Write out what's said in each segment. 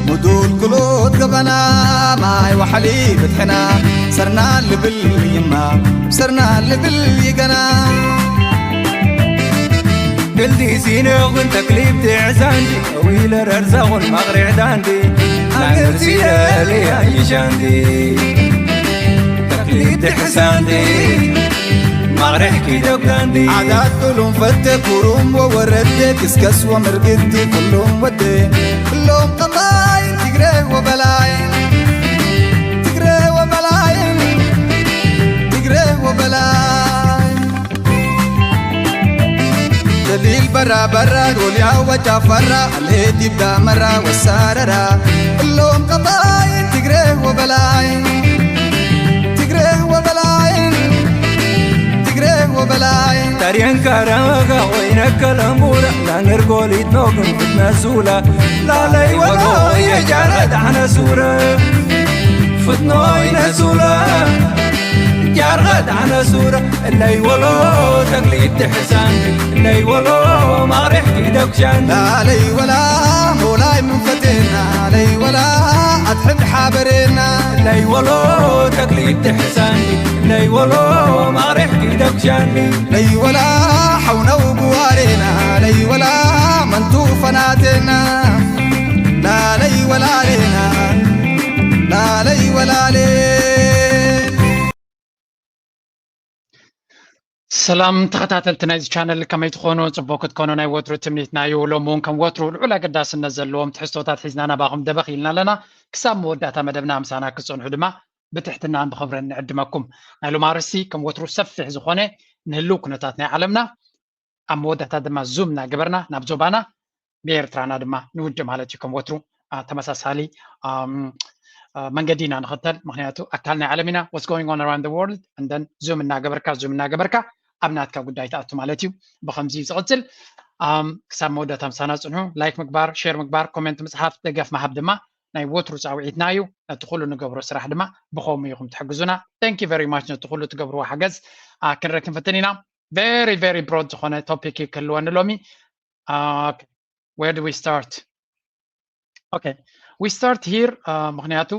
ምዱል ክሎት ገበና ማይ ዋሕሊ ብትሕና ሰርና ልብል ይማ ሰርና ልብል ይገና ክልቲ ሲኖ ግን ተክሊብ ትዕዛንዲ ዊለ ረርዛኹን ማቕሪዕ ዳንዲ ኣንርሲደሊ ኣይሻንዲ ተክሊብ ትሕሳንዲ ማቕሪሕ ኪደብ ዳንዲ ዓዳት ጡሉም ፈተ ኩሩም ወወረደ ክስከስ ወምርግቲ ኩሉም ወደ እሎም ቀባይ ትግረ ወበላይ ትግረ ወበላይ ትግረ ወበላይ ደሊል በራ በራ ጎልያ ወጫ ፈራ አልሄድ ይብዳ መራ ወሳረራ እሎም ቀባይ ትግረ ወበላይ ትግረ ወበላይ ትግረ ወበላይ ታሪያን ካራጋ ወይነ ከለምቡራ ላንገር ጎሊት ኖግን ፍትነሱላ ላለይ ወሎ የጃረ ዳሕነ ሱረ ፍትኖ ይነሱላ ጃርኸ ዳሕነ ሱረ እለይ ወሎ ተክሊት ትሕሳን እለይ ወሎ ማቕሪሕ ኪደኩሻን ላለይ ወላ ሞላይ መንፈቴና ለይ ወላ ኣትሕድ ሓበሬና ለይ ወሎ ተክሊት ትሕሳኒ ለይ ወሎ ማሬሕ ኪደኩሻኒ ለይ ወላ ሓውነው ጉዋሬና ለይ ወላ መንቱ ፈናቴና ላለይ ወላሌና ላለይ ወላሌ ሰላም ተኸታተልቲ ናይዚ ቻነል ከመይ ትኾኑ? ፅቡቅ ክትኮኑ ናይ ወትሩ ትምኒትና እዩ። ሎም እውን ከም ወትሩ ልዑል ኣገዳስነት ዘለዎም ትሕዝቶታት ሒዝና ናባኹም ደበኽ ኢልና ኣለና። ክሳብ መወዳእታ መደብና ምሳና ክትፀንሑ ድማ ብትሕትናን ብኽብርን ንዕድመኩም። ናይ ሎም ኣርእስቲ ከም ወትሩ ሰፊሕ ዝኾነ ንህልው ኩነታት ናይ ዓለምና ኣብ መወዳእታ ድማ ዙም እናገበርና ናብ ዞባና ብኤርትራና ድማ ንውድእ ማለት እዩ። ከም ወትሩ ተመሳሳሊ መንገዲ ኢና ንኽተል፣ ምክንያቱ ኣካል ናይ ዓለም ኢና። What's going on around the world and then ዙም እናገበርካ ዙም እናገበርካ ኣብ ናትካ ጉዳይ ትኣቱ ማለት እዩ። ብኸምዚ እዩ ዝቕፅል። ክሳብ መወዳእታ ምሳና ፅንሑ። ላይክ ምግባር፣ ሼር ምግባር፣ ኮሜንት ምፅሓፍ፣ ደገፍ ምሃብ ድማ ናይ ወትሩ ፃውዒትና እዩ። ነቲ ኩሉ ንገብሮ ስራሕ ድማ ብኸምኡ ኢኹም ትሕግዙና። Thank you very much ነቲ ኩሉ ትገብርዎ ሓገዝ ክንርኢ ክንፍትን ኢና። Very very broad ዝኾነ ቶፒክ እዩ ክህልወኒ ሎሚ። Where do we start? Okay, we start here. ምክንያቱ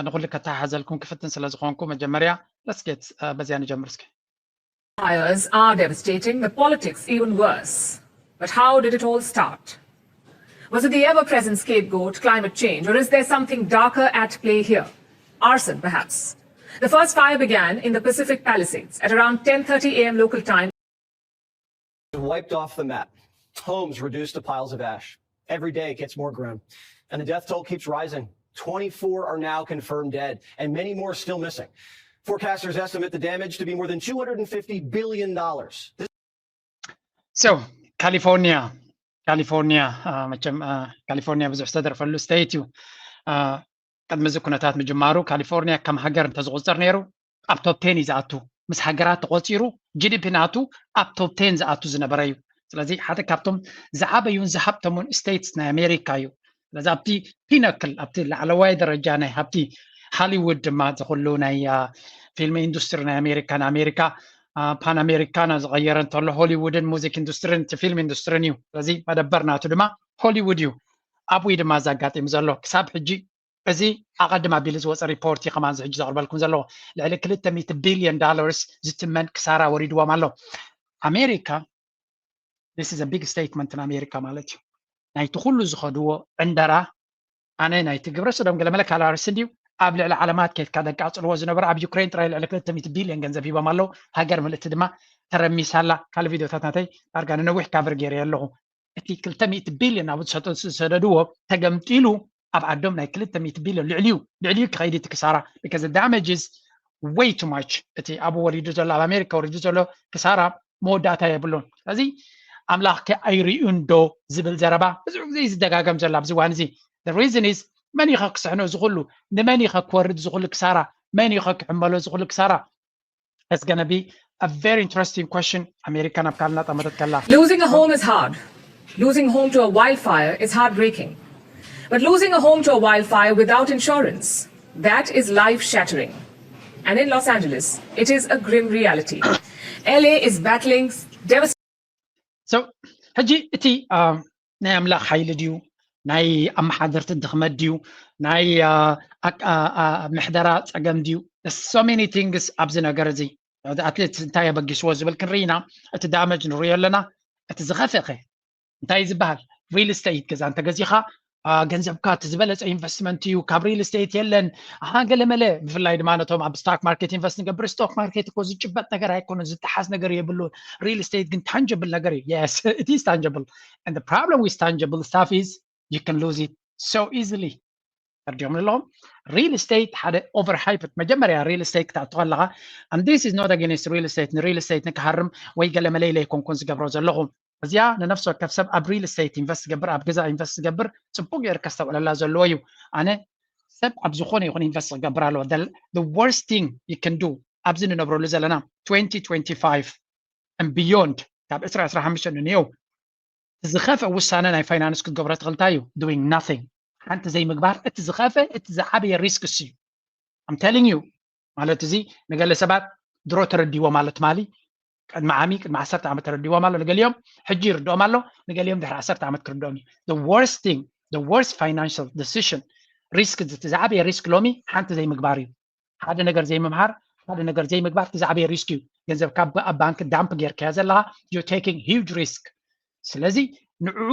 ንኩሉ ከተሓሓዘልኩም ክፍትን ስለ ዝኾንኩ መጀመርያ let's get በዚያ ንጀምር እስኪ። Fires are devastating, the politics even worse. But how did it all start? Was it the ever present scapegoat, climate change, or is there something darker at play here? Arson, perhaps. The first fire began in the Pacific Palisades at around ten thirty a m local time. Wiped off the map. Homes reduced to piles of ash. Every day it gets more grim. And the death toll keeps rising. twenty-four are now confirmed dead, and many more still missing. Forecasters estimate the damage to be more than two hundred fifty billion dollars. So, ካሊፎርኒያ ካሊፎርኒያ መቸም ካሊፎርኒያ ብዙሕ ዝተደርፈሉ ስቴት እዩ። ቅድሚ እዚ ኩነታት ምጅማሩ ካሊፎርኒያ ከም ሃገር እንተዝቁፀር ነይሩ ኣብ ቶፕ ቴን እዩ ዝኣቱ። ምስ ሃገራት ተቆፂሩ ጂዲፒ ናቱ ኣብ ቶፕ ቴን ዝኣቱ ዝነበረ እዩ። ስለዚ ሓደ ካብቶም ዝዓበዩን ዝሃብተሙን ስቴትስ ናይ ኣሜሪካ እዩ። ስለዚ ኣብቲ ፒነክል ኣብቲ ላዕለዋይ ደረጃ ናይ ሃብቲ ሃሊውድ ድማ ዝኩሉ ናይ ፊልም ኢንዱስትሪ ናይ ኣሜሪካ ንኣሜሪካ ፓን ኣሜሪካና ዝቀየረ እንተሎ ሆሊውድን ሙዚክ ኢንዱስትሪን እቲ ፊልም ኢንዱስትሪን እዩ። ስለዚ መደበር ናቱ ድማ ሆሊውድ እዩ። ኣብኡ ድማ ዘጋጢሙ ዘሎ ክሳብ ሕጂ እዚ ኣቐድም ኣቢሉ ዝወፀ ሪፖርት እዩ ከማን ሕጂ ዘቕርበልኩም ዘለዎ ልዕሊ ክልተ ሚእቲ ቢልዮን ዳላርስ ዝትመን ክሳራ ወሪድዎም ኣሎ። ኣሜሪካ this is a big statement ንኣሜሪካ ማለት እዩ። ናይቲ ኩሉ ዝኸድዎ ዕንደራ ኣነ ናይቲ ግብረ ሰዶም ገለመለ ካላርስ እንድዩ ኣብ ልዕሊ ዓለማት ከይድካ ደቃፅልዎ ዝነበረ ኣብ ዩክሬን ጥራይ ልዕሊ ክልተ ሚእቲ ቢልዮን ገንዘብ ሂቦም ኣለዉ። ሃገር ምልእቲ ድማ ተረሚሳላ። ካልእ ቪድዮታት ናተይ ዳርጋ ንነዊሕ ካቨር ገይረ ኣለኹ። እቲ ክልተ ሚእቲ ቢልዮን ኣብ ዝሰደድዎ ተገምጢሉ ኣብ ዓዶም ናይ ክልተ ሚእቲ ቢልዮን ልዕሊዩ ልዕሊዩ ክኸይድ እቲ ክሳራ because the damage is way too much። እቲ ኣብኡ ወሪዱ ዘሎ ኣብ ኣሜሪካ ወሪዱ ዘሎ ክሳራ መወዳእታ የብሉን። ስለዚ ኣምላኽ ከ ኣይርእዩን ዶ ዝብል ዘረባ ብዙሕ ግዜ እዩ ዝደጋገም ዘሎ ኣብዚ እዋን እዚ። The reason is መን እዩ ከ ክስሕኖ እዚ ኩሉ ንመን እዩ ከ ክወርድ እዚ ኩሉ ክሳራ መን እዩ ከ ክሕመሎ እዚ ኩሉ ክሳራ It's gonna be a very interesting question ኣሜሪካ ናብ ካልእ ናጣመተት ከላ። Losing a home is hard. Losing home to a wildfire is heartbreaking. But losing a home to a wildfire without insurance, that is life shattering. And in Los Angeles, it is a grim reality. L A is battling devastating. So ሕጂ እቲ ናይ ኣምላኽ ሓይሊ ድዩ ናይ ኣመሓደርቲ ድኽመት ድዩ፣ ናይ ምሕደራ ፀገም ድዩ? So many things ኣብዚ ነገር እዚ ኣትሌት እንታይ ኣበጊስዎ ዝብል ክንርኢና። እቲ damage ንሪኦ ኣለና። እቲ ዝኸፍአ እንታይ ዝበሃል? Real estate ገዛ እንተገዚኻ ገንዘብካ እቲ ዝበለፀ ኢንቨስትመንት እዩ። ካብ real estate የለን። ኣሃ ገለመለ። ብፍላይ ድማ ነቶም ኣብ stock market invest ንገብር፣ stock market እኮ ዝጭበጥ ነገር ኣይኮነ፣ ዝጠሓስ ነገር የብሉ። Real estate ግን tangible ነገር እዩ። Yes, it is tangible, and the problem with tangible stuff is you can lose it so easily. ተርዲኦም ኣለኹም። Real estate ሓደ overhyped፣ መጀመርያ real estate ክትኣቱ ከለኻ፣ and this is not against real estate፣ ን real estate ንክሃርም ወይ ገለ መለይለ ኣይኮንኩን ዝገብሮ ዘለኹ። እዚኣ ንነፍሲ ወከፍ ሰብ ኣብ real estate invest ዝገብር፣ ኣብ ገዛ invest ዝገብር ጽቡቅ ገይሩ ከስተውዕለላ ዘለዎ እዩ። ኣነ ሰብ ኣብ ዝኾነ ይኹን invest ክገብር ኣለዎ። The worst thing you can do ኣብዚ ንነብረሉ ዘለና twenty twenty-five and beyond፣ ካብ ዕስራ ዕስራ ሓሙሽተ ንንየው ዝኸፍአ ውሳነ ናይ ፋይናንስ ክትገብሮ ትኽእል እንታይ እዩ? Doing nothing። ሓንቲ ዘይምግባር እቲ ዝኸፍአ፣ እቲ ዝዓበየ risk እሱ እዩ። I'm telling you። ማለት እዚ ንገለ ሰባት ድሮ ተረዲዎ ማለት ማሊ ቅድሚ ዓሚ፣ ቅድሚ ዓሰርተ ዓመት ተረዲዎም ኣሎ። ንገሊኦም ሕጂ ይርድኦም ኣሎ፣ ንገሊኦም ድሕሪ ዓሰርተ ዓመት ክርድኦም እዩ። The worst thing, the worst financial decision፣ risk፣ እቲ ዝዓበየ risk ሎሚ ሓንቲ ዘይምግባር እዩ። ሓደ ነገር ዘይምምሃር፣ ሓደ ነገር ዘይምግባር እቲ ዝዓበየ risk እዩ። ገንዘብካ ኣብ ባንክ dump ጌርካዮ ዘለኻ፣ you're taking huge risk። ስለዚ ንዕኡ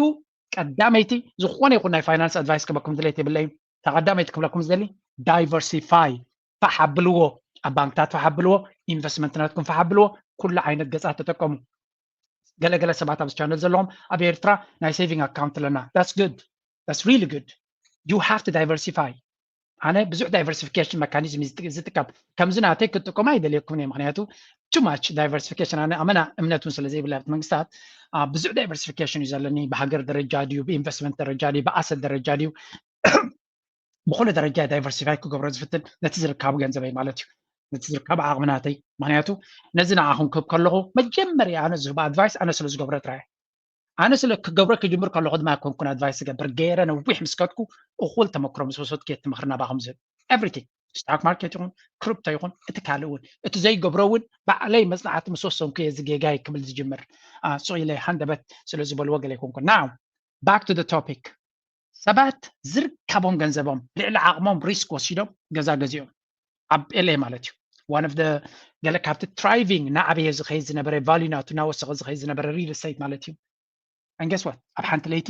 ቀዳመይቲ ዝኾነ ይኹን ናይ ፋይናንስ advice ክበኩም ድሌት የብለይ። እታ ቀዳመይቲ ክብለኩም ዝደሊ፣ diversify፣ ፋሕ ኣብልዎ፣ ኣብ ባንክታት ፋሕ ኣብልዎ፣ ኢንቨስትመንት ናትኩም ፋሕ ኣብልዎ፣ ኩሉ ዓይነት ገጻት ተጠቀሙ። ገለገለ ሰባት ኣብዚ ቻነል ዘለኹም ኣብ ኤርትራ ናይ saving account ኣለና። That's good, that's really good። You have to diversify። ኣነ ብዙሕ diversification mechanism ዝጥቀም፣ ከምዚ ናተይ ክትጥቀሙ ኣይደልየኩም እየ። ምክንያቱ too much diversification፣ ኣነ ኣመና እምነት እውን ስለ ዘይብላ ኣብቲ መንግስታት ብዙሕ diversification እዩ ዘለኒ። ብሃገር ደረጃ ድዩ፣ ብኢንቨስትመንት ደረጃ ድዩ፣ ብኣሰት ደረጃ ድዩ፣ ብኩሉ ደረጃ diversify ክገብሮ ዝፍትን፣ ነቲ ዝርካቡ ገንዘበይ ማለት እዩ፣ ነቲ ዝርካቡ ዓቕሚ ናተይ። ምክንያቱ ነዚ ንዓኹም ክህብ ከለኹ መጀመርያ ኣነ ዝህቦ advice ኣነ ስለ ዝገብሮ ጥራይ። ኣነ ስለ ክገብሮ ክጅምር ከለኹ ድማ ኣይኮንኩን advice ዝገብር፣ ገይረ ነዊሕ ምስ ከድኩ እኹል ተመክሮ ምስ ወሰድኩ እየ እቲ ምኽሪ ናባኹም ዝህብ። Everything፣ stock market ይኹን፣ ክሪፕቶ ይኹን፣ እቲ ካልእ እውን፣ እቲ ዘይገብሮ እውን ባዕለይ መጽናዕቲ ምስ ወሰንኩ እየ እዚ ጌጋይ ክብል ዝጅምር። ስቕ ኢለ ሃንደበት ስለ ዝበልዎ ገለ ኣይኮንኩን። Now back to the topic። ሰባት ዝርከቦም ገንዘቦም ልዕሊ ዓቕሞም risk ወሲዶም ገዛ ገዚኦም ኣብ L A ማለት እዩ። One of the ገለ ካብቲ thriving እናዓበየ ዝኸይድ ዝነበረ፣ value ናቱ እናወሰኸ ዝኸይድ ዝነበረ real estate ማለት እዩ። And guess what? ኣብ ሓንቲ ለይቲ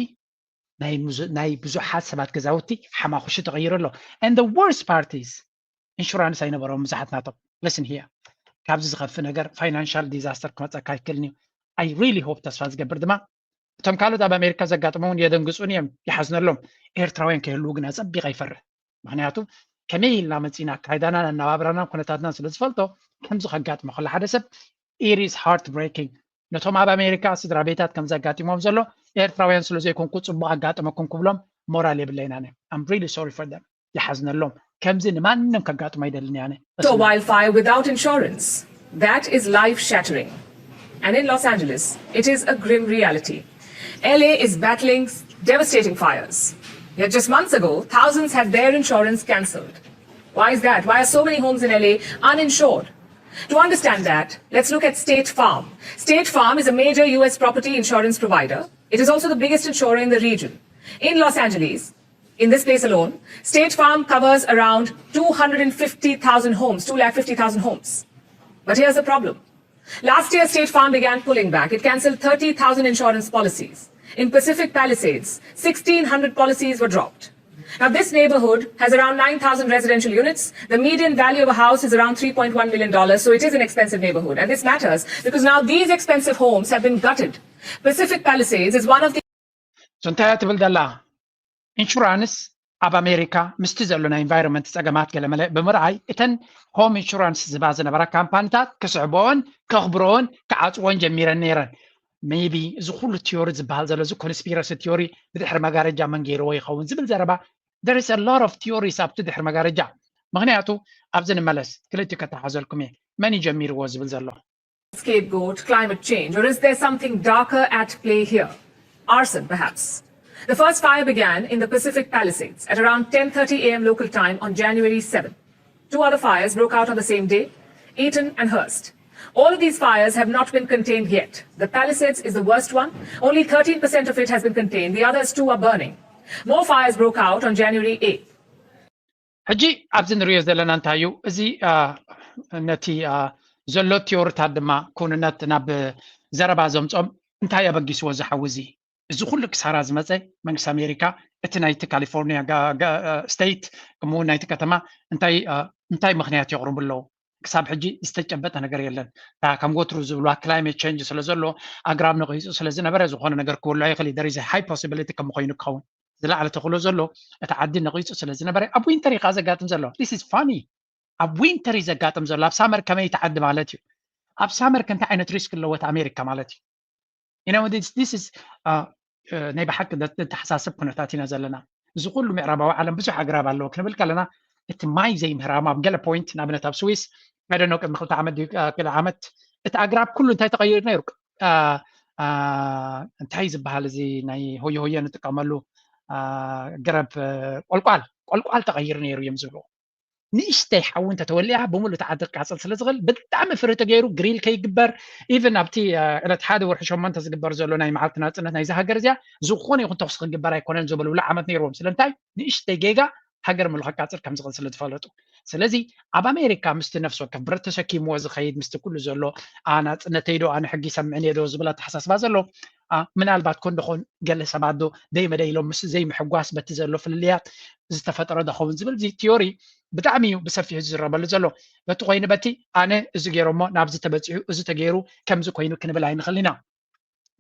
ናይ ብዙሓት ሰባት ገዛውቲ ሓማኹሺ ተቐይሩ ኣሎ። And the worst part is insurance ኣይነበሮም ብዙሓት ናቶም። Listen here፣ ካብዚ ዝኸፍእ ነገር፣ financial disaster ክመፀካ ኣይክእልን እዩ። I really hope፣ ተስፋ ዝገብር ድማ እቶም ካልኦት ኣብ ኣሜሪካ ዘጋጥሞም እውን የደንግፁን እዮም፣ ይሓዝነሎም። ኤርትራውያን ከይህልዉ ግን ኣፀቢቐ ይፈርህ። ምክንያቱ ከመይ ኢልና መፂና ኣካይዳናን ኣነባብራናን ኩነታትናን ስለ ዝፈልጦ፣ ከምዚ ከጋጥሞ ከሎ ሓደ ሰብ it is heartbreaking። ነቶም ኣብ ኣሜሪካ ስድራ ቤታት ከም ዘጋጢሞም ዘሎ ኤርትራውያን ስለ ዘይኮንኩ ፅቡቅ ኣጋጠመኩም ክብሎም ሞራል የብለይን ኣነ። I'm really sorry for them። ይሓዝነሎም። ከምዚ ንማንም ከጋጥሞ ኣይደልን እየ ኣነ። A wildfire without insurance. That is life shattering. And in Los Angeles, it is a grim reality. L A is battling devastating fires. Yet just months ago, thousands had their insurance cancelled. Why is that? Why are so many homes in L A uninsured? To understand that, let's look at State Farm. State Farm is a major U S property insurance provider. It is also the biggest insurer in the region. In Los Angeles, in this place alone, State Farm covers around two hundred fifty thousand homes, two lakh fifty thousand homes. But here's the problem. Last year, State Farm began pulling back. It cancelled thirty thousand insurance policies. In Pacific Palisades, sixteen hundred policies were dropped. Now, this neighborhood has around nine thousand residential units. The median value of a house is around three point one million dollars, so it is an expensive neighborhood. And this matters because now these expensive homes have been gutted. Pacific Palisades is one of the So እንታይ እያ ትብል ዘላ? ኢንሹራንስ ኣብ ኣሜሪካ ምስቲ ዘሎ ናይ ኢንቫይሮንመንት ጸገማት ገለመለ ብምርኣይ፣ እተን ሆም ኢንሹራንስ ዝባ ዝነበራ ካምፓኒታት ክስዕቦን ከኽብሮን ክዓጽዎን ጀሚረን ነይረን። Maybe እዚ ኩሉ ቲዮሪ ዝበሃል ዘሎ፣ እዚ ኮንስፒረሲ ቲዮሪ፣ ብድሕሪ መጋረጃ መን ገይርዎ ይኸውን ዝብል ዘረባ፣ there is a lot of theories ኣብቲ ድሕሪ መጋረጃ። ምክንያቱ ኣብዚ ንመለስ፣ ክልቲኡ ከተሓዘልኩም እየ። መን እዩ ጀሚርዎ ዝብል ዘሎ? Scapegoat climate change, or is there something darker at play here? Arson, perhaps. The first fire began in the Pacific Palisades at around ten thirty a m local time on January seventh. Two other fires broke out on the same day, Eaton and Hurst. All of these fires have not been contained yet. The Palisades is the worst one. Only thirteen percent of it has been contained. The others two are burning. More fires broke out on January eighth. ሕጂ ኣብዚ ንሪኦ ዘለና እንታይ እዩ? እዚ ነቲ ዘሎ ቲዮሪታት ድማ ክውንነት ናብ ዘረባ ዘምፆም እንታይ ኣበጊስዎ ዝሓዊ እዚ እዚ ኩሉ ክሳራ ዝመፀ መንግስቲ ኣሜሪካ እቲ ናይቲ ካሊፎርኒያ ስቴት ከምኡውን ናይቲ ከተማ እንታይ ምክንያት የቕርቡ ኣለዉ? ክሳብ ሕጂ ዝተጨበጠ ነገር የለን። እታ ከም ወትሩ ዝብልዋ ክላይሜት ቸንጅ ስለ ዘሎ ኣግራብ ነቒፁ ስለ ዝነበረ ዝኾነ ነገር ክህሉ ይኽእል እዩ። There is a high possibility ከም ኮይኑ ክኸውን ዝለዓለ ተኽእሎ ዘሎ እቲ ዓዲ ነቒፁ ስለ ዝነበረ ኣብ ዊንተር እዩ ከዓ ዘጋጥም ዘሎ። This is funny። ኣብ ዊንተር እዩ ዘጋጥም ዘሎ። ኣብ ሳመር ከመይ እቲ ዓዲ ማለት እዩ? ኣብ ሳመር ከ እንታይ ዓይነት ሪስክ ኣለዎ እቲ ኣሜሪካ ማለት እዩ? You know, this, this is, uh, uh, ናይ ብሓቂ ዘተሓሳስብ ኩነታት ኢና ዘለና። እዚ ኩሉ ምዕራባዊ ዓለም ብዙሕ ኣግራብ ኣለዎ ክንብል ከለና እቲ ማይ ዘይምህራም ኣብ ገለ ፖይንት ንኣብነት ኣብ ስዊስ ሓደ ነው ቅድሚ ክልተ ዓመት ድዩ ክልተ ዓመት እቲ ኣግራብ ኩሉ እንታይ ተቐይሩ ነይሩ እንታይ ዝበሃል እዚ ናይ ሆየ ሆየ ንጥቀመሉ ገረብ ቆልቋል ቆልቋል ተቐይሩ ነይሩ እዮም ዝብሉ ንእሽተይ ሓዊ እንተተወሊዓ ብምሉእ ተዓዲ ክቃፀል ስለ ዝኽእል ብጣዕሚ ፍሪ ተገይሩ ግሪል ከይግበር ኢቨን ኣብቲ ዕለት ሓደ ወርሒ ሸሞንተ ዝግበር ዘሎ ናይ መዓልቲ ናፅነት ናይዚ ሃገር እዚኣ ዝኾነ ይኹን ተኩሲ ክግበር ኣይኮነን ዝበልብሉ ዓመት ነይርዎም ስለምንታይ ንእሽተይ ጌጋ ሃገር ምሉ ከቃፅል ከም ዝኽእል ስለ ዝፈለጡ ስለዚ ኣብ ኣሜሪካ ምስቲ ነፍሲ ወከፍ ብረት ተሰኪምዎ ዝኸይድ ምስቲ ኩሉ ዘሎ ናፅነተይ ዶ ኣነ ሕጊ ይሰምዕን እየ ዶ ዝብል ኣተሓሳስባ ዘሎ ምናልባት ኮን ደኾን ገለ ሰባት ዶ ደይመደይ ኢሎም ምስ ዘይምሕጓስ በቲ ዘሎ ፍልልያት ዝተፈጠረ ዶ ኸውን ዝብል እዚ ቲዮሪ ብጣዕሚ እዩ ብሰፊሑ ዝዝረበሉ ዘሎ በቲ ኮይኑ በቲ ኣነ እዚ ገይሮሞ ናብዚ ተበፂሑ እዚ ተገይሩ ከምዚ ኮይኑ ክንብል ኣይንኽእል ኢና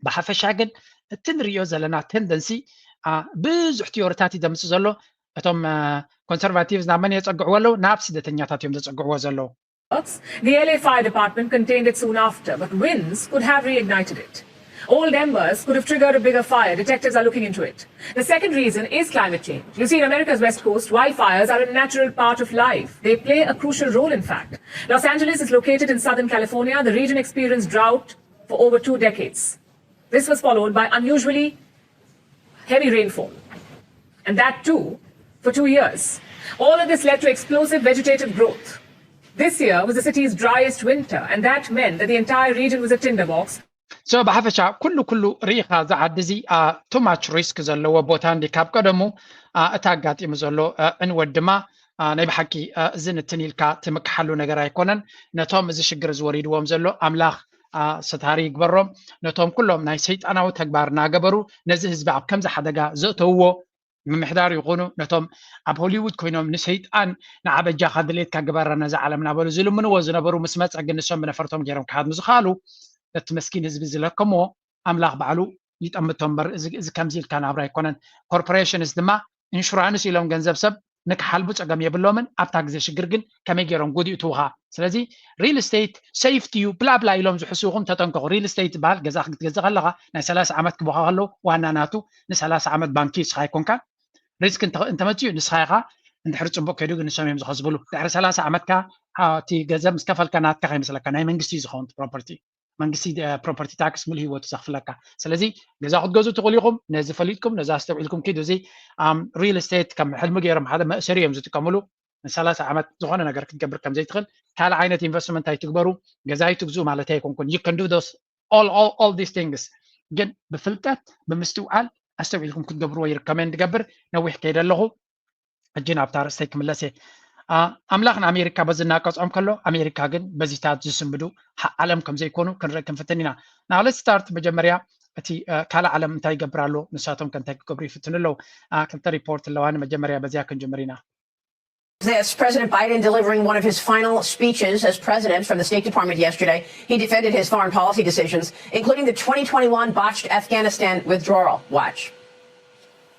ብሓፈሻ ግን እቲ ንሪኦ ዘለና ቴንደንሲ ብዙሕ ቲዮሪታት እዩ ዘምፅእ ዘሎ እቶም ኮንሰርቫቲቭስ ናብ መን የፀግዕዎ ኣለዉ ናብ ስደተኛታት እዮም ዘፀግዕዎ ዘለዉ The L A Fire Department contained it soon after, but winds could have reignited it. Old embers could have triggered a bigger fire. Detectives are looking into it. The second reason is climate change. You see, in America's West Coast, wildfires are a natural part of life. They play a crucial role, in fact. Los Angeles is located in Southern California. The region experienced drought for over two decades. This was followed by unusually heavy rainfall, and that too for two years. All of this led to explosive vegetative growth. This year was the city's driest winter, and that meant that the entire region was a tinderbox. So ብሓፈሻ ኩሉ ኩሉ ርኢኻ እዚ ዓዲ እዚ too much risk ዘለዎ ቦታ እንዲ ካብ ቀደሙ እቲ ኣጋጢሙ ዘሎ ዕንወት ድማ ናይ ብሓቂ እዚ ንትን ኢልካ ትምክሓሉ ነገር ኣይኮነን ነቶም እዚ ሽግር ዝወሪድዎም ዘሎ ኣምላኽ ሰታሪ ይግበሮም ነቶም ኩሎም ናይ ሰይጣናዊ ተግባር እናገበሩ ነዚ ህዝቢ ኣብ ከምዚ ሓደጋ ዘእተውዎ ምምሕዳር ይኹኑ ነቶም ኣብ ሆሊውድ ኮይኖም ንሰይጣን ንዓበጃኻ ድሌትካ ግበራ ነዛ ዓለም እናበሉ ዝልምንዎ ዝነበሩ ምስ መፀ ግን ንሶም ብነፈርቶም ገይሮም ክሃድሙ ዝኸኣሉ ነቲ መስኪን ህዝቢ ዝለከምዎ ኣምላኽ ባዕሉ ይጠምቶ እምበር እዚ ከምዚ ኢልካ ናብራ ኣይኮነን ኮርፖሬሽንስ ድማ ኢንሹራንስ ኢሎም ገንዘብ ሰብ ንክሓልቡ ፀገም የብሎምን ኣብታ ግዜ ሽግር ግን ከመይ ገይሮም ጉዲኡ ትውኻ ስለዚ ሪል ስቴት ሰይፍቲ እዩ ብላብላ ኢሎም ዝሕስውኹም ተጠንቀቑ ሪል ስቴት ዝበሃል ገዛ ክትገዛ ከለኻ ናይ ሰላሳ ዓመት ክቦኻ ከለዉ ዋና ናቱ ንሰላሳ ዓመት ባንኪ ንስኻ ኣይኮንካን ሪስክ እንተመፅኡ ንስኻ ኢኻ እንድሕሪ ፅቡቅ ከይዱ ግን ንሶም እዮም ዝኸስብሉ ድሕሪ ሰላሳ ዓመትካ እቲ ገንዘብ ምስ ከፈልካ ናትካ ከይመስለካ ናይ መንግስቲ እዩ ዝኸውን ፕሮፐርቲ መንግስቲ ፕሮፐርቲ ታክስ ሙሉ ህይወቱ ዘኽፍለካ ስለዚ ገዛ ክትገዙ ትኽእሉ ኢኹም ነዚ ፈሊጥኩም ነዚ ኣስተውዒልኩም ኪዱ እዚ ሪል ስቴት ከም ሕልሚ ገይሮም ሓደ መእሰሪ እዮም ዝጥቀምሉ ንሰላሳ ዓመት ዝኾነ ነገር ክትገብር ከም ዘይትኽእል ካልእ ዓይነት ኢንቨስትመንት ኣይትግበሩ ገዛ ኣይትግዙ ማለት ኣይኮንኩን you can do those all all all these things ግን ብፍልጠት ብምስትውዓል ኣስተውዒልኩም ክትገብርዎ ይርከመን ትገብር ነዊሕ ከይደ ኣለኹ ሕጂ ናብታ ርእስተይ ክምለስ እየ ኣምላኽ ንኣሜሪካ በዚ እናቀፅዖም ከሎ ኣሜሪካ ግን በዚታት ዝስምዱ ዓለም ከም ዘይኮኑ ክንርኢ ክንፍትን ኢና now let's start መጀመርያ እቲ ካልእ ዓለም እንታይ ይገብር ኣሎ ንሳቶም ከ እንታይ ክገብሩ ይፍትኑ ኣለዉ ክልተ ሪፖርት ኣለዋ ንመጀመርያ በዚያ ክንጅምር ኢና This, President Biden delivering one of his final speeches as president from the State Department yesterday. He defended his foreign policy decisions, including the twenty twenty-one botched Afghanistan withdrawal. Watch.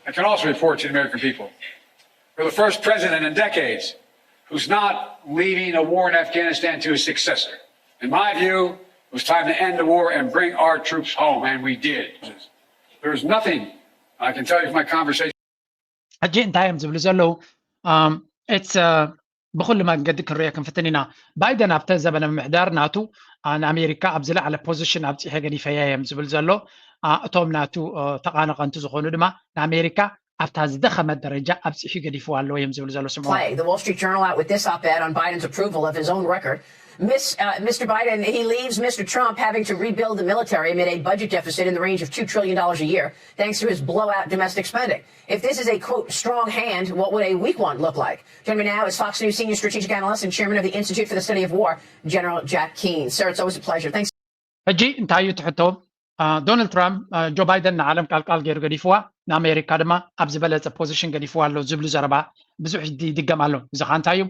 I can also report to the American people we're the first president in decades who's not leaving a war in Afghanistan to his successor. In my view, it was time to end the war and bring our troops home, and we did. There's nothing I can tell you from my conversation. ሕጂ እንታይ እዮም ዝብሉ ዘለዉ ብኩሉ መንገዲ ክንሪኦ ክንፍትን ኢና ባይደን ኣብተ ዘበነ ምምሕዳር ናቱ ንኣሜሪካ ኣብ ዝለዓለ ፖዚሽን ኣብፂሐ ገዲፈያ እዮም ዝብል ዘሎ እቶም ናቱ ተቃነቀንቲ ዝኾኑ ድማ ንኣሜሪካ ኣብታ ዝደኸመት ደረጃ ኣብፂሑ ገዲፍዋ ኣለዎ እዮም ዝብሉ ዘሎ። ስምዑ። Play. The Wall Street Journal out with this op-ed on Biden's approval of his own record. Miss, uh, Mister Biden, he leaves Mister Trump having to rebuild the military amid a budget deficit in the range of two trillion dollars a year, thanks to his blowout domestic spending. If this is a, quote, strong hand, what would a weak one look like? Joining me now is Fox News senior strategic analyst and chairman of the Institute for the Study of War, General Jack Keane. Sir, it's always a pleasure. Thanks. ሕጂ እንታይ እዩ ትሕቶ? ዶናልድ ትራምፕ ጆ ባይደን ንዓለም ቃልቃል ገይሩ ገዲፍዋ፣ ንኣሜሪካ ድማ ኣብ ዝበለፀ ፖዚሽን ገዲፍዋ ኣሎ ዝብሉ ዘረባ ብዙሕ ይድገም ኣሎ። እዚ ከዓ እንታይ እዩ?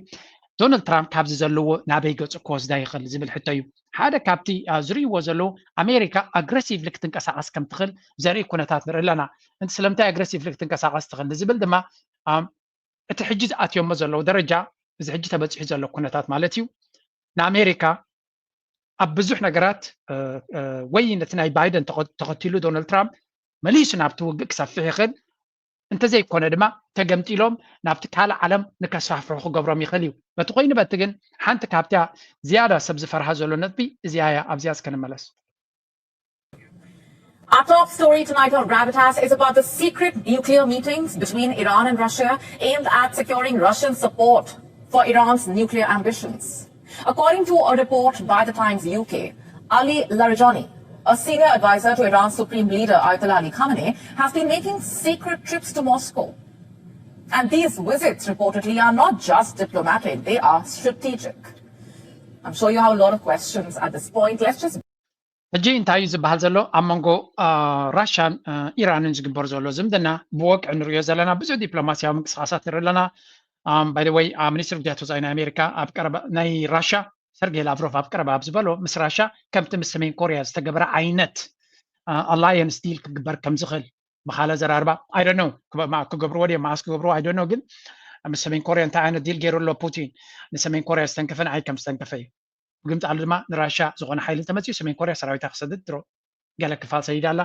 ዶናልድ ትራምፕ ካብዚ ዘለዎ ናበይ ገፁ ክወስዳ ይኽእል ዝብል ሕቶ እዩ። ሓደ ካብቲ ዝርእይዎ ዘለዉ፣ ኣሜሪካ ኣግረሲቭሊ ክትንቀሳቐስ ከም ትኽእል ዘርኢ ኩነታት ንርኢ ኣለና። ስለምንታይ ኣግረሲቭሊ ክትንቀሳቐስ ትኽእል ንዝብል ድማ እቲ ሕጂ ዝኣትዮሞ ዘለዉ ደረጃ፣ እዚ ሕጂ ተበፂሑ ዘሎ ኩነታት ማለት እዩ፣ ንኣሜሪካ ኣብ ብዙሕ ነገራት ወይ ነቲ ናይ ባይደን ተኸቲሉ ዶናልድ ትራምፕ መሊሱ ናብቲ ውግእ ክሰፍሕ ይኽእል። እንተዘይኮነ ድማ ተገምጢሎም ናብቲ ካልእ ዓለም ንከስፋሕፍሑ ክገብሮም ይኽእል እዩ። በቲ ኮይኑ በቲ ግን ሓንቲ ካብቲያ ዝያዳ ሰብ ዝፈርሃ ዘሎ ነጥቢ እዚያ እያ። ኣብዚያ እስከ ንመለስ። Our top story tonight on Gravitas is about the secret nuclear meetings between Iran and Russia aimed at securing Russian support for Iran's nuclear ambitions. According to a report by the Times U K, Ali Larijani, a senior advisor to Iran's Supreme Leader Ayatollah Ali Khamenei, has been making secret trips to Moscow. And these visits reportedly are not just diplomatic, they are strategic. I'm sure you have a lot of questions at this point. Let's just ሕጂ እንታይ እዩ ዝበሃል ዘሎ ኣብ መንጎ ራሻን ኢራንን ዝግበር ዘሎ ዝምድና ብወግዒ ንሪኦ ዘለና ብዙሕ ዲፕሎማሲያዊ ምንቅስቃሳት ንርኢ ኣለና። ባይደወይ ሚኒስትር ጉዳያት ወፃኢ ናይ ኣሜሪካ ኣብ ቀረባ ናይ ራሻ ሰርጌይ ላቭሮቭ ኣብ ቀረባ ኣብ ዝበሎ ምስ ራሻ ከምቲ ምስ ሰሜን ኮርያ ዝተገበረ ዓይነት ኣላየንስ ዲል ክግበር ከም ዝኽእል ብካለ ዘራርባ ኣይደነው ክገብርዎ ድዮም መዓስ ክገብርዎ ኣይደነው ግን ምስ ሰሜን ኮርያ እንታይ ዓይነት ዲል ገይሩ ኣሎ ፑቲን ንሰሜን ኮርያ ዝተንከፈ ንዓይ ከም ዝተንከፈ እዩ። ብግምጣሉ ድማ ንራሻ ዝኾነ ሓይሊ እንተመፅኡ ሰሜን ኮርያ ሰራዊታ ክሰድድ ድሮ ገለ ክፋል ሰዲዳ ኣላ።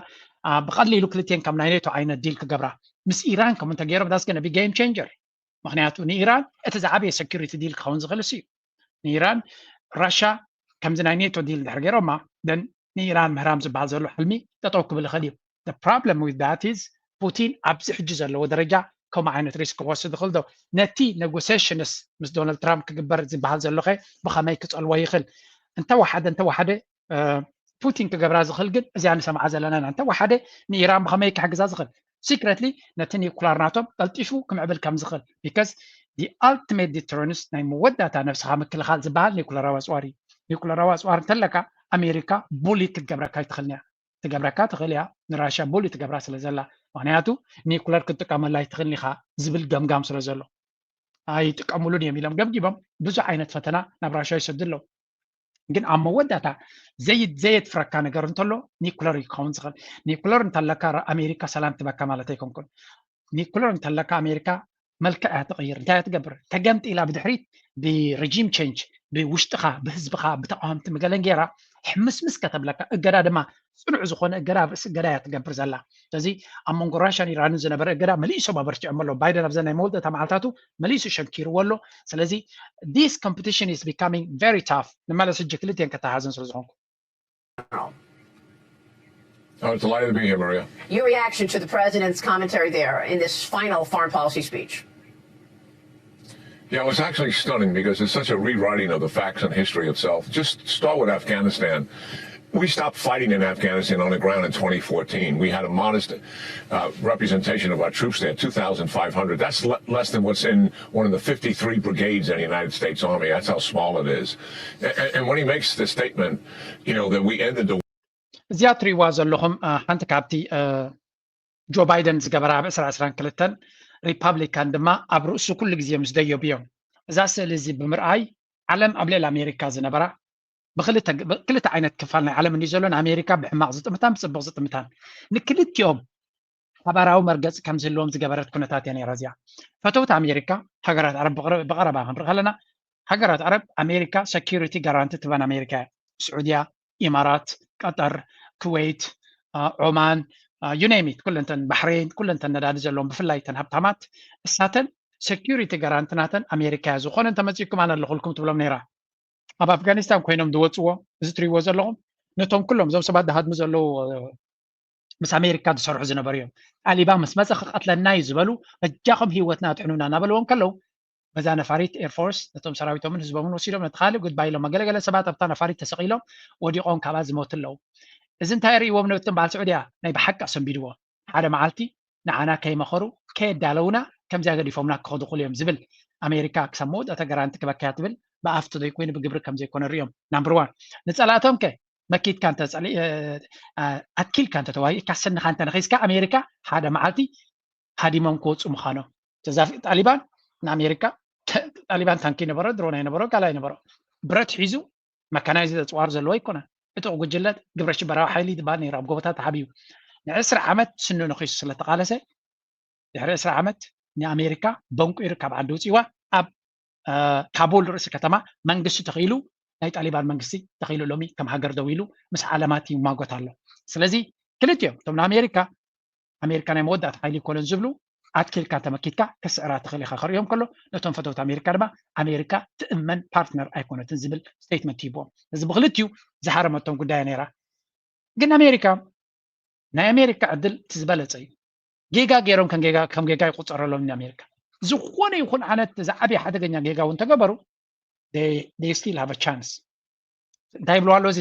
ብቐሊሉ ክልቲኤን ከም ናይ ኔቶ ዓይነት ዲል ክገብራ ምስ ኢራን ከም እንተገይሮም that's gonna be game changer። ምክንያቱ ንኢራን እቲ ዝዓበየ security ዲል ክኸውን ዝኽእል እሱ እዩ። ንኢራን ራሻ ከምዚ ናይ ኔቶ ዲል ድሕር ገይሮማ then ንኢራን ምህራም ዝበሃል ዘሎ ሕልሚ ጠጠው ክብል ይኽእል እዩ። The problem with that is ፑቲን ኣብዚ ሕጂ ዘለዎ ደረጃ ከምኡ ዓይነት ሪስክ ክወስድ ይኽእል ዶ? ነቲ negotiations ምስ ዶናልድ ትራምፕ ክግበር ዝበሃል ዘሎ ከ ብኸመይ ክፀልዎ ይኽእል? እንተወሓደ እንተወሓደ ፑቲን ክገብራ ዝኽእል ግን እዚኣ ንሰምዓ ዘለና ኢና። እንተወሓደ ንኢራን ብኸመይ ክሕግዛ ዝኽእል secretly ነቲ ኒኩላር ናቶም ቀልጢፉ ክምዕብል ከም ዝኽእል because the ultimate deterrence ናይ መወዳእታ ነብስኻ ምክልኻል ዝበሃል ኒኩለራዊ ኣፅዋር እዩ። ኒኩለራዊ ኣፅዋር እንተለካ ኣሜሪካ ቡሊ ክትገብረካ ኣይትኽእልን እያ። ትገብረካ ትኽእል እያ ንራሽያ ቡሊ ትገብራ ስለ ዘላ ምክንያቱ ኒኩለር ክትጥቀመላ ኣይትኽእልን ኢኻ ዝብል ገምጋም ስለ ዘሎ ኣይጥቀምሉን እዮም ኢሎም ገምጊሞም ብዙሕ ዓይነት ፈተና ናብ ራሽያ ይሰዱ ኣለዉ። ግን ኣብ መወዳእታ ዘየድፍረካ ነገር እንተሎ ኒኩለር እዩ ክኸውን ዝኽእል። ኒኩለር እንተለካ ኣሜሪካ ሰላም ትበካ ማለት ኣይኮንኩን። ኒኩለር እንተለካ ኣሜሪካ መልክዕ እያ ትቕይር። እንታይ እያ ትገብር? ተገምጢላ ብድሕሪት ብ regime change ብውሽጥኻ ብህዝብኻ ብተቃወምቲ መገለን ገይራ ሕምስምስ ከተብለካ እገዳ ድማ ፅኑዕ ዝኾነ እገዳ ኣብ ርእሲ እገዳ እያ ትገብር ዘላ። ስለዚ ኣብ መንጎ ራሽያን ኢራንን ዝነበረ እገዳ መሊሶም ኣበርቲዖም ኣለዉ። ባይደን ኣብዘን ናይ መወዳእታ መዓልታቱ መሊሱ ሸንኪርዎ ኣሎ። ስለዚ this competition is becoming very tough። ንመለስ ሕጂ ክልቲኤን ከተሓዘን ስለ ዝኾንኩ Oh, delighted to be here, Maria. Your reaction to the president's commentary there in this final foreign policy speech? Yeah, it was actually stunning because it's such a rewriting of the facts and history itself. Just start with Afghanistan. We stopped fighting in Afghanistan on the ground in twenty fourteen. We had a modest uh, representation of our troops there, two thousand five hundred. That's le- less than what's in one of the fifty-three brigades in the United States Army. That's how small it is. And, and when he makes the statement, you know, that we ended the እዚኣ ትሪእዋ ዘለኹም ሓንቲ ካብቲ ጆ ባይደን ዝገበራ ኣብ ዕስራ ዕስራን ክልተን ሪፓብሊካን ድማ ኣብ ርእሱ ኩሉ ግዜ ምስ ደየቡ እዮም። እዛ ስእሊ እዚ ብምርኣይ ዓለም ኣብ ልዕሊ ኣሜሪካ ዝነበራ ብክልተ ዓይነት ክፋል ናይ ዓለም እንዲ ዘሎ ንኣሜሪካ ብሕማቕ ዝጥምታን ብፅቡቕ ዝጥምታን ንክልቲኦም ሓባራዊ መርገፂ ከም ዝህልዎም ዝገበረት ኩነታት እያ ነይራ እዚኣ። ፈተውቲ ኣሜሪካ ሃገራት ዓረብ ብቐረባ ክንርኢ ከለና ሃገራት ዓረብ ኣሜሪካ ሰኪሪቲ ጋራንቲ ትበን ኣሜሪካ እያ። ስዑድያ፣ ኢማራት፣ ቀጠር፣ ኩዌት፣ ኦማን you name it ኩለንተን ባሕሬን ኩለንተን ነዳዲ ዘለዎም ብፍላይ ተን ሃብታማት እሳተን ሰኪሪቲ ጋራንቲ ናተን ኣሜሪካ እያ። ዝኾነ እንተመፂኩም ኣነ ኣለኹልኩም ትብሎም ነይራ። ኣብ ኣፍጋኒስታን ኮይኖም ዝወፅዎ እዚ ትሪእዎ ዘለኹም ነቶም ኩሎም እዞም ሰባት ዝሃድሙ ዘለዉ ምስ ኣሜሪካ ዝሰርሑ ዝነበሩ እዮም። ጣሊባን ምስ መፀ ክቐትለና እዩ ዝበሉ፣ በጃኹም ህይወትና ኣጥዕኑና እናበልዎ እንከለዉ፣ በዛ ነፋሪት ኤርፎርስ ነቶም ሰራዊቶምን ህዝቦምን ወሲዶም፣ ነቲ ካልእ ጉድባይ ኢሎም፣ ገለገለ ሰባት ኣብታ ነፋሪት ተሰቒሎም ወዲቖም ካብኣ ዝሞቱ ኣለዉ። እዚ እንታይ የርእይዎም? ነብቶም በዓል ስዑድያ ናይ ብሓቂ ኣሰንቢድዎ። ሓደ መዓልቲ ንዓና ከይመኸሩ ከየዳለውና ከምዚያ ገዲፎምና ክኸዱ ክሉ እዮም ዝብል ኣሜሪካ ክሳብ መወዳእታ ጋራንቲ ክበካያ ትብል፣ ብኣፍቲ ዘይኮይኑ ብግብሪ ከም ዘይኮነ ርእዮም። ናምበር ዋን። ንጸላእቶም ከ መኪትካ እንተ ጸሊ-፣ እ፣ እ፣ ኣትኪልካ እንተ ተዋጊእካ፣ ስንኻ እንተ ነኺስካ፣ ኣሜሪካ ሓደ መዓልቲ ሃዲሞም ክወፁ ምዃኖም። ተዛፊ ጣሊባን ንኣሜሪካ፣ ጣሊባን ታንኪ ነበሮ፣ ድሮን ኣይነበሮ፣ ጋላ ኣይነበሮ፣ ብረት ሒዙ መካናይዝ ዘፅዋር ዘለዎ ኣይኮነን። እቲ ጉጅለ ግብረ ሽበራዊ ሓይሊ ዝበሃል ነይሩ፣ ኣብ ጎቦታት ተሓቢኡ ንዕስራ ዓመት ስኑ ነኺሱ ስለተቓለሰ፣ ድሕሪ ዕስራ ዓመት ንኣሜሪካ በንቂሩ ካብ ዓዲ ውፅዋ፣ ኣብ፣ እ፣ ካቡል ርእሲ ከተማ መንግስቲ ተኽኢሉ፣ ናይ ጣሊባን መንግስቲ ተኽኢሉ፣ ሎሚ ከም ሃገር ደው ኢሉ ምስ ዓለማት ይማጎት ኣሎ። ስለዚ ክልቲኦም እቶም ንኣሜሪካ፣ ኣሜሪካ ናይ መወዳእታ ሓይሊ ይኮነን ዝብሉ፣ ኣትኪልካ እንተመኪትካ ክስዕራ ትኽእል ኢኻ ክርእዮም ከሎ፣ ነቶም ፈተውቲ ኣሜሪካ ድማ ኣሜሪካ ትእመን ፓርትነር ኣይኮነትን ዝብል ስቴትመንት ሂብዎም። እዚ ብክልቲኡ ዝሃረመቶም ጉዳያ ነይራ። ግን ኣሜሪካ፣ ናይ ኣሜሪካ ዕድል እቲ ዝበለጸ እዩ። ጌጋ ገይሮም ከም ጌጋ፣ ከም ጌጋ ይቁጸረሎም ንኣሜሪካ። ዝኾነ ይኹን ዓይነት ዝዓበየ ሓደገኛ ጌጋ እውን ተገበሩ፣ they, they still have a chance። እንታይ ይብልዋ ኣሎ እዚ?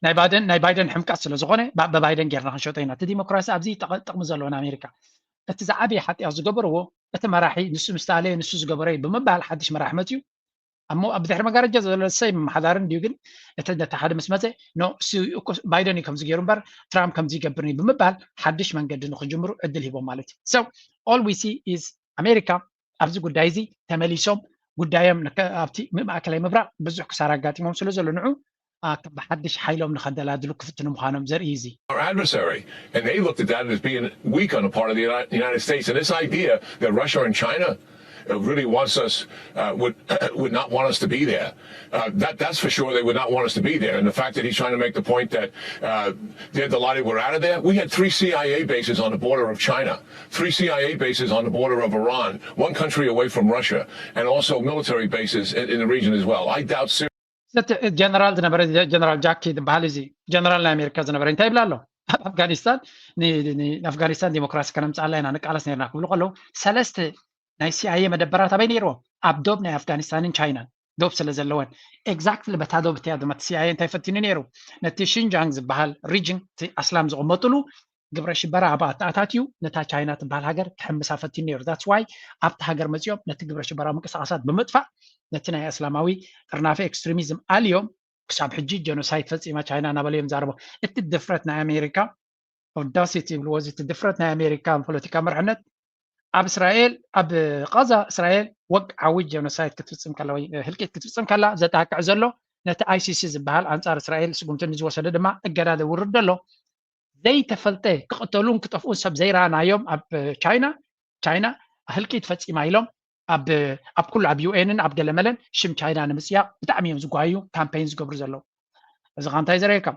ናይ ባይደን፣ ናይ ባይደን ሕምቀት ስለ ዝኾነ፣ ባ-፣ ብባይደን ጌርና ክንሸጦ ኢና። እቲ ዲሞክራሲ ኣብዚ ጠቕ-፣ ጥቕሚ ዘለዎ ንኣሜሪካ። እቲ ዝዓበየ ሓጢኣት ዝገበርዎ፣ እቲ መራሒ ንሱ ምስ ተኣለየ ንሱ ዝገበሮ እዩ ብምባል ሓድሽ መራሒ መፅዩ። እሞ ኣብ ድሕሪ መጋረጃ ዘሎ ሰይ ምሓዳርን ድዩ ግን እቲ ነቲ ሓደ ምስ መፀ፣ ኖ፣ እሱ እኮ ባይደን እዩ ከምዚ ገይሩ እምበር ትራምፕ ከምዚ ይገብር እዩ ብምባል ሓድሽ መንገዲ ንክጅምሩ ዕድል ሂቦም ማለት እዩ። So all we see is ኣሜሪካ ኣብዚ ጉዳይ እዚ ተመሊሶም ጉዳዮም ንከ-፣ ኣብቲ ም-፣ ማእከላይ ምብራቕ ብዙሕ ክሳራ ኣጋጢሞም ስለ ዘሎ ንዑ፣ ኣ፣ ከም ብሓድሽ ሓይሎም ንኸደላድሉ ክፍትኑ ምዃኖም ዘርኢ እዩ እዚ። Our adversary, and they looked at that as being weak on the part of the Uni- United States. And this idea that Russia and China uh, really wants us, uh, would, would not want us to be there. Uh, that, that's for sure. They would not want us to be there. And the fact that he's trying to make the point that uh, they're delighted we're out of there. We had three C I A bases on the border of China, three C I A bases on the border of Iran, one country away from Russia, and also military bases in, in the region as well. I doubt seriously. እቲ ጀነራል ዝነበረ ጀነራል ጃኪ ዝበሃል እዚ ጀነራል ናይ ኣሜሪካ ዝነበረ እንታይ ይብላ ኣሎ? ኣብ ኣፍጋኒስታን ን-፣ ን-፣ ንኣፍጋኒስታን ዲሞክራሲ ከነምፅኣላ ኢና ንቃለስ ነርና ክብሉ ከለዉ ሰለስተ ናይ ሲኣይኤ መደበራት ኣበይ ነይርዎም? ኣብ ዶብ ናይ ኣፍጋኒስታንን ቻይናን ዶብ ስለ ዘለወን ኤግዛክትሊ በታ ዶብ እቲያ ድማ እቲ ሲኣይኤ እንታይ ፈቲኑ ነይሩ? ነቲ ሽንጃንግ ዝበሃል ሪጅን እቲ ኣስላም ዝቕመጥሉ ግብረ ሽበራ ኣብ ኣተኣታትዩ ነታ ቻይና ትበሃል ሃገር ክሕምሳ ፈቲኑ ነይሩ። That's why ኣብቲ ሃገር መፂኦም ነቲ ግብረ ሽበራዊ ምንቅስቃሳት ብምጥፋእ ነቲ ናይ እስላማዊ ጥርናፈ ኤክስትሪሚዝም ኣልዮም ክሳብ ሕጂ ጀኖሳይድ ፈፂማ ቻይና እናበለ እዮም ዛረቦ። እቲ ድፍረት ናይ ኣሜሪካ ኦዳሲቲ ይብልዎ እዚ እቲ ድፍረት ናይ ኣሜሪካ ፖለቲካ መርሕነት ኣብ እስራኤል ኣብ ቃዛ እስራኤል ወግዓዊ ጀኖሳይድ ክትፍፅም ከላ ወይ ህልቂት ክትፍፅም ከላ ዘጣቅዕ ዘሎ ነቲ ኣይሲሲ ዝበሃል ኣንፃር እስራኤል ስጉምቲ ንዝወሰደ ድማ እገዳ ዘውርድ ዘሎ ዘይተፈልጠ ክቕተሉን ክጠፍኡን ሰብ ዘይረኣናዮም ኣብ ቻይና ቻይና ህልቂት ፈፂማ ኢሎም ኣብ ኣብ ኩሉ ኣብ ዩኤንን ኣብ ገለመለን ሽም ቻይና ንምፅያቕ ብጣዕሚ እዮም ዝጓዩ ካምፔይን ዝገብሩ ዘለዉ። እዚ ካ እንታይ ዘርእየካ?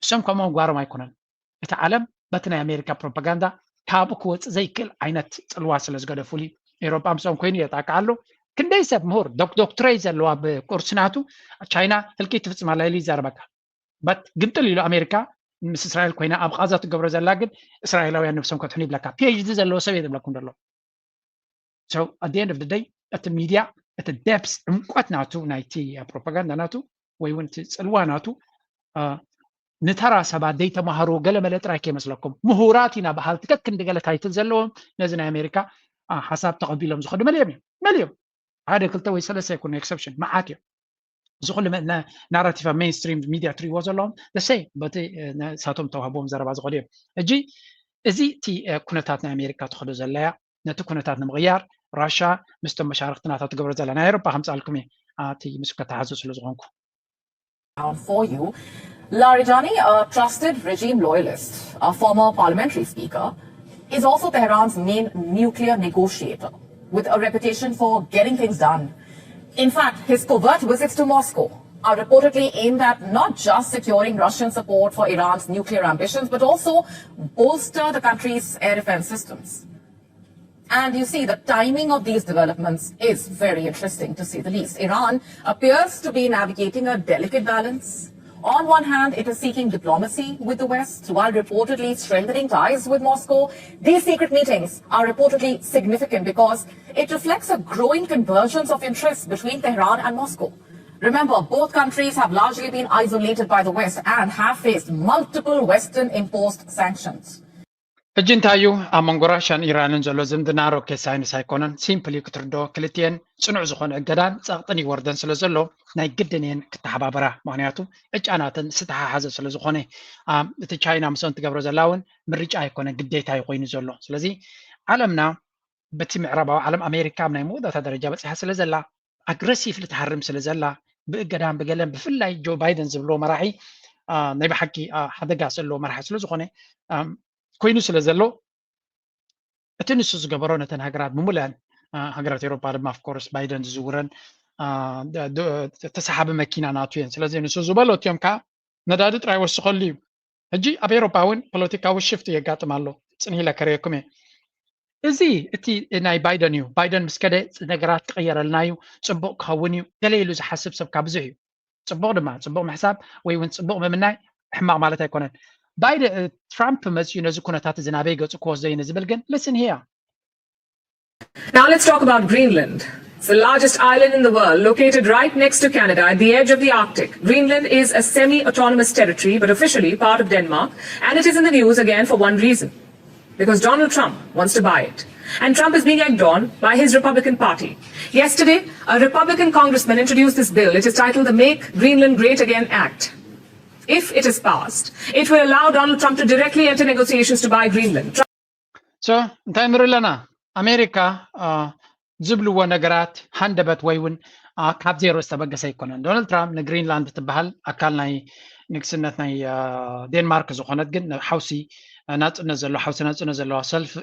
እሶም ከምኦም ጓሮም ኣይኮነን። እቲ ዓለም በቲ ናይ ኣሜሪካ ፕሮፓጋንዳ ካብኡ ክወፅእ ዘይክእል ዓይነት ፅልዋ ስለ ዝገደፉሉ እዩ። ኤሮጳ ምስኦም ኮይኑ የጣቅዓሉ። ክንደይ ሰብ ምሁር ዶክ ዶክትሬት ዘለዎ ኣብ ኮርስ ናቱ ቻይና ህልቂት ትፍፅም ኣላ ኢሉ ይዛረበካ። በት ግምጥል ኢሉ ኣሜሪካ ምስ እስራኤል ኮይና ኣብ ቃዛ ትገብሮ ዘላ ግን እስራኤላውያን ነብሶም ከድሕኑ ይብለካ። ፒኤችዲ ዘለዎ ሰብ እየ ዝብለኩም ዘሎ። So at the end of the day እቲ ሚድያ እቲ ደፕስ ዕምቆት ናቱ ናይቲ ፕሮፓጋንዳ ናቱ ወይ እውን እቲ ፅልዋ ናቱ ንተራ ሰባት ዘይተማሃሩ ገለ መለ ጥራይ ከይመስለኩም ምሁራት ኢና በሃልቲ ከክንዲ ገለ ታይትል ዘለዎም ነዚ ናይ ኣሜሪካ ሓሳብ ተቐቢሎም ዝኸዱ መሊኦም እዮም። መሊኦም ሓደ ክልተ ወይ ሰለስተ ይኩን ኤክሰፕሽን መዓት እዮም። እዚ ኩሉ ናራቲቭ ኣብ ሜንስትሪም ሚድያ ትሪእዎ ዘለዎም ደሰይ በቲ ንሳቶም ተዋህቦም ዘረባ ዝኸዱ እዮም። ሕጂ እዚ እቲ ኩነታት ናይ ኣሜሪካ ትኸዶ ዘለያ ነቲ ኩነታት ንምቕያር ራሻ ምስቶም መሻርክቲ ናታ ትገብሮ ዘላ ናይ ኤሮፓ ከምፃልኩም እየ እቲ ምስ ከተሓዙ ስለ ዝኾንኩ for you. Larijani, a trusted regime loyalist, a former parliamentary speaker, is also Tehran's main nuclear negotiator, with a reputation for getting things done. In fact, his covert visits to Moscow are reportedly aimed at not just securing Russian support for Iran's nuclear ambitions, but also bolster the country's air defense systems. And you see, the timing of these developments is very interesting, to say the least. Iran appears to be navigating a delicate balance On one hand, it is seeking diplomacy with the West while reportedly strengthening ties with Moscow. These secret meetings are reportedly significant because it reflects a growing convergence of interests between Tehran and Moscow. Remember, both countries have largely been isolated by the West and have faced multiple Western imposed sanctions. ሕጂ እንታይ እዩ ኣብ መንጎ ራሽያን ኢራንን ዘሎ ዝምድና? ሮኬት ሳይንስ ኣይኮነን። ሲምፕሊ ክትርድኦ ክልቲኤን ፅኑዕ ዝኾነ እገዳን ፀቕጥን ይወርደን ስለ ዘሎ ናይ ግድን እየን ክተሓባበራ። ምክንያቱ ዕጫናተን ዝተሓሓዘ ስለ ዝኾነ። እቲ ቻይና ምስኦን ትገብሮ ዘላ እውን ምርጫ ኣይኮነ ግዴታ እዩ ኮይኑ ዘሎ። ስለዚ ዓለምና በቲ ምዕራባዊ ዓለም ኣሜሪካ ኣብ ናይ መወዳእታ ደረጃ በፂሓ ስለ ዘላ ኣግረሲቭሊ ትሃርም ስለ ዘላ ብእገዳን ብገለን ብፍላይ ጆ ባይደን ዝብልዎ መራሒ ናይ ብሓቂ ሓደጋ ዘለዎ መራሒ ስለ ዝኾነ ኮይኑ ስለ ዘሎ እቲ ንሱ ዝገበሮ ነተን ሃገራት ብምሉኣን ሃገራት ኤሮፓ ድማ ኦፍኮርስ ባይደን ዝዝውረን ተሰሓቢ መኪና ናቱ እየን። ስለዚ ንሱ ዝበሎ እቲኦም ከዓ ነዳዲ ጥራይ ወስኸሉ እዩ። ሕጂ ኣብ ኤሮፓ እውን ፖለቲካዊ ሽፍት የጋጥም ኣሎ። ፅንሂ ኢለ ከርእየኩም እየ። እዚ እቲ ናይ ባይደን እዩ። ባይደን ምስ ከደ ነገራት ክቕየረልና እዩ፣ ፅቡቕ ክኸውን እዩ ገለ ኢሉ ዝሓስብ ሰብ ካብ ብዙሕ እዩ። ፅቡቕ ድማ ፅቡቕ ምሕሳብ ወይ እውን ፅቡቕ ምምናይ ሕማቕ ማለት ኣይኮነን። ባይደ ትራምፕ መፅዩ ነዚ ኩነታት እዚ ናበይ ገፁ ክወስዶ እዩ ንዝብል ግን ልስን ሂያ Now let's talk about Greenland. It's the largest island in the world, located right next to Canada at the edge of the Arctic. Greenland is a semi autonomous territory, but officially part of Denmark, and it is in the news again for one reason because Donald Trump wants to buy it. And Trump is being egged on by his Republican Party. Yesterday, a Republican congressman introduced this bill. It is titled the Make Greenland Great Again Act. If it is passed, it will allow Donald Trump to directly enter negotiations to buy Greenland. So እንታይ ንርኢ ኣለና? ኣሜሪካ ዝብልዎ ነገራት ሃንደበት ወይ እውን ካብ ዜሮ ዝተበገሰ ኣይኮነን። ዶናልድ ትራምፕ ንግሪንላንድ ትበሃል ኣካል ናይ ንግስነት ናይ ዴንማርክ ዝኾነት ግን ሓውሲ ናፅነት ዘለዎ ሓውሲ ናፅነት ዘለዋ ሰልፍ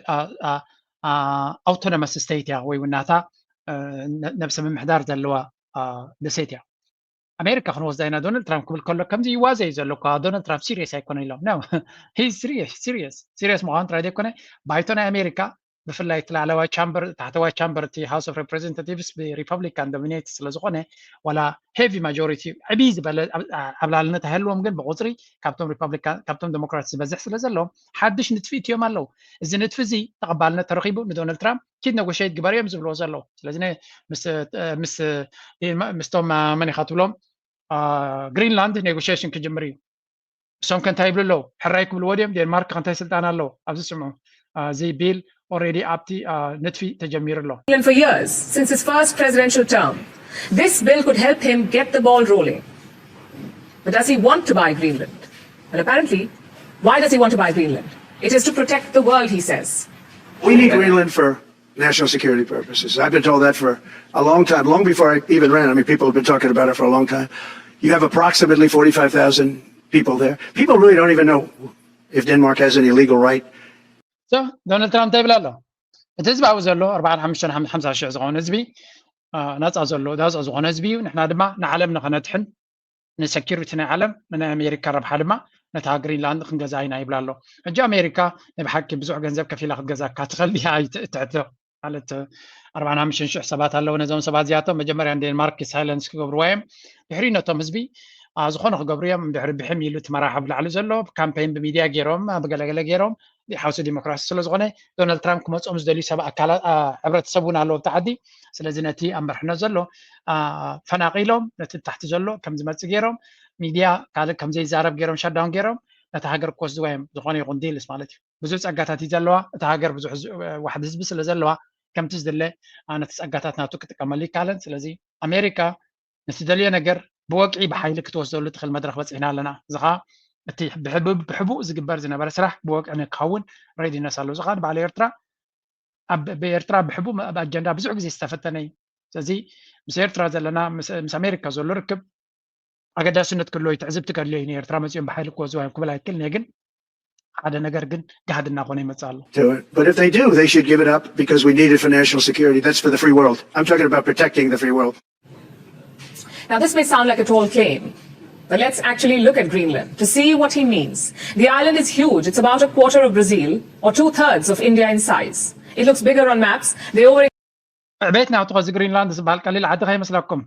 ኣውቶኖመስ ስቴት እያ ወይ እውን ናታ ነብሰ ምምሕዳር ዘለዋ ደሴት እያ። ኣሜሪካ ክንወስዳ ኢና ዶናልድ ትራምፕ ክብል ከሎ ከምዚ ይዋዘ እዩ ዘሎ እኳ ዶናልድ ትራምፕ ሲሪየስ ኣይኮነን ኢሎም። No, he is serious, serious, serious ምዃኑ ጥራይ ዘይኮነ ባይቶ ናይ ኣሜሪካ ብፍላይ እቲ ላዕለዋይ ቻምበር ታሕተዋይ ቻምበር እቲ ሃውስ ኦፍ ሬፕሬዘንታቲቭስ ብሪፐብሊካን ዶሚኔት ስለ ዝኾነ ዋላ ሄቪ ማጆሪቲ ዕብይ ዝበለ ዓብላልነት ኣይህልዎም ግን ብቁፅሪ ካብቶም ሪፐብሊካን ካብቶም ዴሞክራት ዝበዝሕ ስለ ዘለዎም ሓድሽ ንጥፊ እትዮም ኣለዉ። እዚ ንጥፊ እዚ ተቐባልነት ተረኺቡ ንዶናልድ ትራምፕ ኪድ ነጎሽት ግበር እዮም ዝብልዎ ዘለዉ። ስለዚ ምስቶም መን ኢኻ ትብሎም ግሪንላንድ ኔጎሽሽን ክጅምር እዩ። እሶም ከንታይ ይብሉ ኣለዉ? ሕራይ ክብልዎ ድዮም? ዴንማርክ ከንታይ ስልጣን ኣለዉ? ኣብዚ ስምዑ። እዚ ቢል ኦልሬዲ ኣብቲ ንጥፊ ተጀሚሩ ኣሎ። For years, since his first presidential term, this bill could help him get the ball rolling. But does he want to buy Greenland? Well, apparently, why does he want to buy Greenland? It is to protect the world, he says. We need Greenland for national security purposes. I've been told that for a long time, long before I even ran. I mean, people have been talking about it for a long time. You have approximately forty-five thousand people there. People really don't even know if Denmark has any legal right. So, ዶናልድ ትራምፕ እንታይ ይብል ኣሎ? እቲ ህዝቢ ኣብኡ ዘሎ ኣርባዓን ሓሙሽተን ሓምሳ ሽሕ ዝኾነ ህዝቢ ናፃ ዘሎ ናፃ ዝኾነ ህዝቢ እዩ። ንሕና ድማ ንዓለም ንኸነድሕን ንሰኪሪቲ ናይ ዓለም ንናይ ኣሜሪካ ረብሓ ድማ ነታ ግሪንላንድ ክንገዛ ኢና ይብል ኣሎ። ሕጂ ኣሜሪካ ናይ ብሓቂ ብዙሕ ገንዘብ ከፊላ ክትገዛካ ትኽእል ድያ? ኣይትሕቶ ማለት ኣርባዓን ሓሙሽተን ሽሕ ሰባት ኣለዉ። ነዞም ሰባት እዚኣቶም መጀመርያ ንዴንማርክ ሳይለንስ ክገብርዋ እዮም። ድሕሪ ነቶም ህዝቢ ዝኾነ ክገብሩ እዮም። ድሕሪ ብሕም ኢሉ እቲ መራሒ ኣብ ላዕሊ ዘሎ ካምፔን ብሚድያ ገይሮም ብገለገለ ገይሮም ሓውሲ ዲሞክራሲ ስለ ዝኾነ ዶናልድ ትራምፕ ክመፅኦም ዝደልዩ ሰብ ኣካላት ሕብረተሰብ እውን ኣለዎ ኣብቲ ዓዲ። ስለዚ ነቲ ኣብ መርሕነት ዘሎ ፈናቒሎም ነቲ ታሕቲ ዘሎ ከም ዝመፅእ ገይሮም ሚድያ ካልእ ከም ዘይዛረብ ገይሮም ሻዳውን ገይሮም ነቲ ሃገር ክወስድዋ እዮም። ዝኾነ ይኹን ዲልስ ማለት እዩ። ብዙሕ ፀጋታት እዩ ዘለዋ እታ ሃገር ብዙሕ ዋሕዲ ህዝቢ ስለ ዘለዋ ከምቲ ዝድለ ነቲ ፀጋታት ናቱ ክጥቀመሉ ይከኣለን። ስለዚ ኣሜሪካ ንትደልዮ ነገር ብወግዒ ብሓይሊ ክትወስደሉ ትኽእል መድረኽ በፂሕና ኣለና። እዚ ኸዓ እቲ ብሕቡእ ዝግበር ዝነበረ ስራሕ ብወግዒ ንክኸውን ሬዲነስ ኣሎ። እዚ ኸዓ ንባዕሉ ኤርትራ ኣብ ብኤርትራ ብሕቡእ ኣብ ኣጀንዳ ብዙሕ ግዜ ዝተፈተነ እዩ። ስለዚ ምስ ኤርትራ ዘለና ምስ ኣሜሪካ ዘሎ ርክብ ኣገዳስነት ክህልዎ እዩ። ትዕዝብቲ ከድልዮ እዩ። ንኤርትራ መፂኦም ብሓይሊ ክወስድዋ እዮም ክብል ኣይክእልን እየ፣ ግን ሓደ ነገር ግን ጋህዲ እናኾነ ይመፅእ ኣሎ። But if they do, they should give it up because we need it for national security. That's for the free world. I'm talking about protecting the free world. Now, this may sound like a tall claim, but let's actually look at Greenland to see what he means. The island is huge. It's about a quarter of Brazil, or two thirds of India in size. It looks bigger on maps. They over ዕቤት ናቱ ከዚ ግሪንላንድ ዝበሃል ቀሊል ዓዲ ከይመስለኩም።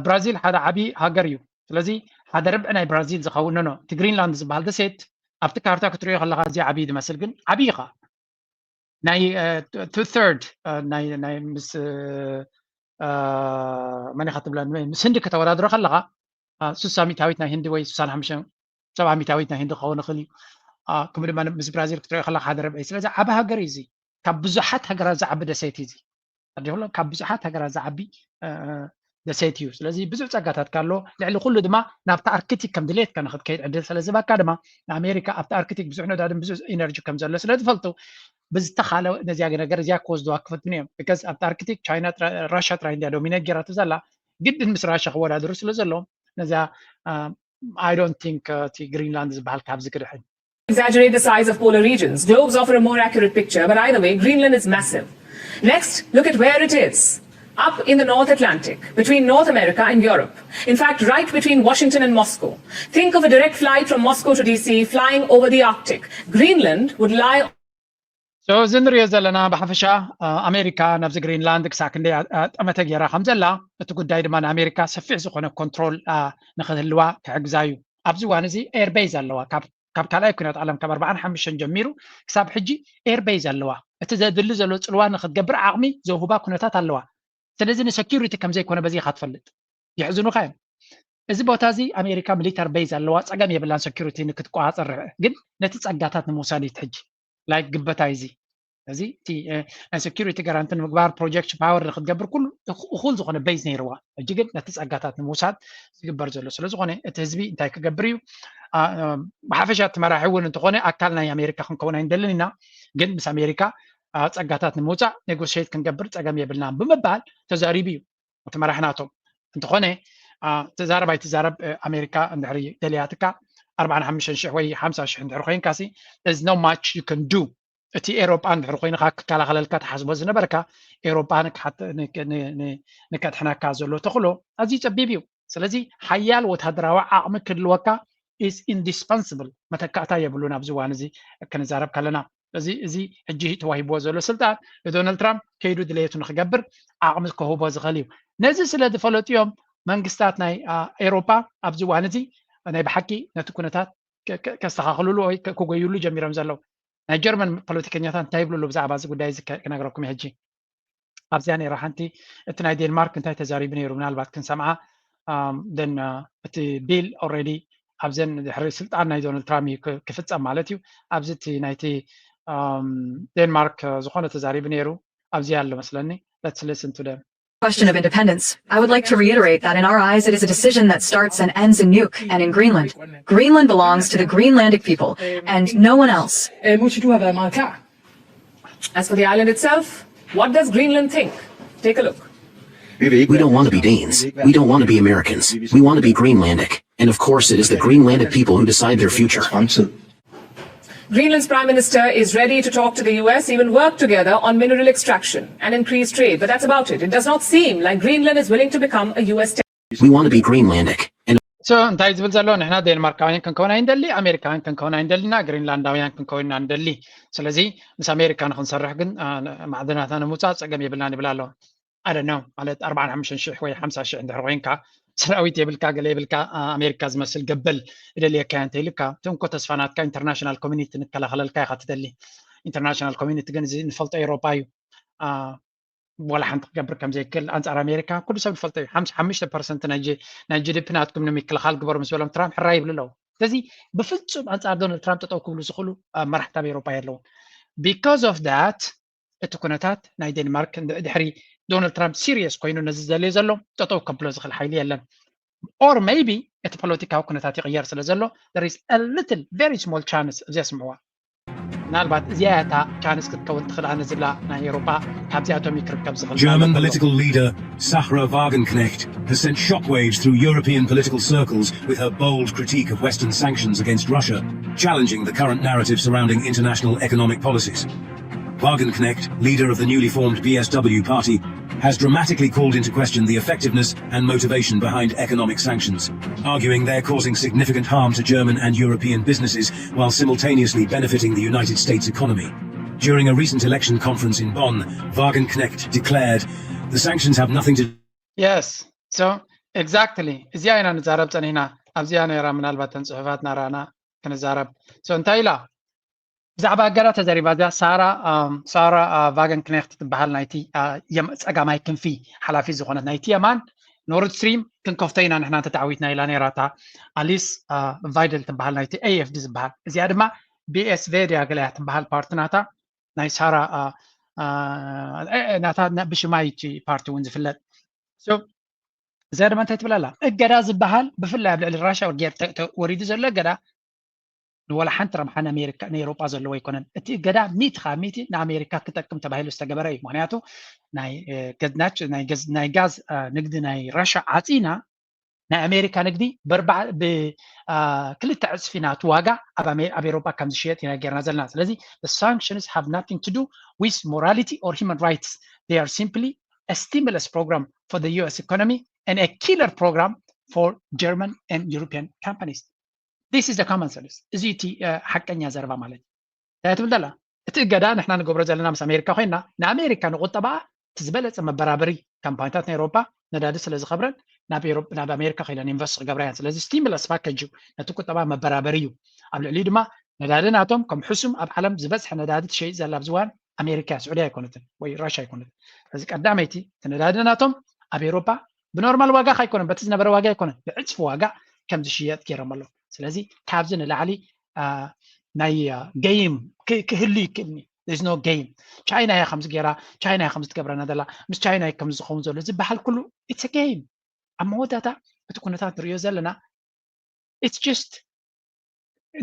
ብራዚል ሓደ ዓብዪ ሃገር እዩ። ስለዚ ሓደ ርብዒ ናይ ብራዚል ዝኸውን ኖ እቲ ግሪንላንድ ዝበሃል ደሴት ኣብቲ ካርታ ክትሪኦ ከለካ እዚ ዓብዪ ዝመስል ግን ዓብዪ ኸዓ ናይ two third ናይ ናይ ምስ መን ኢኻ ትብላ ምስ ህንዲ ከተወዳድሮ ከለካ ስሳ ሚታዊት ናይ ህንዲ ወይ ስሳን ሓሙሽተን ሰብዓ ሚታዊት ናይ ህንዲ ክኸውን ይኽእል እዩ። ከምኡ ድማ ምስ ብራዚል ክትሪኦ ከለካ ሓደ ርብዒ። ስለዚ ዓቢ ሃገር እዩ እዚ። ካብ ብዙሓት ሃገራት ዝዓቢ ደሴት እዩ እዚ። ካብ ብዙሓት ሃገራት ዝዓቢ ደሴት እዩ። ስለዚ ብዙሕ ጸጋታት ካሎ ልዕሊ ኩሉ ድማ ናብቲ ኣርክቲክ ከም ድሌትካ ንክትከይድ ዕድል ስለ ዝህበካ ድማ ንኣሜሪካ ኣብቲ ኣርክቲክ ብዙሕ ነዳድን ብዙሕ ኢነርጂ ከም ዘሎ ስለ ዝፈልጡ ብዝተኻለ ነዚያ ነገር እዚኣ ክወስድዋ ክፍትኑ እዮም። ቢካዝ ኣብቲ ኣርክቲክ ቻይና ራሻ ጥራይ እንዲያ ዶሚኔት ጌራቶ ዘላ ግድን ምስ ራሻ ክወዳደሩ ስለ ዘለዎም ነዚያ I don't think እቲ ግሪንላንድ ዝበሃል ካብዚ ክድሕን exaggerate the size of polar regions. Globes offer a more accurate picture, but either way, Greenland is massive. Next, look at where it is. Up in the North Atlantic, between North America and Europe. In fact, right between Washington and Moscow. Think of a direct flight from Moscow to D C flying over the Arctic. Greenland would lie So እዚ ንሪኦ ዘለና ብሓፈሻ ኣሜሪካ ናብዚ ግሪንላንድ ክሳብ ክንደይ ጠመተ ገይራ ከም ዘላ እቲ ጉዳይ ድማ ንኣሜሪካ ሰፊሕ ዝኾነ ኮንትሮል ንክህልዋ ክሕግዛ እዩ። ኣብዚ እዋን እዚ ኤርቤዝ ኣለዋ ካብ ካልኣይ ኩናት ዓለም ካብ ኣርባዓን ሓሙሽተን ጀሚሩ ክሳብ ሕጂ ኤርቤዝ ኣለዋ። እቲ ዘድሊ ዘሎ ፅልዋ ንክትገብር ዓቕሚ ዘውህባ ኩነታት ኣለዋ። ስለዚ ንሰኪሪቲ ከምዘይኮነ በዚ ኢካ ትፈልጥ። የሕዝኑካ እዮም። እዚ ቦታ እዚ ኣሜሪካ ሚሊተር ቤዝ ኣለዋ፣ ፀገም የብላን ሰኪሪቲ ንክትቆፃፀር ርብዒ። ግን ነቲ ፀጋታት ንምውሳድ እዩ ሕጂ ላይክ ግበታ እዚ እዚ እቲ ናይ ሰኪሪቲ ጋራንቲ ንምግባር ፕሮጀክት ፓወር ንክትገብር ኩሉ እኩል ዝኾነ ቤዝ ነይርዋ። ሕጂ ግን ነቲ ፀጋታት ንምውሳድ ዝግበር ዘሎ ስለዝኾነ እቲ ህዝቢ እንታይ ክገብር እዩ? ብሓፈሻ እቲ መራሒ እውን እንተኾነ ኣካል ናይ ኣሜሪካ ክንከውን ኣይንደልን ኢና። ግን ምስ ኣሜሪካ ፀጋታት ንምውፃእ ኔጎሽት ክንገብር ፀገም የብልናን ብምባል ተዛሪቡ እዩ። እቲ መራሕ ናቶም እንተኾነ ትዛረብ ኣይትዛረብ ኣሜሪካ እንድሕሪ ደልያትካ ኣርባዓን ሓሙሽተን ሽሕ ወይ ሓምሳ ሽሕ እንድሕሪ ኮይንካ ሲ there's not much you can do። እቲ ኤሮጳ እንድሕሪ ኮይንካ ክከላኸለልካ ትሓስቦ ዝነበርካ ኤሮጳ ንከድሕነካ ዘሎ ተኽእሎ ኣዝዩ ጸቢብ እዩ። ስለዚ ሓያል ወታደራዊ ዓቕሚ ክህልወካ is indispensable፣ መተካእታ የብሉን። ኣብዚ እዋን እዚ ክንዛረብ ከለና እዚ እዚ ሕጂ ተዋሂብዎ ዘሎ ስልጣን ንዶናልድ ትራምፕ ከይዱ ድሌቱ ንክገብር ዓቕሚ ክህቦ ዝኽእል እዩ። ነዚ ስለ ዝፈለጡ እዮም መንግስታት ናይ ኤሮፓ ኣብዚ እዋን እዚ ናይ ብሓቂ ነቲ ኩነታት ከስተኻኽልሉ ወይ ክጎይሉ ጀሚሮም ዘለዉ። ናይ ጀርመን ፖለቲከኛታት እንታይ ይብልሉ ብዛዕባ እዚ ጉዳይ እዚ ክነግረኩም ሕጂ ኣብዚኣ ነይራ ሓንቲ እቲ ናይ ዴንማርክ እንታይ ተዛሪቡ ነይሩ ምናልባት ክንሰምዓ then እቲ ቢል already ኣብዘን ድሕሪ ስልጣን ናይ ዶናልድ ትራምፕ እዩ ክፍፀም ማለት እዩ። ኣብዚ እቲ ናይቲ ዴንማርክ ዝኾነ ተዛሪቡ ነይሩ ኣብዚ ኣሎ መስለኒ። Let's listen to them. Question of independence. I would like to reiterate that in our eyes it is a decision that starts and ends in Nuuk and in Greenland. Greenland belongs to the Greenlandic people and no one else. As for the island itself, what does Greenland think? Take a look. We don't want to be Danes. We don't want to be Americans. We want to be Greenlandic. And of course, it is the Greenlandic people who decide their future. Greenland's prime minister is ready to talk to the U S, even work together on mineral extraction and increase trade, but that's about it. It does not seem like Greenland is willing to become a U S territory. We want to be Greenlandic. And so እንታይ ዝብል ዘሎ ንሕና ዴንማርካውያን ክንከውን ኣይንደሊ፣ ኣሜሪካውያን ክንከውን ኣይንደሊና፣ ግሪንላንዳውያን ክንከውን ኢና ንደሊ። ስለዚ ምስ ኣሜሪካ ንክንሰርሕ ግን ማዕድናትና ንምውፃእ ፀገም የብልናን ይብል ኣሎ። ኣደኖ ማለት ኣርባዓን ሓሙሽተን ሽሕ ወይ ሓምሳ ሽሕ እንድሕር ኮይንካ ሰራዊት የብልካ ገለ የብልካ ኣሜሪካ ዝመስል ገበል እደልየካ እንተ ኢልካ እቲ እንኮ ተስፋ ናትካ ኢንተርናሽናል ኮሚኒቲ ንከላኸለልካ ኢካ ትደሊ። ኢንተርናሽናል ኮሚኒቲ ግን እዚ ንፈልጦ ኤሮፓ እዩ። ዋላ ሓንቲ ክገብር ከም ዘይክእል ኣንጻር ኣሜሪካ ኩሉ ሰብ ዝፈልጦ እዩ። ሓምሳ ሓሙሽተ ፐርሰንት ናይ ጂ- ናይ ጂ ዲ ፒ ናትኩም ንምክልኻል ግበሩ ምስ በሎም ትራምፕ ሕራይ ይብሉ ኣለዉ። ስለዚ ብፍጹም ኣንጻር ዶናልድ ትራምፕ ጠጠው ክብሉ ዝኽእሉ ኣብ መራሕቲ ኣብ ኤሮፓ የለዉ። Because of that እቲ ኩነታት ናይ ዴንማርክ ድሕሪ ዶናልድ ትራምፕ ሲሪየስ ኮይኑ ነዚ ዘልዮ ዘሎ ጠጠው ከብሎ ዝኽእል ሓይሊ የለን። Or maybe እቲ ፖለቲካዊ ኩነታት ይቕየር ስለ ዘሎ there is a little very small chance እዚ ኣስምዕዋ። ምናልባት እዚኣ እያ እታ ቻንስ ክትከውን ትኽእል ኣነ ዝብላ ናይ ኤውሮጳ ካብዚኣቶም እዩ ክርከብ ዝኽእል። German political leader Sahra Wagenknecht has sent shockwaves through European political circles with her bold critique of Western sanctions against Russia, challenging the current narrative surrounding international economic policies. Wagenknecht, leader of the newly formed B S W party, has dramatically called into question the effectiveness and motivation behind economic sanctions, arguing they're causing significant harm to German and European businesses while simultaneously benefiting the United States economy. During a recent election conference in Bonn, Wagenknecht declared, "The sanctions have nothing to" Yes. So exactly እዚኣ ኢና ንዛረብ ጸኒሕና። ኣብዚኣ ነይራ። ምናልባት ተን ጽሑፋት ናራና ክንዛረብ። So እንታይ ኢላ? ብዛዕባ እገዳ ተዘሪባ እዚኣ ሳራ ሳራ ቫገን ክኔክት ትበሃል ናይቲ ጸጋማይ ክንፊ ሓላፊ ዝኾነት ናይቲ የማን ኖርድ ስትሪም ክንከፍቶ ኢና ንሕና እንተተዓዊትና ኢላ ነይራ። እታ ኣሊስ ቫይደል ትበሃል ናይቲ ኤኤፍዲ ዝበሃል፣ እዚኣ ድማ ቢኤስቬ ድያ ገለያ ትበሃል ፓርቲ ናታ ናይ ሳራ ናታ ብሽማይ እቲ ፓርቲ እውን ዝፍለጥ። እዚኣ ድማ እንታይ ትብል ኣላ? እገዳ ዝበሃል ብፍላይ ኣብ ልዕሊ ራሻ ወሪዱ ዘሎ እገዳ ንወላ ሓንቲ ረብሓ ንኣሜሪካ ንኤሮጳ ዘለዎ ኣይኮነን። እቲ እገዳ ሚእቲ ካብ ሚእቲ ንኣሜሪካ ክጠቅም ተባሂሉ ዝተገበረ እዩ። ምክንያቱ ናይ ጋዝ ንግዲ ናይ ራሻ ዓፂና ናይ ኣሜሪካ ንግዲ ብክልተ ዕፅፊ ናቱ ዋጋ ኣብ ኤሮጳ ከም ዝሽየጥ ኢና ጌርና ዘለና። ስለዚ sanctions have nothing to do with morality or human rights. They are simply a stimulus program for the U S economy and a killer program for German and European companies. This is the common sense. እዚ እቲ ሓቀኛ ዘረባ ማለት እዩ። እንታይ ትብል ዘላ? እቲ እገዳ ንሕና ንገብሮ ዘለና ምስ ኣሜሪካ ኮይና ንኣሜሪካ ንቁጠባ እቲ ዝበለፀ መበራበሪ ካምፓኒታት ናይ ኤሮፓ ነዳዲ ስለ ዝኸብረን ናብ ኣሜሪካ ከይለን ኢንቨስት ክገብራ እያን። ስለዚ ስቲሙለስ ፓኬጅ እዩ፣ ነቲ ቁጠባ መበራበሪ እዩ። ኣብ ልዕሊኡ ድማ ነዳዲ ናቶም ከም ሕሱም ኣብ ዓለም ዝበዝሐ ነዳዲ ትሸይጥ ዘላ ኣብዚ እዋን ኣሜሪካ፣ ስዑድያ ኣይኮነትን ወይ ራሻ ኣይኮነትን። ስለዚ ቀዳመይቲ እቲ ነዳዲ ናቶም ኣብ ኤሮፓ ብኖርማል ዋጋ ካይኮነን፣ በቲ ዝነበረ ዋጋ ኣይኮነን፣ ብዕፅፊ ዋጋ ከም ዝሽየጥ ገይሮም ኣለዉ። ስለዚ ካብዚ ንላዕሊ ናይ ገይም ክህሉ ይክእልኒ። ኖ ገይም። ቻይና እያ ከምዚ ገይራ፣ ቻይና እያ ከምዚ ትገብረና ዘላ፣ ምስ ቻይና እዩ ከምዚ ዝኸውን ዘሎ ዝበሃል ኩሉ ኢትስ ገይም። ኣብ መወዳእታ እቲ ኩነታት ንሪኦ ዘለና ኢትስ ጀስት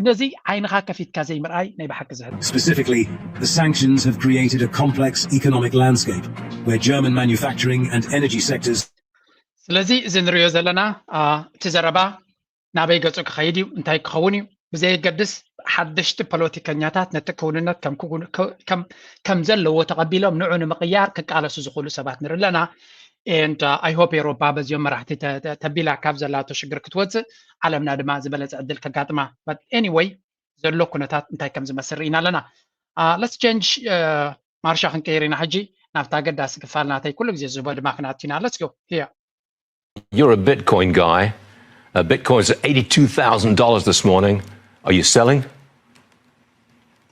ነዚ ዓይንኻ ከፊትካ ዘይምርኣይ ናይ ብሓቂ ዘህርም። Specifically, the sanctions have created a complex economic landscape where German manufacturing and energy sectors ስለዚ እዚ ንሪኦ ዘለና እቲ ዘረባ ናበይ ገጹ ክኸይድ እዩ፣ እንታይ ክኸውን እዩ ብዘየገድስ ሓደሽቲ ፖለቲከኛታት ነቲ ክውንነት ከም ዘለዎ ተቐቢሎም ንዑ ንምቕያር ክቃለሱ ዝኽእሉ ሰባት ንርኢ ኣለና። And I hope ኤሮፓ በዚኦም መራሕቲ ተቢላ ካብ ዘላቶ ሽግር ክትወፅእ፣ ዓለምና ድማ ዝበለፀ ዕድል ከጋጥማ። But anyway ዘሎ ኩነታት እንታይ ከም ዝመስል ርኢና ኣለና። Let's change ማርሻ ክንቀይር ኢና ሕጂ ናብታ ኣገዳሲ ክፋል ናተይ ኩሉ ግዜ ዝህቦ ድማ ክንኣቱ ኢና። Let's go here. You're a Bitcoin guy. Uh, Bitcoin's at eighty-two thousand dollars this morning. Are you selling?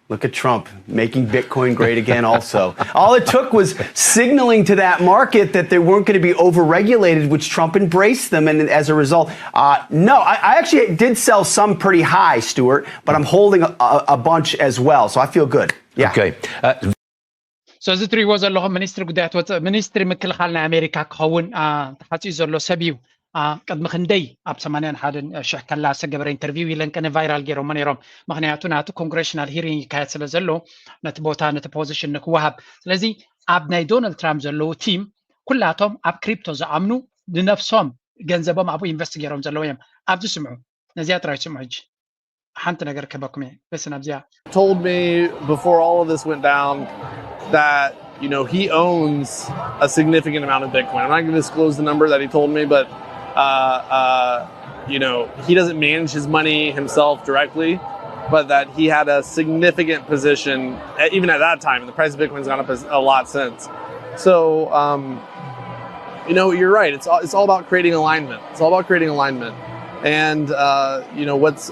Look at Trump making Bitcoin great again, also. All it took was signaling to that market that they weren't going to be overregulated, which Trump embraced them. And as a result, uh, no, I, I, actually did sell some pretty high, Stuart, but I'm holding a, a, a bunch as well. So I feel good. Yeah. Okay. Uh, So እዚ ትሪእዎ ዘለኹም ሚኒስትሪ ጉዳያት ወፃኢ፣ ሚኒስትሪ ምክልኻል ናይ ኣሜሪካ ክኸውን ተሓፂኡ ዘሎ ሰብ እዩ። ቅድሚ ክንደይ ኣብ ሰማንያን ሓደን ሽሕ ከላ ዝተገበረ ኢንተርቪው ኢለን ቅነ ቫይራል ገይሮሞ ነይሮም። ምክንያቱ ናቱ ኮንግሬሽናል ሂሪንግ ይካየድ ስለ ዘሎ ነቲ ቦታ ነቲ ፖዚሽን ንክወሃብ። ስለዚ ኣብ ናይ ዶናልድ ትራምፕ ዘለዉ ቲም ኩላቶም ኣብ ክሪፕቶ ዝኣምኑ ንነፍሶም ገንዘቦም ኣብኡ ኢንቨስት ገይሮም ዘለዉ እዮም። ኣብዚ ስምዑ፣ ነዚኣ ጥራይ ስምዑ። ሕጂ ሓንቲ ነገር ክህበኩም እየ። በስን ኣብዚኣ told me before all of this went down that you know he owns a significant amount of Bitcoin. I'm not going to disclose the number that he told me, but uh, uh, you know he doesn't manage his money himself directly, but that he had a significant position even at that time. And the price of Bitcoin's gone up a lot since. So um, you know you're right. It's all, it's all about creating alignment. It's all about creating alignment. And uh, you know what's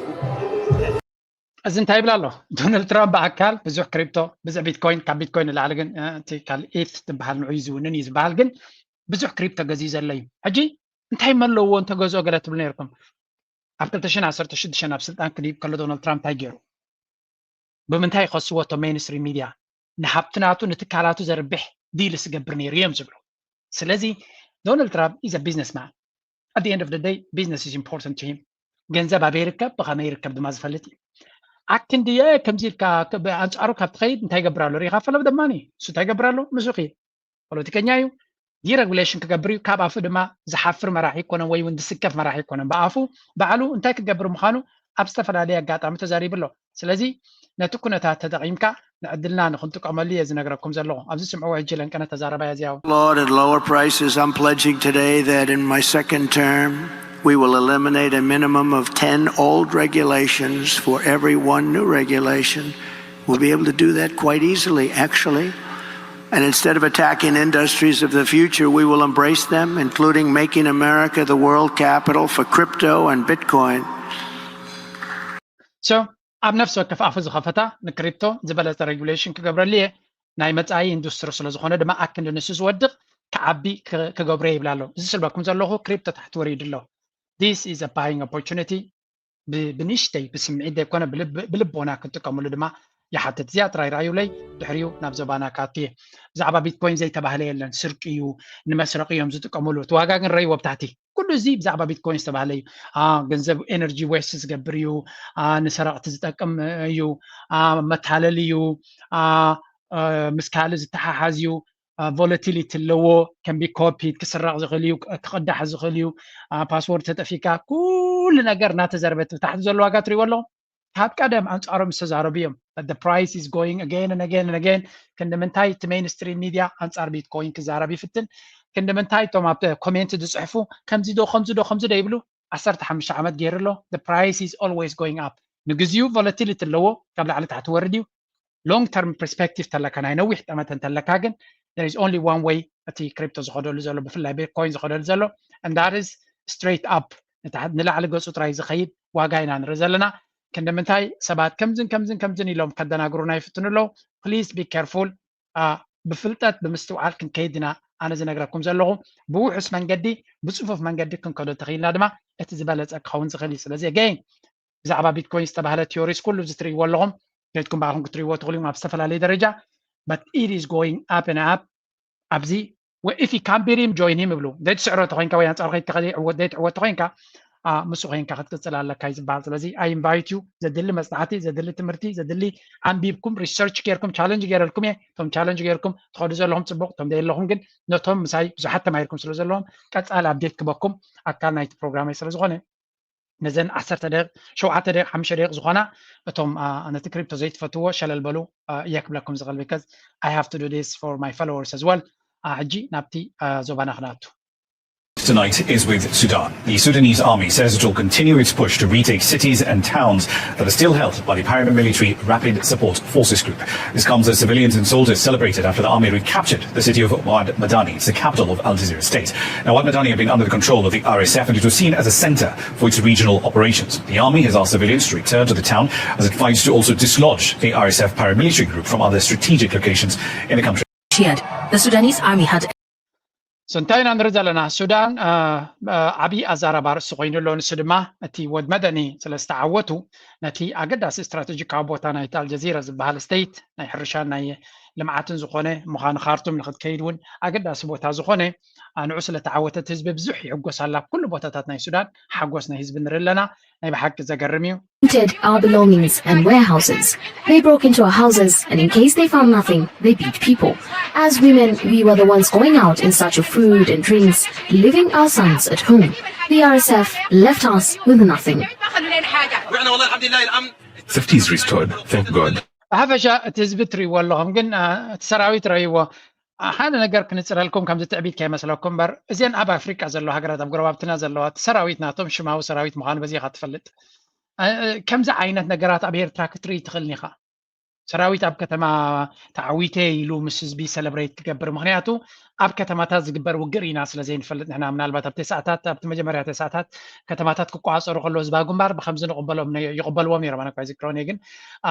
እዚ እንታይ ይብል ኣሎ? ዶናልድ ትራምፕ ብኣካል ብዙሕ ክሪፕቶ፣ ብዙሕ ቢትኮይን፣ ካብ ቢትኮይን ንላዕሊ ግን እቲ ካልእ ኢት ዝበሃል ንዑ እዩ ዝውንን እዩ ዝበሃል፣ ግን ብዙሕ ክሪፕቶ ገዚኡ ዘሎ እዩ። ሕጂ እንታይ መለዎ እንተገዝኦ ገለ ትብሉ ነይርኩም? ኣብ ክልተ ሽሕን ዓሰርተ ሽዱሽተን ኣብ ስልጣን ክድይብ ከሎ ዶናልድ ትራምፕ እንታይ ገይሩ? ብምንታይ ይኸስዎ እቶም ሜይንስትሪም ሚድያ? ንሃብቲ ናቱ ንትካላቱ ዘርብሕ ዲልስ ዝገብር ነይሩ እዮም ዝብሉ። ስለዚ ዶናልድ ትራምፕ is a businessman. At the end of the day, business is important to him. ገንዘብ ኣበይ ይርከብ፣ ብኸመይ ይርከብ ድማ ዝፈልጥ እዩ። ኣክንድየ ከምዚ ኢልካ ኣንፃሩ ካብ ትኸይድ እንታይ ይገብር ኣሎ ሪኢኻ? ፈለብ ደማኒ እሱ እንታይ ይገብር ኣሎ? ምስ ኺድ ፖለቲከኛ እዩ። ዲረጉሌሽን ክገብር እዩ። ካብ ኣፉ ድማ ዝሓፍር መራሒ ይኮነን ወይ እውን ዝስከፍ መራሒ ይኮነን። ብኣፉ ባዕሉ እንታይ ክገብር ምዃኑ ኣብ ዝተፈላለየ ኣጋጣሚ ተዛሪቡ ኣሎ። ስለዚ ነቲ ኩነታት ተጠቒምካ ንዕድልና ንክንጥቀመሉ እየ ዝነግረኩም ዘለኹ። ኣብዚ ስምዕዎ ሕጂ ለንቀነ ተዛረባያ እዚኣ እውን። Lord, at lower prices, I'm pledging today that in my second term, we will eliminate a minimum of ten old regulations for every one new regulation. We'll be able to do that quite easily, actually. And instead of attacking industries of the future, we will embrace them, including making America the world capital for crypto and Bitcoin. So ኣብ ነፍሲ ወከፍ ኣፉ ዝኸፈታ ንክሪፕቶ ዝበለፀ regulation ክገብረሉ እየ። ናይ መፃኢ ኢንዱስትሪ ስለ ዝኾነ ድማ ኣክንዲ ንሱ ዝወድቕ ክዓቢ ክገብሮ ይብላ ኣሎ። እዚ ስልበኩም ዘለኹ ክሪፕቶ ታሕቲ ወሪዱ ኣሎ። This is a buying opportunity። ብንሽተይ ብስምዒት ዘይኮነ ብልቦና ክንጥቀመሉ ድማ ይሓትት። እዚኣ ጥራይ ረኣዩለይ፣ ድሕሪኡ ናብ ዞባና ክኣቱ እየ። ብዛዕባ ቢትኮይን ዘይተባህለ የለን። ስርቂ እዩ፣ ንመስረቂ እዮም ዝጥቀምሉ። እቲ ዋጋ ግን ረእይዎ ብታሕቲ። ኩሉ እዚ ብዛዕባ ቢትኮይን ዝተባህለ እዩ። ገንዘብ ኤነርጂ ዌስት ዝገብር እዩ፣ ንሰረቕቲ ዝጠቅም እዩ፣ መታለሊ እዩ፣ ምስ ካልእ ዝተሓሓዝ እዩ። ቮለቲሊቲ ኣለዎ። ከም ቢኮፒት ክስረቕ ዝኽእል እዩ፣ ክቕዳሕ ዝኽእል እዩ። ፓስወርድ ተጠፊካ ኩሉ ነገር እናተዘርበት ብታሕቲ ዘሎ ዋጋ ትሪእዎ ኣለኹም። ካብ ቀደም ኣንፃሮም ዝተዛረቡ እዮም። The price is going again and again and again። ክንዲ ምንታይ እቲ ሜይንስትሪም ሚድያ ኣንፃር ቢትኮይን ክዛረብ ይፍትን? ክንዲ ምንታይ እቶም ኣብ ኮሜንት ዝፅሕፉ ከምዚ ዶ ከምዚ ዶ ከምዚ ዶ ይብሉ? ዓሰርተ ሓሙሽተ ዓመት ገይሩ ኣሎ። The price is always going up። ንግዚኡ ቮለቲሊቲ ኣለዎ፣ ካብ ላዕሊ ታሕቲ ወርድ እዩ። Long term perspective ተለካ፣ ናይ ነዊሕ ጠመተ እንተለካ ግን there is only one way እቲ ክሪፕቶ ዝኸደሉ ዘሎ፣ ብፍላይ ቢትኮይን ዝኸደሉ ዘሎ፣ and that is straight up፣ ንላዕሊ ገፁ ጥራይ ዝኸይድ ዋጋ ኢና ንርኢ ዘለና። ክንዲ ምንታይ ሰባት ከምዝን ከምዝን ከምዝን ኢሎም ከደናግሩና ይፍትኑ ኣለዉ። Please be careful። ብፍልጠት ብምስትውዓል ክንከይድ ኢና ኣነ ዝነግረኩም ዘለኹ። ብውሑስ መንገዲ ብፅፉፍ መንገዲ ክንከዶ ተኽኢልና ድማ እቲ ዝበለፀ ክኸውን ዝኽእል እዩ። ስለዚ again ብዛዕባ ቢትኮይን ዝተባህለ ቲዮሪስ ኩሉ እዚ ትርእይዎ ኣለኹም፣ ከይድኩም ባዕልኹም ክትርእይዎ ትኽእሉ ኢኹም ኣብ ዝተፈላለየ ደረጃ። But it is going up and up። ኣብዚ if you can't beat him, join him ይብሉ። ዘይትስዕሮ ተኮይንካ ወይ ኣንጻሩ ከይድካ ዘይትዕወት ተኮይንካ ምስኡ ኮይንካ ክትቅጽል ኣለካ እዩ ዝበሃል። ስለዚ I invite you፣ ዘድሊ መጽናዕቲ፣ ዘድሊ ትምህርቲ፣ ዘድሊ ኣንቢብኩም ሪሰርች ጌርኩም ቻለንጅ ጌረልኩም እየ። እቶም ቻለንጅ ጌርኩም ትኸዱ ዘለኹም ጽቡቕ፣ እቶም ዘየለኹም ግን ነቶም ምሳይ ብዙሓት ተማሂርኩም ስለ ዘለኹም ቀጻሊ ኣፕዴት ክበኩም ኣካል ናይቲ ፕሮግራመይ ስለ ዝኾነ ነዘን ዓሰርተ ደቂቕ ሸውዓተ ደቂቕ ሓሙሽተ ደቂቕ ዝኾና እቶም ነቲ ክሪፕቶ ዘይትፈትዎ ሸለል በሉ እየ ክብለኩም ዝኽእል because I have to do this for my followers as well። ሕጂ ናብቲ ዞባና ክነኣቱ። Tonight is with Sudan. The Sudanese army says it will continue its push to retake cities and towns that are still held by the paramilitary Rapid Support Forces group. This comes as civilians and soldiers celebrated after the army recaptured the city of Wad Madani. It's the capital of Al Jazeera state. Now, Wad Madani had been under the control of the R S F and it was seen as a center for its regional operations. The army has asked civilians to return to the town as it fights to also dislodge the R S F paramilitary group from other strategic locations in the country. The Sudanese army had So እንታይ ኢና ንርኢ ዘለና? ሱዳን ዓብዪ ኣዛራባ ርእሲ ኮይኑ ኣሎ። ንሱ ድማ እቲ ወድ መደኒ ስለ ዝተዓወቱ ነቲ ኣገዳሲ ስትራቴጂካዊ ቦታ ናይቲ ኣልጀዚራ ዝበሃል ስቴት ናይ ሕርሻን ናይ ልምዓትን ዝኾነ ምዃኑ ካርቱም ንክትከይድ እውን ኣገዳሲ ቦታ ዝኾነ ንዑ ስለ ተዓወተ እቲ ህዝቢ ብዙሕ ይሕጎስ ኣላ። ኣብ ኩሉ ቦታታት ናይ ሱዳን ሓጎስ ናይ ህዝቢ ንርኢ ኣለና። ናይ ብሓቂ ዘገርም እዩ። Our belongings and warehouses. They broke into our houses and in case they found nothing, they beat people. As women, we were the ones going out in search of food and drinks, leaving our sons at home. The R S F left us with nothing. Safety is restored, thank God. ብሓፈሻ እቲ ህዝቢ ትርእይዎ ኣለኹም፣ ግን እቲ ሰራዊት ረእይዎ። ሓደ ነገር ክንፅረልኩም፣ ከምዚ ትዕቢት ከይመስለኩም እምበር፣ እዚአን ኣብ ኣፍሪቃ ዘለዋ ሃገራት፣ ኣብ ጎረባብትና ዘለዋ፣ እቲ ሰራዊት ናቶም ሽማዊ ሰራዊት ምዃኑ በዚ ኢኻ ትፈልጥ። ከምዚ ዓይነት ነገራት ኣብ ኤርትራ ክትርኢ ትኽእል ኢኻ። ሰራዊት ኣብ ከተማ ተዓዊተ ኢሉ ምስ ህዝቢ ሰለብሬት ክገብር፣ ምኽንያቱ ኣብ ከተማታት ዝግበር ውግእ ርኢና ስለ ዘይንፈልጥ ንሕና። ምናልባት ኣብ ተስዓታት፣ ኣብቲ መጀመርያ ተስዓታት ከተማታት ክቋፀሩ ከለዉ ህዝባዊ ግንባር ብከምዚ ንቕበሎም ነ-፣ ይቕበልዎም ነይሮም። ኣነ እኳ ይዝክሮ እየ፣ ግን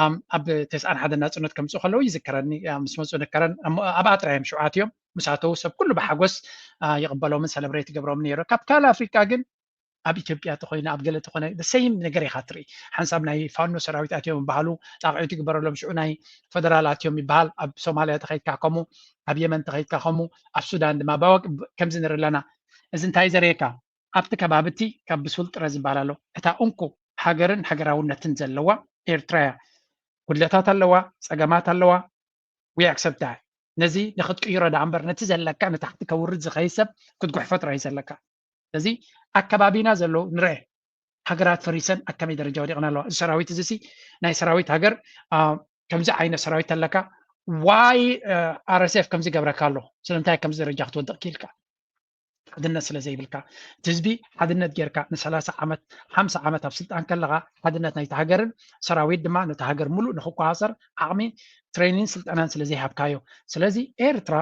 ኣም፣ ኣብ ተስዓን ሓደን ናፅነት ከምፅኡ ከለዉ ይዝከረኒ። ኣም፣ ምስ መፁ ንከረን ኣም፣ ኣብኣ ጥራይ እዮም ሽውዓት እዮም። ምስ ኣተዉ ሰብ ኩሉ ብሓጎስ አ፣ ይቕበሎምን ሰለብሬት ይገብሮም ነይሩ። ካብ ካልእ ኣፍሪቃ ግን ኣብ ኢትዮጵያ ተኾይነ ኣብ ገለ ተኾነ the same ነገር ኢኻ ትርኢ። ሓንሳብ ናይ ፋኖ ሰራዊት ኣትዮም ይበሃሉ፣ ጣቕዒት ይግበረሎም። ሽዑ ናይ ፈደራል ኣትዮም ይበሃል። ኣብ ሶማልያ ተኸይድካ ከምኡ፣ ኣብ የመን ተኸይድካ ከምኡ፣ ኣብ ሱዳን ድማ ባወቅ ከምዚ ንርኢ ኣለና። እዚ እንታይ ዘርእየካ? ኣብቲ ከባቢ እቲ ካብ ብሱል ጥረ ዝበሃል ኣሎ። እታ እንኮ ሃገርን ሃገራውነትን ዘለዋ ኤርትራ እያ። ጉድለታት ኣለዋ፣ ጸገማት ኣለዋ። We accept that። ነዚ ንኽትቅይሮ ደኣ እምበር ነቲ ዘለካ ንታሕቲ ከውርድ ዝኸይድ ሰብ ክትጉሕፎ ጥራይ እዩ ዘለካ። ስለዚ ኣከባቢና ዘለዉ ንርአ። ሃገራት ፈሪሰን ኣብ ከመይ ደረጃ ወዲቕና ኣለዋ። እዚ ሰራዊት እዚ ሲ ናይ ሰራዊት ሃገር አ፣ ከምዚ ዓይነት ሰራዊት ኣለካ። ዋይ ኣር ኤስ ኤፍ ከምዚ ገብረካ ኣሎ? ስለምንታይ ከምዚ ደረጃ ክትወድቕ ክኢልካ? ሓድነት ስለ ዘይብልካ፣ እቲ ህዝቢ ሓድነት ጌርካ ንሰላሳ ዓመት፣ ሓምሳ ዓመት ኣብ ስልጣን ከለኻ፣ ሓድነት ናይቲ ሃገርን ሰራዊት ድማ ነቲ ሃገር ሙሉእ ንክቆፃፀር ዓቕሚ፣ ትሬኒን ስልጠናን ስለ ዘይሃብካዮ። ስለዚ ኤርትራ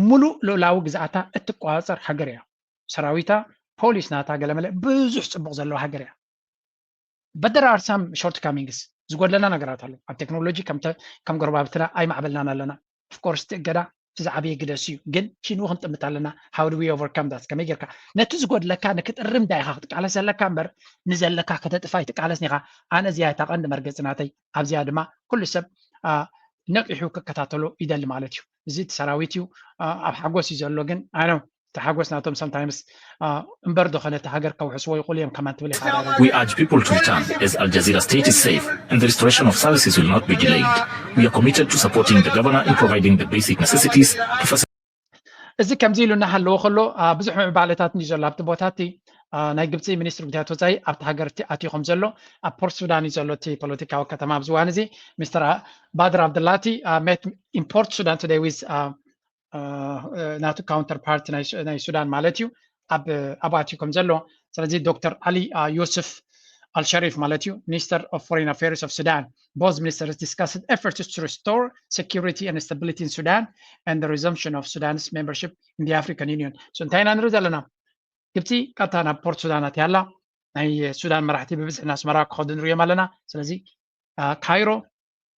ሙሉእ ልኡላዊ ግዝኣታ እትቆፃፀር ሃገር እያ። ሰራዊታ፣ ፖሊስ ናታ፣ ገለመለ ብዙሕ ፅቡቕ ዘለዎ ሃገር እያ። But there are some shortcomings፣ ዝጎድለና ነገራት ኣሎ። ኣብ ቴክኖሎጂ ከም ጎረባብትና ኣይማዕበልናን ኣለና። Of course እቲ እገዳ እቲ ዝዓበየ ግደስ እዩ፣ ግን ቺንኡ ክንጥምት ኣለና። How do we overcome that? ከመይ ጌርካ ነቲ ዝጎድለካ ንክጥርም ዳይኻ ክትቃለስ ዘለካ እምበር፣ ንዘለካ ከተጥፋ ኣይትቃለስን ኢኻ። ኣነ እዚኣ እታ ቀንዲ መርገፂ ናተይ። ኣብዚኣ ድማ ኩሉ ሰብ ነቂሑ ክከታተሎ ይደሊ ማለት እዩ። እዚ እቲ ሰራዊት እዩ። ኣብ ሓጎስ እዩ ዘሎ፣ ግን ኣይ ነው እቲ ሓጎስ ናቶም sometimes እምበር ዶ ኸነ እቲ ሃገር ከውሕስዎ ይኽእሉ እዮም ከማን ትብል ኢኻ። We urge people to return as Al Jazeera state is safe and the restoration of services will not be delayed. We are committed to supporting the governor in providing the basic necessities to facilitate እዚ ከምዚ ኢሉ እናሃለወ ከሎ ብዙሕ ምዕባለታት እዩ ዘሎ ኣብቲ ቦታ እቲ። ናይ ግብፂ ሚኒስትሪ ጉዳያት ወፃኢ ኣብቲ ሃገር እቲ ኣትዩ ከም ዘሎ ኣብ ፖርት ሱዳን እዩ ዘሎ እቲ ፖለቲካዊ ከተማ ኣብዚ እዋን እዚ። ሚስተር ባድር ኣብድላቲ met in Port Sudan today with ናቱ counterpart ናይ ሱዳን ማለት እዩ ኣብ ኣብኡ ኣትዩ ከም ዘሎ። ስለዚ ዶክተር ዓሊ ዮስፍ ኣልሸሪፍ ማለት እዩ፣ Minister of Foreign Affairs of Sudan. Both ministers discussed efforts to restore security and stability in Sudan and the resumption of Sudan's membership in the African Union. So እንታይ ኢና ንርኢ ዘለና? ግብፂ ቀጥታ ናብ ፖርት ሱዳን ኣትያ ኣላ። ናይ ሱዳን መራሕቲ ብብዝሒ ንኣስመራ ክኸዱ ንሪኦም ኣለና። ስለዚ ካይሮ፣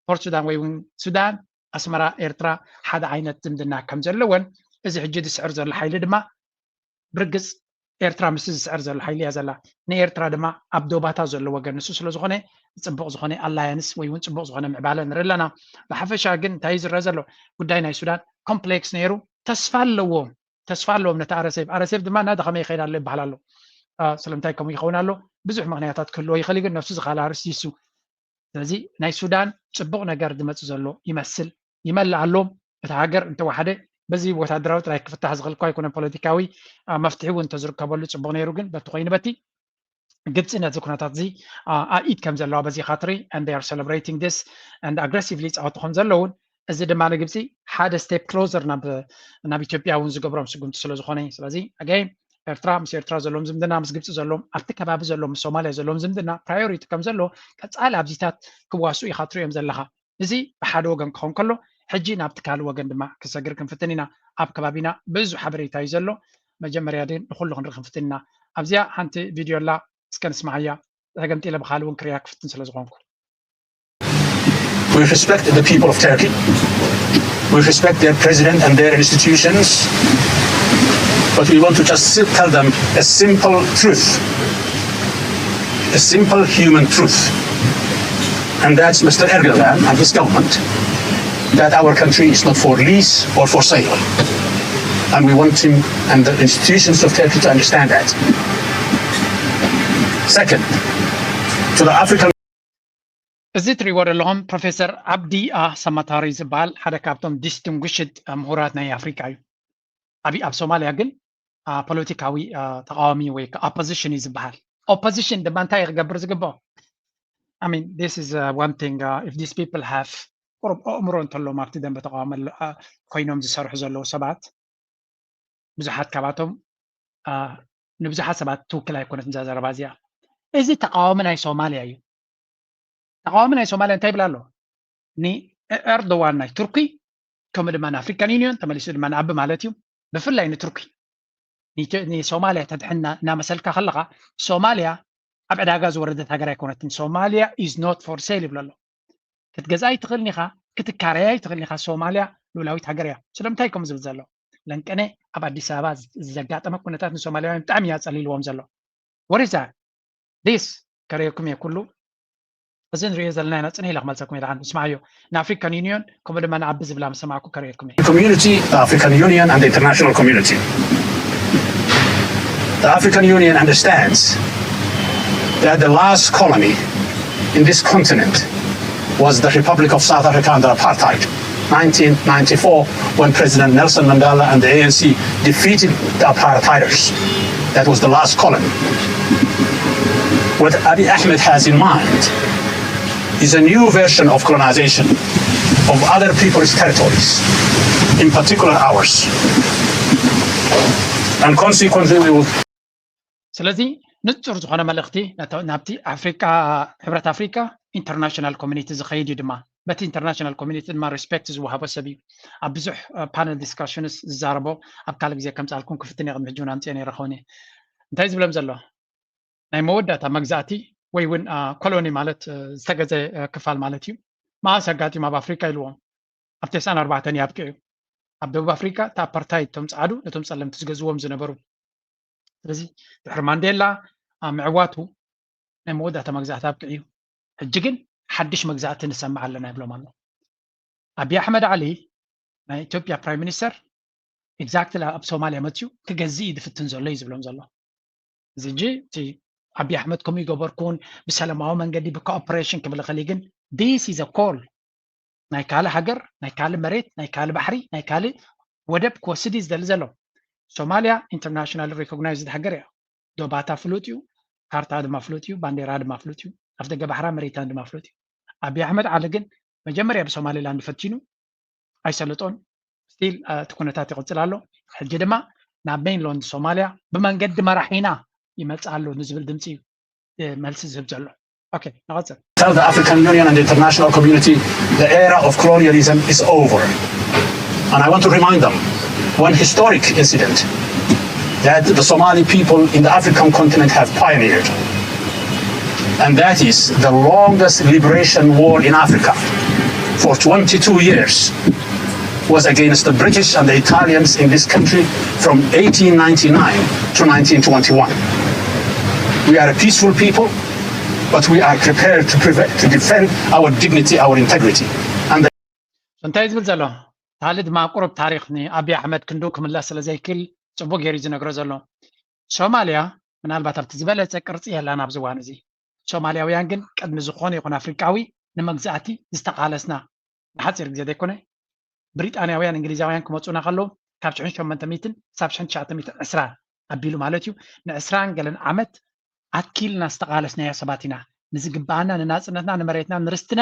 ፖርት ሱዳን ወይ እውን ሱዳን፣ ኣስመራ፣ ኤርትራ ሓደ ዓይነት ዝምድና ከም ዘለወን፣ እዚ ሕጂ ዝስዕር ዘሎ ሓይሊ ድማ ብርግፅ ኤርትራ ምስቲ ዝስዕር ዘሎ ሓይሊ እያ ዘላ። ንኤርትራ ድማ ኣብ ዶባታ ዘሎ ወገን ንሱ ስለ ዝኾነ ፅቡቕ ዝኾነ ኣላያንስ ወይ እውን ፅቡቕ ዝኾነ ምዕባለ ንርኢ ኣለና። ብሓፈሻ ግን እንታይ እዩ ዝረአ ዘሎ? ጉዳይ ናይ ሱዳን ኮምፕሌክስ ነይሩ። ተስፋ ኣለዎም፣ ተስፋ ኣለዎም ነቲ ኣረሴፍ። ኣረሴፍ ድማ እናደኸመ ይኸይድ ኣሎ ይበሃል ኣሎ። ስለምንታይ ከምኡ ይኸውን ኣሎ? ብዙሕ ምኽንያታት ክህልዎ ይኽእል እዩ፣ ግን ነብሱ ዝኻል ኣርእስቲ እሱ። ስለዚ ናይ ሱዳን ፅቡቕ ነገር ዝመፅእ ዘሎ ይመስል፣ ይመልእ ኣሎ። እቲ ሃገር እንተወሓደ በዚ ወታደራዊ ጥራይ ክፍታሕ ዝኽእል እኳ ኣይኮነን፣ ፖለቲካዊ መፍትሒ እውን እንተዝርከበሉ ፅቡቕ ነይሩ። ግን በቲ ኮይኑ በቲ ግብፂ ነዚ ኩነታት እዚ ኣኢድ ከም ዘለዋ በዚ ኢኻ ትርኢ። And they are celebrating this and aggressively ይፃወቱ ከም ዘለውን፣ እዚ ድማ ንግብፂ ሓደ step closer ናብ ናብ ኢትዮጵያ እውን ዝገብሮም ስጉምቲ ስለ ዝኾነ እዩ። ስለዚ again ኤርትራ ምስ ኤርትራ ዘለዎም ዝምድና፣ ምስ ግብፂ ዘለዎም፣ ኣብቲ ከባቢ ዘለዎም፣ ምስ ሶማልያ ዘለዎም ዝምድና ፕራዮሪቲ ከም ዘሎ ቀፃሊ ኣብዚታት ክዋስኡ ኢኻ ትሪኦም ዘለኻ። እዚ ብሓደ ወገን ክኸውን ከሎ፣ ሕጂ ናብቲ ካልእ ወገን ድማ ክሰግር ክንፍትን ኢና። ኣብ ከባቢና ብዙሕ ሓበሬታ እዩ ዘሎ። መጀመርያ ግን ንኹሉ ክንርኢ ክንፍትን ኢና። ኣብዚኣ ሓንቲ ቪድዮ ኣላ፣ እስከ ንስማዓያ። ተገምጢለ ብኻልእ እውን ክሪኣ ክፍትን ስለ ዝኾንኩ። We respect the people of Turkey. We respect their president and their institutions. But we want to just si- tell them a simple truth, a simple human truth. And that's Mister Erdogan and his government, that our country is not for lease or for sale. And we want him and the institutions of Turkey to understand that. Second, to the African እዚ እትሪእዎ ዘለኹም ፕሮፌሰር ዓብዲ ሰማታሪ ዝበሃል ሓደ ካብቶም ዲስቲንጉሽድ ምሁራት ናይ ኣፍሪካ እዩ። ኣብ ኣብ ሶማልያ ግን ፖለቲካዊ ተቃዋሚ ወይ ኦፖዚሽን እዩ ዝበሃል። ኦፖዚሽን ድማ እንታይ ክገብር ዝግብኦ? I mean, this is one thing, if these people have ቁሩብ ኣእምሮ እንተሎም ኣብቲ ደንበ ተቃዋሚ ኮይኖም ዝሰርሑ ዘለዉ ሰባት ብዙሓት ካባቶም ንብዙሓት ሰባት ትውክል ኣይኮነትን እዛ ዘረባ እዚኣ። እዚ ተቃዋሚ ናይ ሶማልያ እዩ። ተቃዋሚ ናይ ሶማልያ እንታይ ይብል ኣሎ? ንኤርዶዋን ናይ ቱርኪ ከምኡ ድማ ንኣፍሪካን ዩኒዮን ተመሊሱ ድማ ንኣቢ ማለት እዩ። ብፍላይ ንቱርኪ ንሶማልያ ተድሕና እናመሰልካ ከለካ ሶማልያ ኣብ ዕዳጋ ዝወረደት ሃገር ኣይኮነትን። ሶማልያ is not for sale ይብሎ ኣሎ። ክትገዝኣ ኣይትኽእልን ኢኻ፣ ክትካረያ ኣይትኽእልን ኢኻ። ሶማልያ ልኡላዊት ሃገር እያ። ስለምንታይ ከምኡ ዝብል ዘሎ? ለንቀነ ኣብ ኣዲስ ኣበባ ዘጋጠመ ኩነታት ንሶማልያውያን ብጣዕሚ እዩ ኣጸሊልዎም ዘሎ። What is that? This ከርእየኩም እየ ኩሉ። እዚ ንሪኦ ዘለና ኢና፣ ጽንሕ ኢለ ክመልሰኩም እየ። ደሓን ስምዓዮ። ንኣፍሪካን ዩኒዮን ከምኡ ድማ ንኣቢ ዝብላ ምስ ሰማዕኩ ከርእየኩም እየ። community, the African Union and the international community. The African Union understands that the last colony in this continent was the Republic of South Africa under apartheid, nineteen ninety-four, when President Nelson Mandela and the A N C defeated the apartheiders. That was the last colony. What Abiy Ahmed has in mind is a new version of colonization of other people's territories, in particular ours. And consequently, we will ስለዚ ንጹር ዝኾነ መልእኽቲ ናብቲ ኣፍሪቃ፣ ሕብረት ኣፍሪቃ፣ ኢንተርናሽናል ኮሚኒቲ ዝኸይድ እዩ ድማ። በቲ ኢንተርናሽናል ኮሚኒቲ ድማ ሪስፔክት ዝወሃቦ ሰብ እዩ። ኣብ ብዙሕ ፓነል ዲስካሽንስ ዝዛረቦ ኣብ ካልእ ግዜ ከምጻልኩም ክፍትን እየ። ቅድሚ ሕጂ እውን ኣምፅኦ ነይረ ኸውን እየ። እንታይ ዝብሎም ዘሎ? ናይ መወዳእታ መግዛእቲ ወይ እውን ኮሎኒ ማለት ዝተገዘ ክፋል ማለት እዩ። መዓስ ኣጋጢሙ ኣብ ኣፍሪካ ኢልዎም። ኣብ ተስዓን ኣርባዕተን እዩ ኣብቂዑ። ኣብ ደቡብ ኣፍሪካ እቲ ኣፓርታይድ እቶም ፃዕዱ ነቶም ፀለምቲ ዝገዝዎም ዝነበሩ። ስለዚ ድሕሪ ማንዴላ ምዕዋቱ ናይ መወዳእታ መግዛእቲ ኣብቂዑ እዩ። ሕጂ ግን ሓድሽ መግዛእቲ ንሰምዕ ኣለና ይብሎም ኣሎ። ኣብይ ኣሕመድ ዓሊ ናይ ኢትዮጵያ ፕራይም ሚኒስተር ኤግዛክትሊ ኣብ ሶማልያ መፅዩ ክገዝእ እዩ ዝፍትን ዘሎ እዩ ዝብሎም ዘሎ። እዚ ሕጂ እቲ ኣብይ ኣሕመድ ከምኡ ይገበርኩን ብሰላማዊ መንገዲ ብኮኦፕሬሽን ክብል ይኽእል እዩ፣ ግን this is a call ናይ ካልእ ሃገር፣ ናይ ካልእ መሬት፣ ናይ ካልእ ባሕሪ፣ ናይ ካልእ ወደብ ክወስድ እዩ ዝደሊ ዘሎ። ሶማልያ ኢንተርናሽናል ሪኮግናይዝድ ሃገር እያ። ዶባታ ፍሉጥ እዩ፣ ካርታ ድማ ፍሉጥ እዩ፣ ባንዴራ ድማ ፍሉጥ እዩ፣ ኣፍ ደገ ባሕራ መሬታን ድማ ፍሉጥ እዩ። ኣብይ ኣሕመድ ዓሊ ግን መጀመርያ ብሶማሌላንድ ፈቲኑ ኣይሰለጦን። ስቲል እቲ ኩነታት ይቕፅል ኣሎ። ሕጂ ድማ ናብ ሜይንላንድ ሶማልያ ብመንገዲ መራሒና ይመፅእ ኣሎ ንዝብል ድምፂ እዩ መልሲ ዝህብ ዘሎ። ኦኬ፣ ንቐፅል። Tell the African Union and the international community the era of colonialism is over. And I want to remind them one historic incident that the Somali people in the African continent have pioneered. And that is the longest liberation war in Africa for twenty-two years was against the British and the Italians in this country from eighteen ninety-nine to nineteen twenty-one. We are a peaceful people, but we are prepared to, prevent, to defend our dignity, our integrity. And the እንታይ ዝብል ዘሎ ታሊ ድማ ቁሩብ ታሪክ ንኣብይ ኣሕመድ ክንዱ ክምለስ ስለ ዘይክል ፅቡቅ ገይሩ ዝነግሮ ዘሎ። ሶማልያ ምናልባት ኣብቲ ዝበለፀ ቅርፂ የላን ኣብዚ እዋን እዚ። ሶማልያውያን ግን ቅድሚ ዝኾነ ይኹን ኣፍሪቃዊ ንመግዛእቲ ዝተቃለስና ንሓፂር ግዜ ዘይኮነ ብሪጣንያውያን እንግሊዛውያን ክመፁና ከለዉ ካብ ሽሕን ሸሞንተ ሚእትን ክሳብ ሽሕን ትሽዓተ ሚእትን ዕስራ ኣቢሉ ማለት እዩ ንዕስራን ገለን ዓመት ኣትኪልና ዝተቃለስናዮ ሰባት ኢና። ንዝግበኣና ንናፅነትና ንመሬትና ንርስትና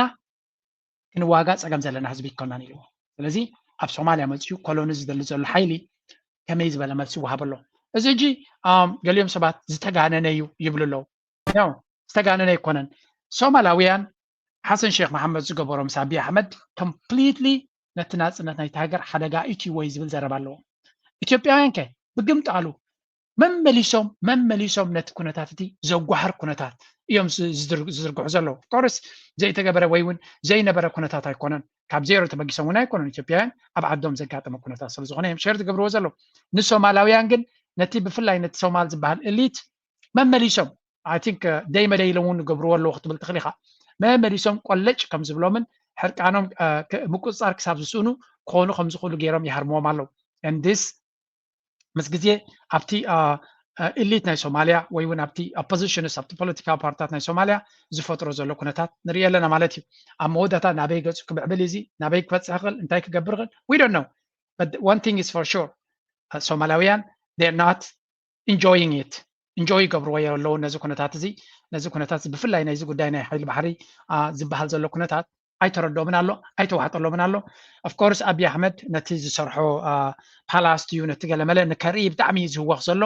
ክንዋጋ ፀገም ዘለና ህዝቢ ይኮናን ኢልዎ። ስለዚ ኣብ ሶማልያ መፅዩ ኮሎኒ ዝደሊ ዘሎ ሓይሊ ከመይ ዝበለ መልሲ ይወሃበሎ? እዚ ሕጂ ገሊኦም ሰባት ዝተጋነነ እዩ ይብሉ ኣለዉ። ያው ዝተጋነነ ኣይኮነን። ሶማላውያን ሓሰን ሼክ መሓመድ ዝገበሮ ምስ ኣብይ ኣሕመድ ኮምፕሊትሊ ነቲ ናፅነት ናይቲ ሃገር ሓደጋ እትይዎ እዩ ዝብል ዘረባ ኣለዎ። ኢትዮጵያውያን ከ ብግምጣሉ መመሊሶም መመሊሶም ነቲ ኩነታት እቲ ዘጓህር ኩነታት እዮም ዝዝርግሑ ዘለዉ። ኮርስ ዘይተገበረ ወይ እውን ዘይነበረ ኩነታት ኣይኮነን። ካብ ዜሮ ተበጊሶም እውን ኣይኮነን። ኢትዮጵያውያን ኣብ ዓዶም ዘጋጠመ ኩነታት ስለ ዝኾነ እዮም ሸር ዝገብርዎ ዘለዉ። ንሶማላውያን ግን ነቲ ብፍላይ ነቲ ሶማል ዝበሃል እሊት መመሊሶም ኣይ ቲንክ ደይ መደይ ኢሎም እውን ይገብርዎ ኣለዉ ክትብል ትኽእል ኢኻ። መመሊሶም ቆለጭ ከም ዝብሎምን ሕርቃኖም ምቁፅፃር ክሳብ ዝስእኑ ክኾኑ ከም ዝኽእሉ ገይሮም ይሃርምዎም ኣለዉ። ንስ ምስ ግዜ ኣብቲ ኢሊት ናይ ሶማልያ ወይ እውን ኣብቲ ኦፖዚሽንስ ኣብቲ ፖለቲካዊ ፓርትታት ናይ ሶማልያ ዝፈጥሮ ዘሎ ኩነታት ንሪኢ ኣለና ማለት እዩ። ኣብ መወዳእታ ናበይ ገፁ ክምዕብል እዚ ናበይ ክበፅሕ ይኽእል እንታይ ክገብር ይኽእል we don't know. But one thing is for sure ሶማላውያን they're not enjoying it. ኢንጆይ ይገብርዎ ኣለዉ ነዚ ኩነታት እዚ። ነዚ ኩነታት እዚ ብፍላይ ናይዚ ጉዳይ ናይ ሓይሊ ባሕሪ ዝበሃል ዘሎ ኩነታት ኣይተረድኦምን ኣሎ ኣይተዋሕጠሎምን ኣሎ። ኦፍኮርስ ኣብይ ኣሕመድ ነቲ ዝሰርሖ ፓላስ ድዩ ነቲ ገለመለ ንከርኢ ብጣዕሚ እዩ ዝህወኽ ዘሎ።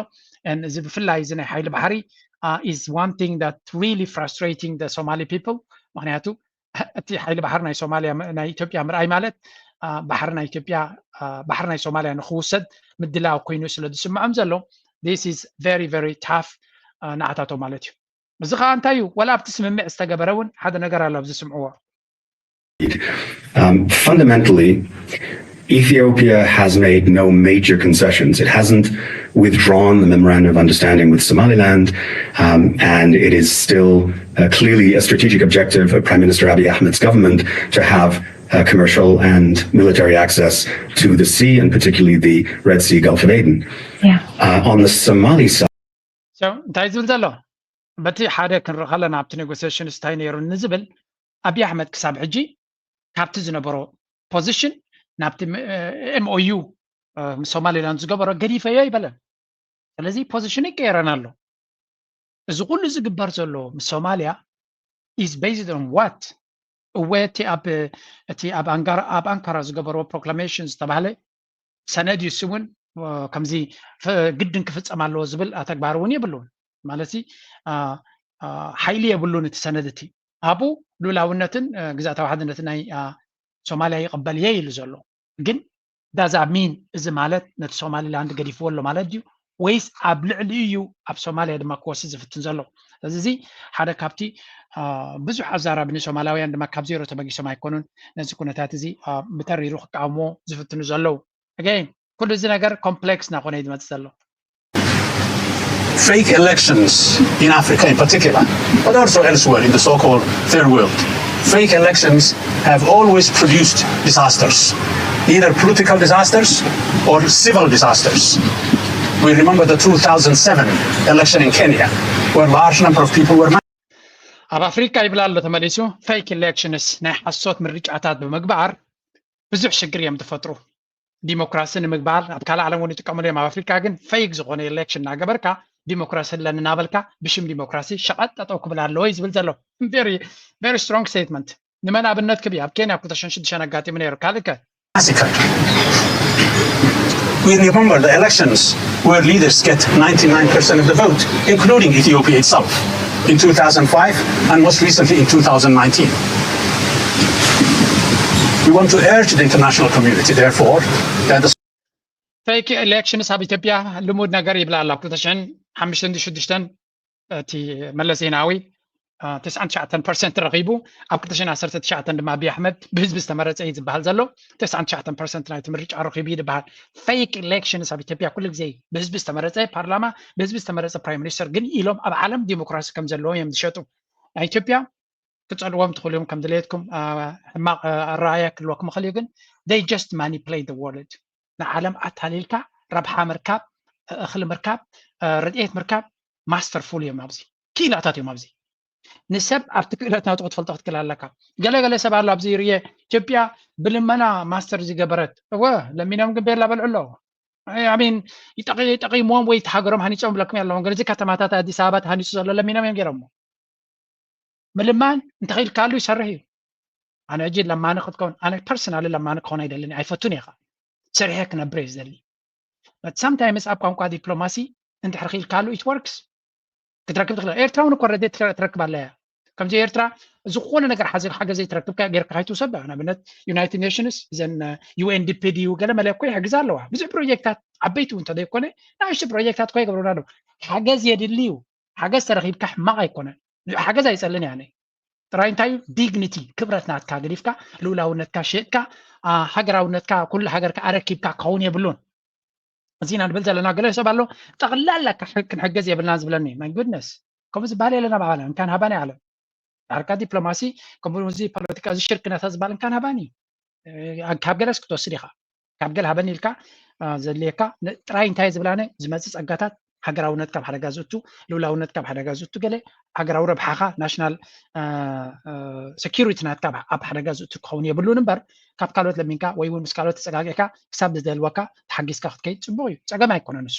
እዚ ብፍላይ እዚ ናይ ሓይሊ ባሕሪ is one thing that really frustrating the Somali people። ምክንያቱ እቲ ሓይሊ ባሕሪ ናይ ሶማልያ ናይ ኢትዮጵያ ምርኣይ ማለት ባሕሪ ናይ ኢትዮጵያ ባሕሪ ናይ ሶማልያ ንክውሰድ ምድላው ኮይኑ ስለ ዝስምዖም ዘሎ this is very very tough ንዓታቶም ማለት እዩ። እዚ ከዓ እንታይ እዩ? ወላ ኣብቲ ስምምዕ ዝተገበረ እውን ሓደ ነገር ኣሎ ኣብዚ ስምዕዎ። Um, fundamentally, Ethiopia has made no major concessions. It hasn't withdrawn the memorandum of understanding with Somaliland, um, and it is still uh, clearly a strategic objective of Prime Minister Abiy Ahmed's government to have uh, commercial and military access to the sea, and particularly the Red Sea, Gulf of Aden. Yeah. Uh, on the Somali side, እንታይ ዝብል ዘሎ በቲ ሓደ ክንርኢ ከለና ኣብቲ ኔጎሲሽንስ እንታይ ነይሩ ንዝብል ኣብይ ኣሕመድ ክሳብ ሕጂ ካብቲ ዝነበሮ ፖዚሽን ናብቲ ኤምኦዩ ምስ ሶማሊላንድ ዝገበሮ ገዲፈዮ ኣይበለን። ስለዚ ፖዚሽኑ ይቀየረን ኣሎ። እዚ ኩሉ ዝግበር ዘሎ ምስ ሶማልያ is based on what? እወ እቲ ኣብ እቲ ኣብ ኣንካራ ዝገበርዎ ፕሮክላሜሽን ዝተባህለ ሰነድ እዩ። እሱ እውን ከምዚ ግድን ክፍፀም ኣለዎ ዝብል ተግባር እውን የብሉን። ማለት ሓይሊ የብሉን እቲ ሰነድ እቲ። ኣብኡ ሉላውነትን ግዛእታዊ ሓድነትን ናይ ሶማልያ ይቕበል እየ ኢሉ ዘሎ። ግን ዳዛ ሚን እዚ ማለት ነቲ ሶማሊላንድ ገዲፍዎ ኣሎ ማለት ድዩ? ወይስ ኣብ ልዕሊ እዩ ኣብ ሶማልያ ድማ ክወስድ ዝፍትን ዘሎ? እዚ ሓደ ካብቲ ብዙሕ ኣዛራቢ ንሶማላውያን ድማ ካብ ዜሮ ተበጊሶም ኣይኮኑን ነዚ ኩነታት እዚ ብተሪሩ ክቃወምዎ ዝፍትኑ ዘለዉ። ኣገይን ኩሉ እዚ ነገር ኮምፕሌክስ እናኾነ እዩ ዝመፅእ ዘሎ። Fake elections in Africa in particular, but also elsewhere in the so-called third world. Fake elections have always produced disasters, either political disasters or civil disasters. We remember the two thousand seven election in Kenya, where a large number of people were ኣብ ኣፍሪካ ይብላ ኣሎ ተመሊሱ። ፌክ ኢሌክሽንስ፣ ናይ ሓሶት ምርጫታት ብምግባር ብዙሕ ሽግር እዮም ዝፈጥሩ። ዲሞክራሲ ንምግባር ኣብ ካልእ ዓለም እውን ይጥቀምሉ እዮም። ኣብ ኣፍሪካ ግን ፌክ ዝኾነ ኢሌክሽን እናገበርካ ዲሞክራሲ ኣለኒ እናበልካ ብሽም ዲሞክራሲ ሸቐጥ ጠጠው ክብል ኣለዎ እዩ ዝብል ዘሎ። ቨሪ ስትሮንግ ስቴትመንት። ንመን ኣብነት ክብ ኣብ ኬንያ ኣብ ክልተ ሽሕን ሽዱሽተን ኣጋጢሙ ነይሩ። ካልእ ከ massacred. We remember the elections where leaders get ninety-nine percent of the vote, including Ethiopia itself, in two thousand five and most recently in two thousand nineteen. We want to urge the international community, therefore, that the ፌክ ኢሌክሽንስ ኣብ ኢትዮጵያ ልሙድ ነገር ይብላ ኣሎ። ኣብ ክልተ ሽሕን ሓሙሽተን ሽዱሽተን እቲ መለስ ዜናዊ ተስዓን ትሽዓተን ፐርሰንት ረኺቡ፣ ኣብ ክልተ ሽሕን ዓሰርተ ትሽዓተን ድማ ኣብይ ኣሕመድ ብህዝቢ ዝተመረፀ እዩ ዝበሃል ዘሎ። ተስዓን ትሽዓተን ፐርሰንት ናይቲ ምርጫ ረኺቡ እዩ ዝበሃል። ፌክ ኢሌክሽንስ ኣብ ኢትዮጵያ ኩሉ ግዜ ብህዝቢ ዝተመረፀ ፓርላማ፣ ብህዝቢ ዝተመረፀ ፕራይም ሚኒስተር ግን ኢሎም ኣብ ዓለም ዲሞክራሲ ከም ዘለዎም እዮም ዝሸጡ። ናይ ኢትዮጵያ ክፀልዎም ትኽእሉ እዮም ከም ድሌትኩም። ሕማቕ ኣረኣያ ክህልወኩም ይኽእል እዩ፣ ግን they just manipulate the world። ንዓለም ኣታሊልካ ረብሓ ምርካብ፣ እኽሊ ምርካብ፣ ረድኤት ምርካብ ማስተርፉል እዮም ኣብዚ። ክኢላታት እዮም ኣብዚ። ንሰብ ኣብቲ ክእለት ናቱ ክትፈልጦ ክትክእል ኣለካ። ገለ ገለ ሰብ ኣሎ ኣብዚ ርየ ኢትዮጵያ ብልመና ማስተር ዝገበረት። እወ ለሚኖም ግን ቤላ በልዑ ኣለዉ። ሚን ጠቂምዎም ወይ እቲ ሃገሮም ሃኒፆም ብለኩም ኣለዎም። ግን እዚ ከተማታት ኣዲስ ኣበባ ተሃኒፁ ዘሎ ለሚኖም እዮም ገይሮሞ። ምልማን እንተኽኢልካሉ ይሰርሕ እዩ። ኣነ ሕጂ ለማኒ ክትከውን ኣነ ፐርሰናሊ ለማኒ ክኾን ኣይደልን ኣይፈቱን እየ። ሰሪሐ ክነብር እየ ዝደሊ። ሳምታይምስ ኣብ ቋንቋ ዲፕሎማሲ እንድሕር ክኢልካሉ ኢት ወርክስ ክትረክብ ትኽእል። ኤርትራ እውን እኮ ረድኤት ትረክብ ኣላ እያ። ከምዚ ኤርትራ ዝኾነ ነገር ሓገዘይ ትረክብካ ጌርካ ከይትውሰድ። ንኣብነት ዩናይትድ ኔሽንስ እዘን ዩኤንዲፒ ድዩ ገለ መለ እኮ ይሕግዛ ኣለዋ። ብዙሕ ፕሮጀክታት ዓበይቲ እውን እንተዘይኮነ ንእሽቱ ፕሮጀክታት እኮ ይገብሩና ኣለዉ። ሓገዝ የድሊ እዩ። ሓገዝ ተረኺብካ ሕማቕ ኣይኮነን። ሓገዝ ኣይጸልን እየ ኣነ። ጥራይ እንታይ እዩ ዲግኒቲ ክብረት ናትካ ገዲፍካ ልኡላውነትካ ሸጥካ ሃገራውነትካ ኩሉ ሃገርካ ኣረኪብካ ክኸውን የብሉን። እዚ ኢና ንብል ዘለና። ገለ ሰብ ኣሎ ጠቕላላ ክንሕገዝ የብልና ዝብለኒ። ማይ ጉድነስ ከምኡ ዝበሃል የለና ብዓለም እንካን ሃባና ዓለም ዳርካ ዲፕሎማሲ ከምኡ እዚ ፖለቲካ እዚ ሽርክነታት ዝበሃል እንካን ሃባኒ ካብ ገለስ ክትወስድ ኢኻ። ካብ ገለ ሃበኒ ኢልካ ዘድልየካ ጥራይ እንታይ ዝብላነ ዝመፅእ ፀጋታት ሃገራውነት ካብ ሓደጋ ዝእቱ፣ ልኡላውነት ካብ ሓደጋ ዝእቱ፣ ገለ ሃገራዊ ረብሓኻ ናሽናል ሰኪሪቲ ናትካ ኣብ ሓደጋ ዝእቱ ክኸውን የብሉን እምበር ካብ ካልኦት ለሚንካ ወይ እውን ምስ ካልኦት ተፀጋጊዕካ ክሳብ ዝደልወካ ተሓጊዝካ ክትከይድ ፅቡቅ እዩ። ፀገም ኣይኮነን እሱ።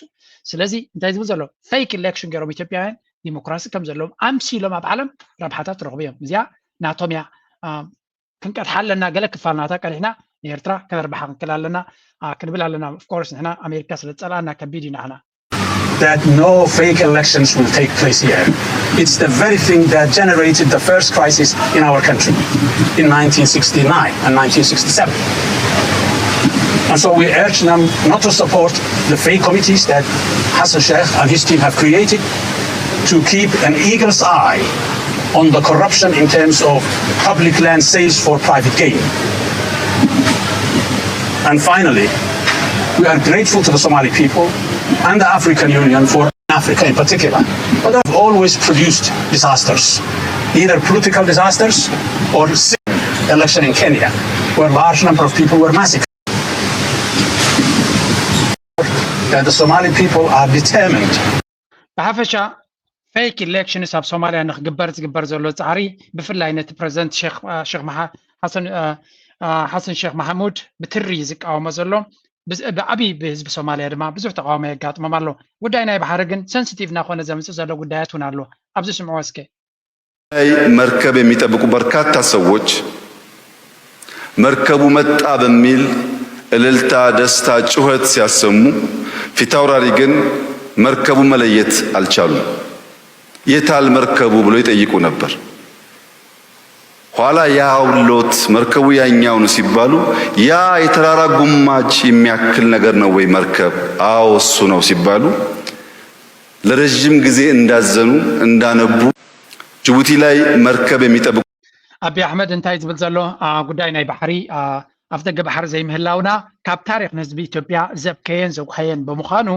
ስለዚ እንታይ ዝብል ዘሎ ፌክ ኢሌክሽን ገይሮም ኢትዮጵያውያን ዲሞክራሲ ከም ዘለዎም ኣምሲሎም ኣብ ዓለም ረብሓታት ረኽቡ እዮም። እዚኣ ናቶም እያ። ክንቀድሓ ኣለና። ገለ ክፋል ናታ ቀዲሕና ንኤርትራ ከነርብሓ ክንክእል ኣለና ክንብል ኣለና። ኦፍኮርስ ንሕና ኣሜሪካ ስለ ዝፀልኣና ከቢድ እዩ ንዓና። That no fake elections will take place here. It's the very thing that generated the first crisis in our country in nineteen sixty-nine and nineteen sixty-seven. And so we urge them not to support the fake committees that Hassan Sheikh and his team have created to keep an eagle's eye on the corruption in terms of public land sales for private gain. And finally, we are grateful to the Somali people and the African Union for Africa in particular, but have always produced disasters, either political disasters or election in Kenya, where a large number of people were massacred. That the Somali people are determined ብሓፈሻ ፌክ ኢሌክሽንስ ኣብ ሶማልያ ንክግበር ዝግበር ዘሎ ፃዕሪ ብፍላይ ነቲ ፕረዚደንት ሓሰን ሼክ ማሓሙድ ብትሪ ዝቃወሞ ዘሎ ብዓብይ ብህዝቢ ሶማልያ ድማ ብዙሕ ተቃውሞ የጋጥሞም ኣሎ። ጉዳይ ናይ ባሕሪ ግን ሰንስቲቭ እናኾነ ዘምፅእ ዘሎ ጉዳያት እውን ኣሎ። ኣብዚ ስምዕዎ እስከ። ላይ መርከብ የሚጠብቁ በርካታ ሰዎች መርከቡ መጣ በሚል እልልታ፣ ደስታ፣ ጩኸት ሲያሰሙ ፊታውራሪ ግን መርከቡ መለየት አልቻሉም። የታል መርከቡ ብሎ ይጠይቁ ነበር። ኋላ ያውሎት መርከቡ ያኛው ነው ሲባሉ ያ የተራራ ጉማጅ የሚያክል ነገር ነው ወይ መርከብ? አዎ እሱ ነው ሲባሉ ለረጅም ጊዜ እንዳዘኑ እንዳነቡ ጅቡቲ ላይ መርከብ የሚጠብቁ ኣቢ ኣሕመድ እንታይ ዝብል ዘሎ ጉዳይ ናይ ባሕሪ ኣፍ ደገ ባሕሪ ዘይምህላውና ካብ ታሪክ ንህዝቢ ኢትዮጵያ ዘብከየን ዘጉሃየን ብምዃኑ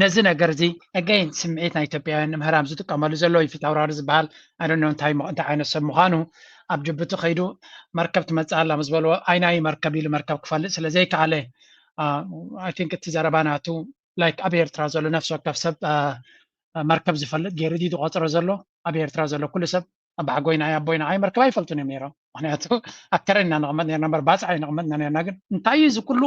ነዚ ነገር እዚ again ስምዒት ናይ ኢትዮጵያውያን ንምህራም ዝጥቀመሉ ዘሎ እዩ። ፊታውራሪ ዝበሃል ኣደኖ እንታይ እንታይ ዓይነት ሰብ ምዃኑ ኣብ ጅቡቲ ከይዱ መርከብ ትመፅእ ኣላ ምስ በልዎ ኣይናይ መርከብ ኢሉ መርከብ ክፈልጥ ስለ ዘይከኣለ I think እቲ ዘረባ ናቱ like ኣብ ኤርትራ ዘሎ ነፍሲ ወከፍ ሰብ መርከብ ዝፈልጥ ገይሩ ድዩ ዝቆፅሮ ዘሎ? ኣብ ኤርትራ ዘሎ ኩሉ ሰብ ኣባሓጎይና ኣቦይና ኣይ መርከብ ኣይፈልጡን እዮም ነይሮም። ምክንያቱ ኣብ ተረን ኢና ነቕመጥ ነርና እምበር ባፅዕ ኣይነቕመጥና ነርና። ግን እንታይ እዩ እዚ ኩሉ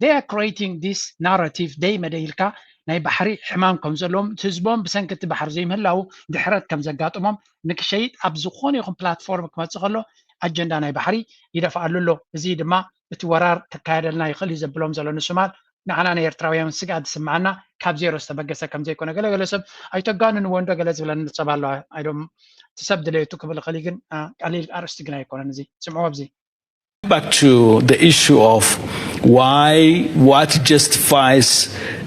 they are creating this narrative ደይ መደይ ኢልካ ናይ ባሕሪ ሕማም ከም ዘለዎም ህዝቦም ብሰንኪ እቲ ባሕሪ ዘይምህላው ድሕረት ከም ዘጋጥሞም ንክሸይጥ ኣብ ዝኾነ ይኹን ፕላትፎርም ክመፅእ ከሎ ኣጀንዳ ናይ ባሕሪ ይደፍኣሉ ኣሎ። እዚ ድማ እቲ ወራር ክካየደልና ይኽእል እዩ ዘብሎም ዘሎ ንሱማል ንዓና ናይ ኤርትራውያን ስግኣት ዝስምዓና ካብ ዜሮ ዝተበገሰ ከም ዘይኮነ ገለ ገለ ሰብ ኣይተጋንንዎ እንዶ ገለ ዝብለኒ ሰብ ኣሎ። ኣይዶም እቲ ሰብ ድለየቱ ክብል ይኽእል እዩ፣ ግን ቀሊል ኣርእስቲ ግን ኣይኮነን። እዚ ስምዕዎ ኣብዚ Back to the issue of why, what justifies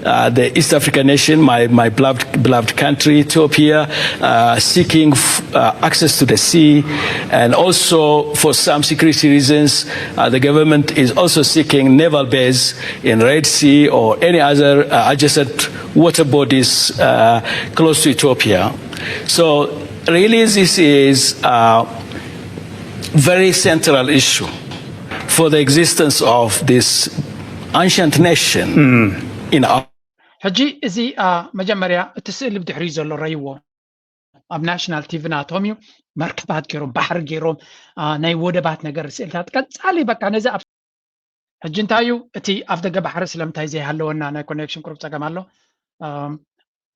uh, the East African nation, my, my beloved, beloved country, Ethiopia, uh, seeking f- uh, access to the sea. And also, for some security reasons, uh, the government is also seeking naval base in Red Sea or any other uh, adjacent water bodies uh, close to Ethiopia. So, really, this is uh, very central issue for the existence of this ancient nation in our ሕጂ እዚ መጀመርያ እቲ ስእሊ ብድሕሪኡ ዘሎ ረይዎ ኣብ ናሽናል ቲቪ ናቶም እዩ መርከባት ገይሮም ባሕሪ ገይሮም ናይ ወደባት ነገር ስእልታት ቀፃሊ በቃ ነዚ ኣብ ሕጂ እንታይ እዩ እቲ ኣፍ ደገ ባሕሪ ስለምንታይ ዘይሃለወና ናይ ኮኔክሽን ቁሩብ ፀገም ኣሎ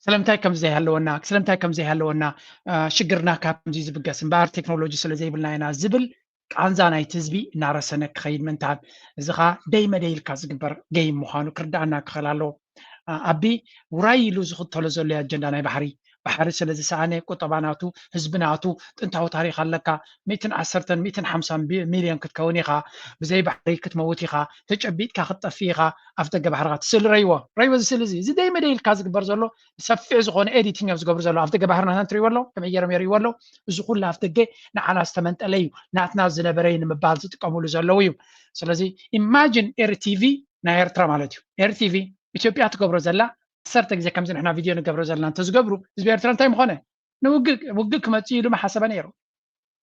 ስለምንታይ ከም ዘይሃለወና ስለምንታይ ከም ዘይሃለወና ሽግርና ካብ ከምዚ ዝብገስ እምበኣር ቴክኖሎጂ ስለ ዘይብልና ኢና ዝብል ቃንዛ ናይቲ ህዝቢ እናረሰነ ክኸይድ ምእንታን እዚ ኸዓ ደይ መደይ ኢልካ ዝግበር ገይም ምዃኑ ክርድኣና ክኽእል ኣለዎ። ኣቢ ውራይ ኢሉ ዝኽተሎ ዘሎ ኣጀንዳ ናይ ባሕሪ ባሕሪ ስለ ዝሰኣነ ቁጠባ ናቱ ህዝቢ ናቱ ጥንታዊ ታሪክ ኣለካ ሚእትን ዓሰርተን ሚእትን ሓምሳን ሚልዮን ክትከውን ኢኻ ብዘይ ባሕሪ ክትመውት ኢኻ ተጨቢጥካ ክትጠፍእ ኢኻ ኣፍ ደገ ባሕርኻ ትስእሊ ረይዎ ረይዎ እዚ ስእሊ እዚ እዚ ደይ መደይ ኢልካ ዝግበር ዘሎ ሰፊሕ ዝኾነ ኤዲቲንግ እዮም ዝገብሩ ዘለዉ ኣብ ደገ ባሕሪ ናትና ትሪእዎ ኣለዉ ከመይ ገይሮም የርእይዎ ኣለዉ እዚ ኩሉ ኣፍ ደገ ንዓና ዝተመንጠለ እዩ ናትና ዝነበረ እዩ ንምባል ዝጥቀምሉ ዘለዉ እዩ ስለዚ ኢማጂን ኤርቲቪ ናይ ኤርትራ ማለት እዩ ኤርቲቪ ኢትዮጵያ ትገብሮ ዘላ ዓሰርተ ግዜ ከምዚ ንሕና ቪድዮ ንገብሮ ዘለና እንተዝገብሩ ህዝቢ ኤርትራ እንታይ ምኾነ ንውግእ ውግእ ክመፅእ ኢሉ ምሓሰበ ነይሩ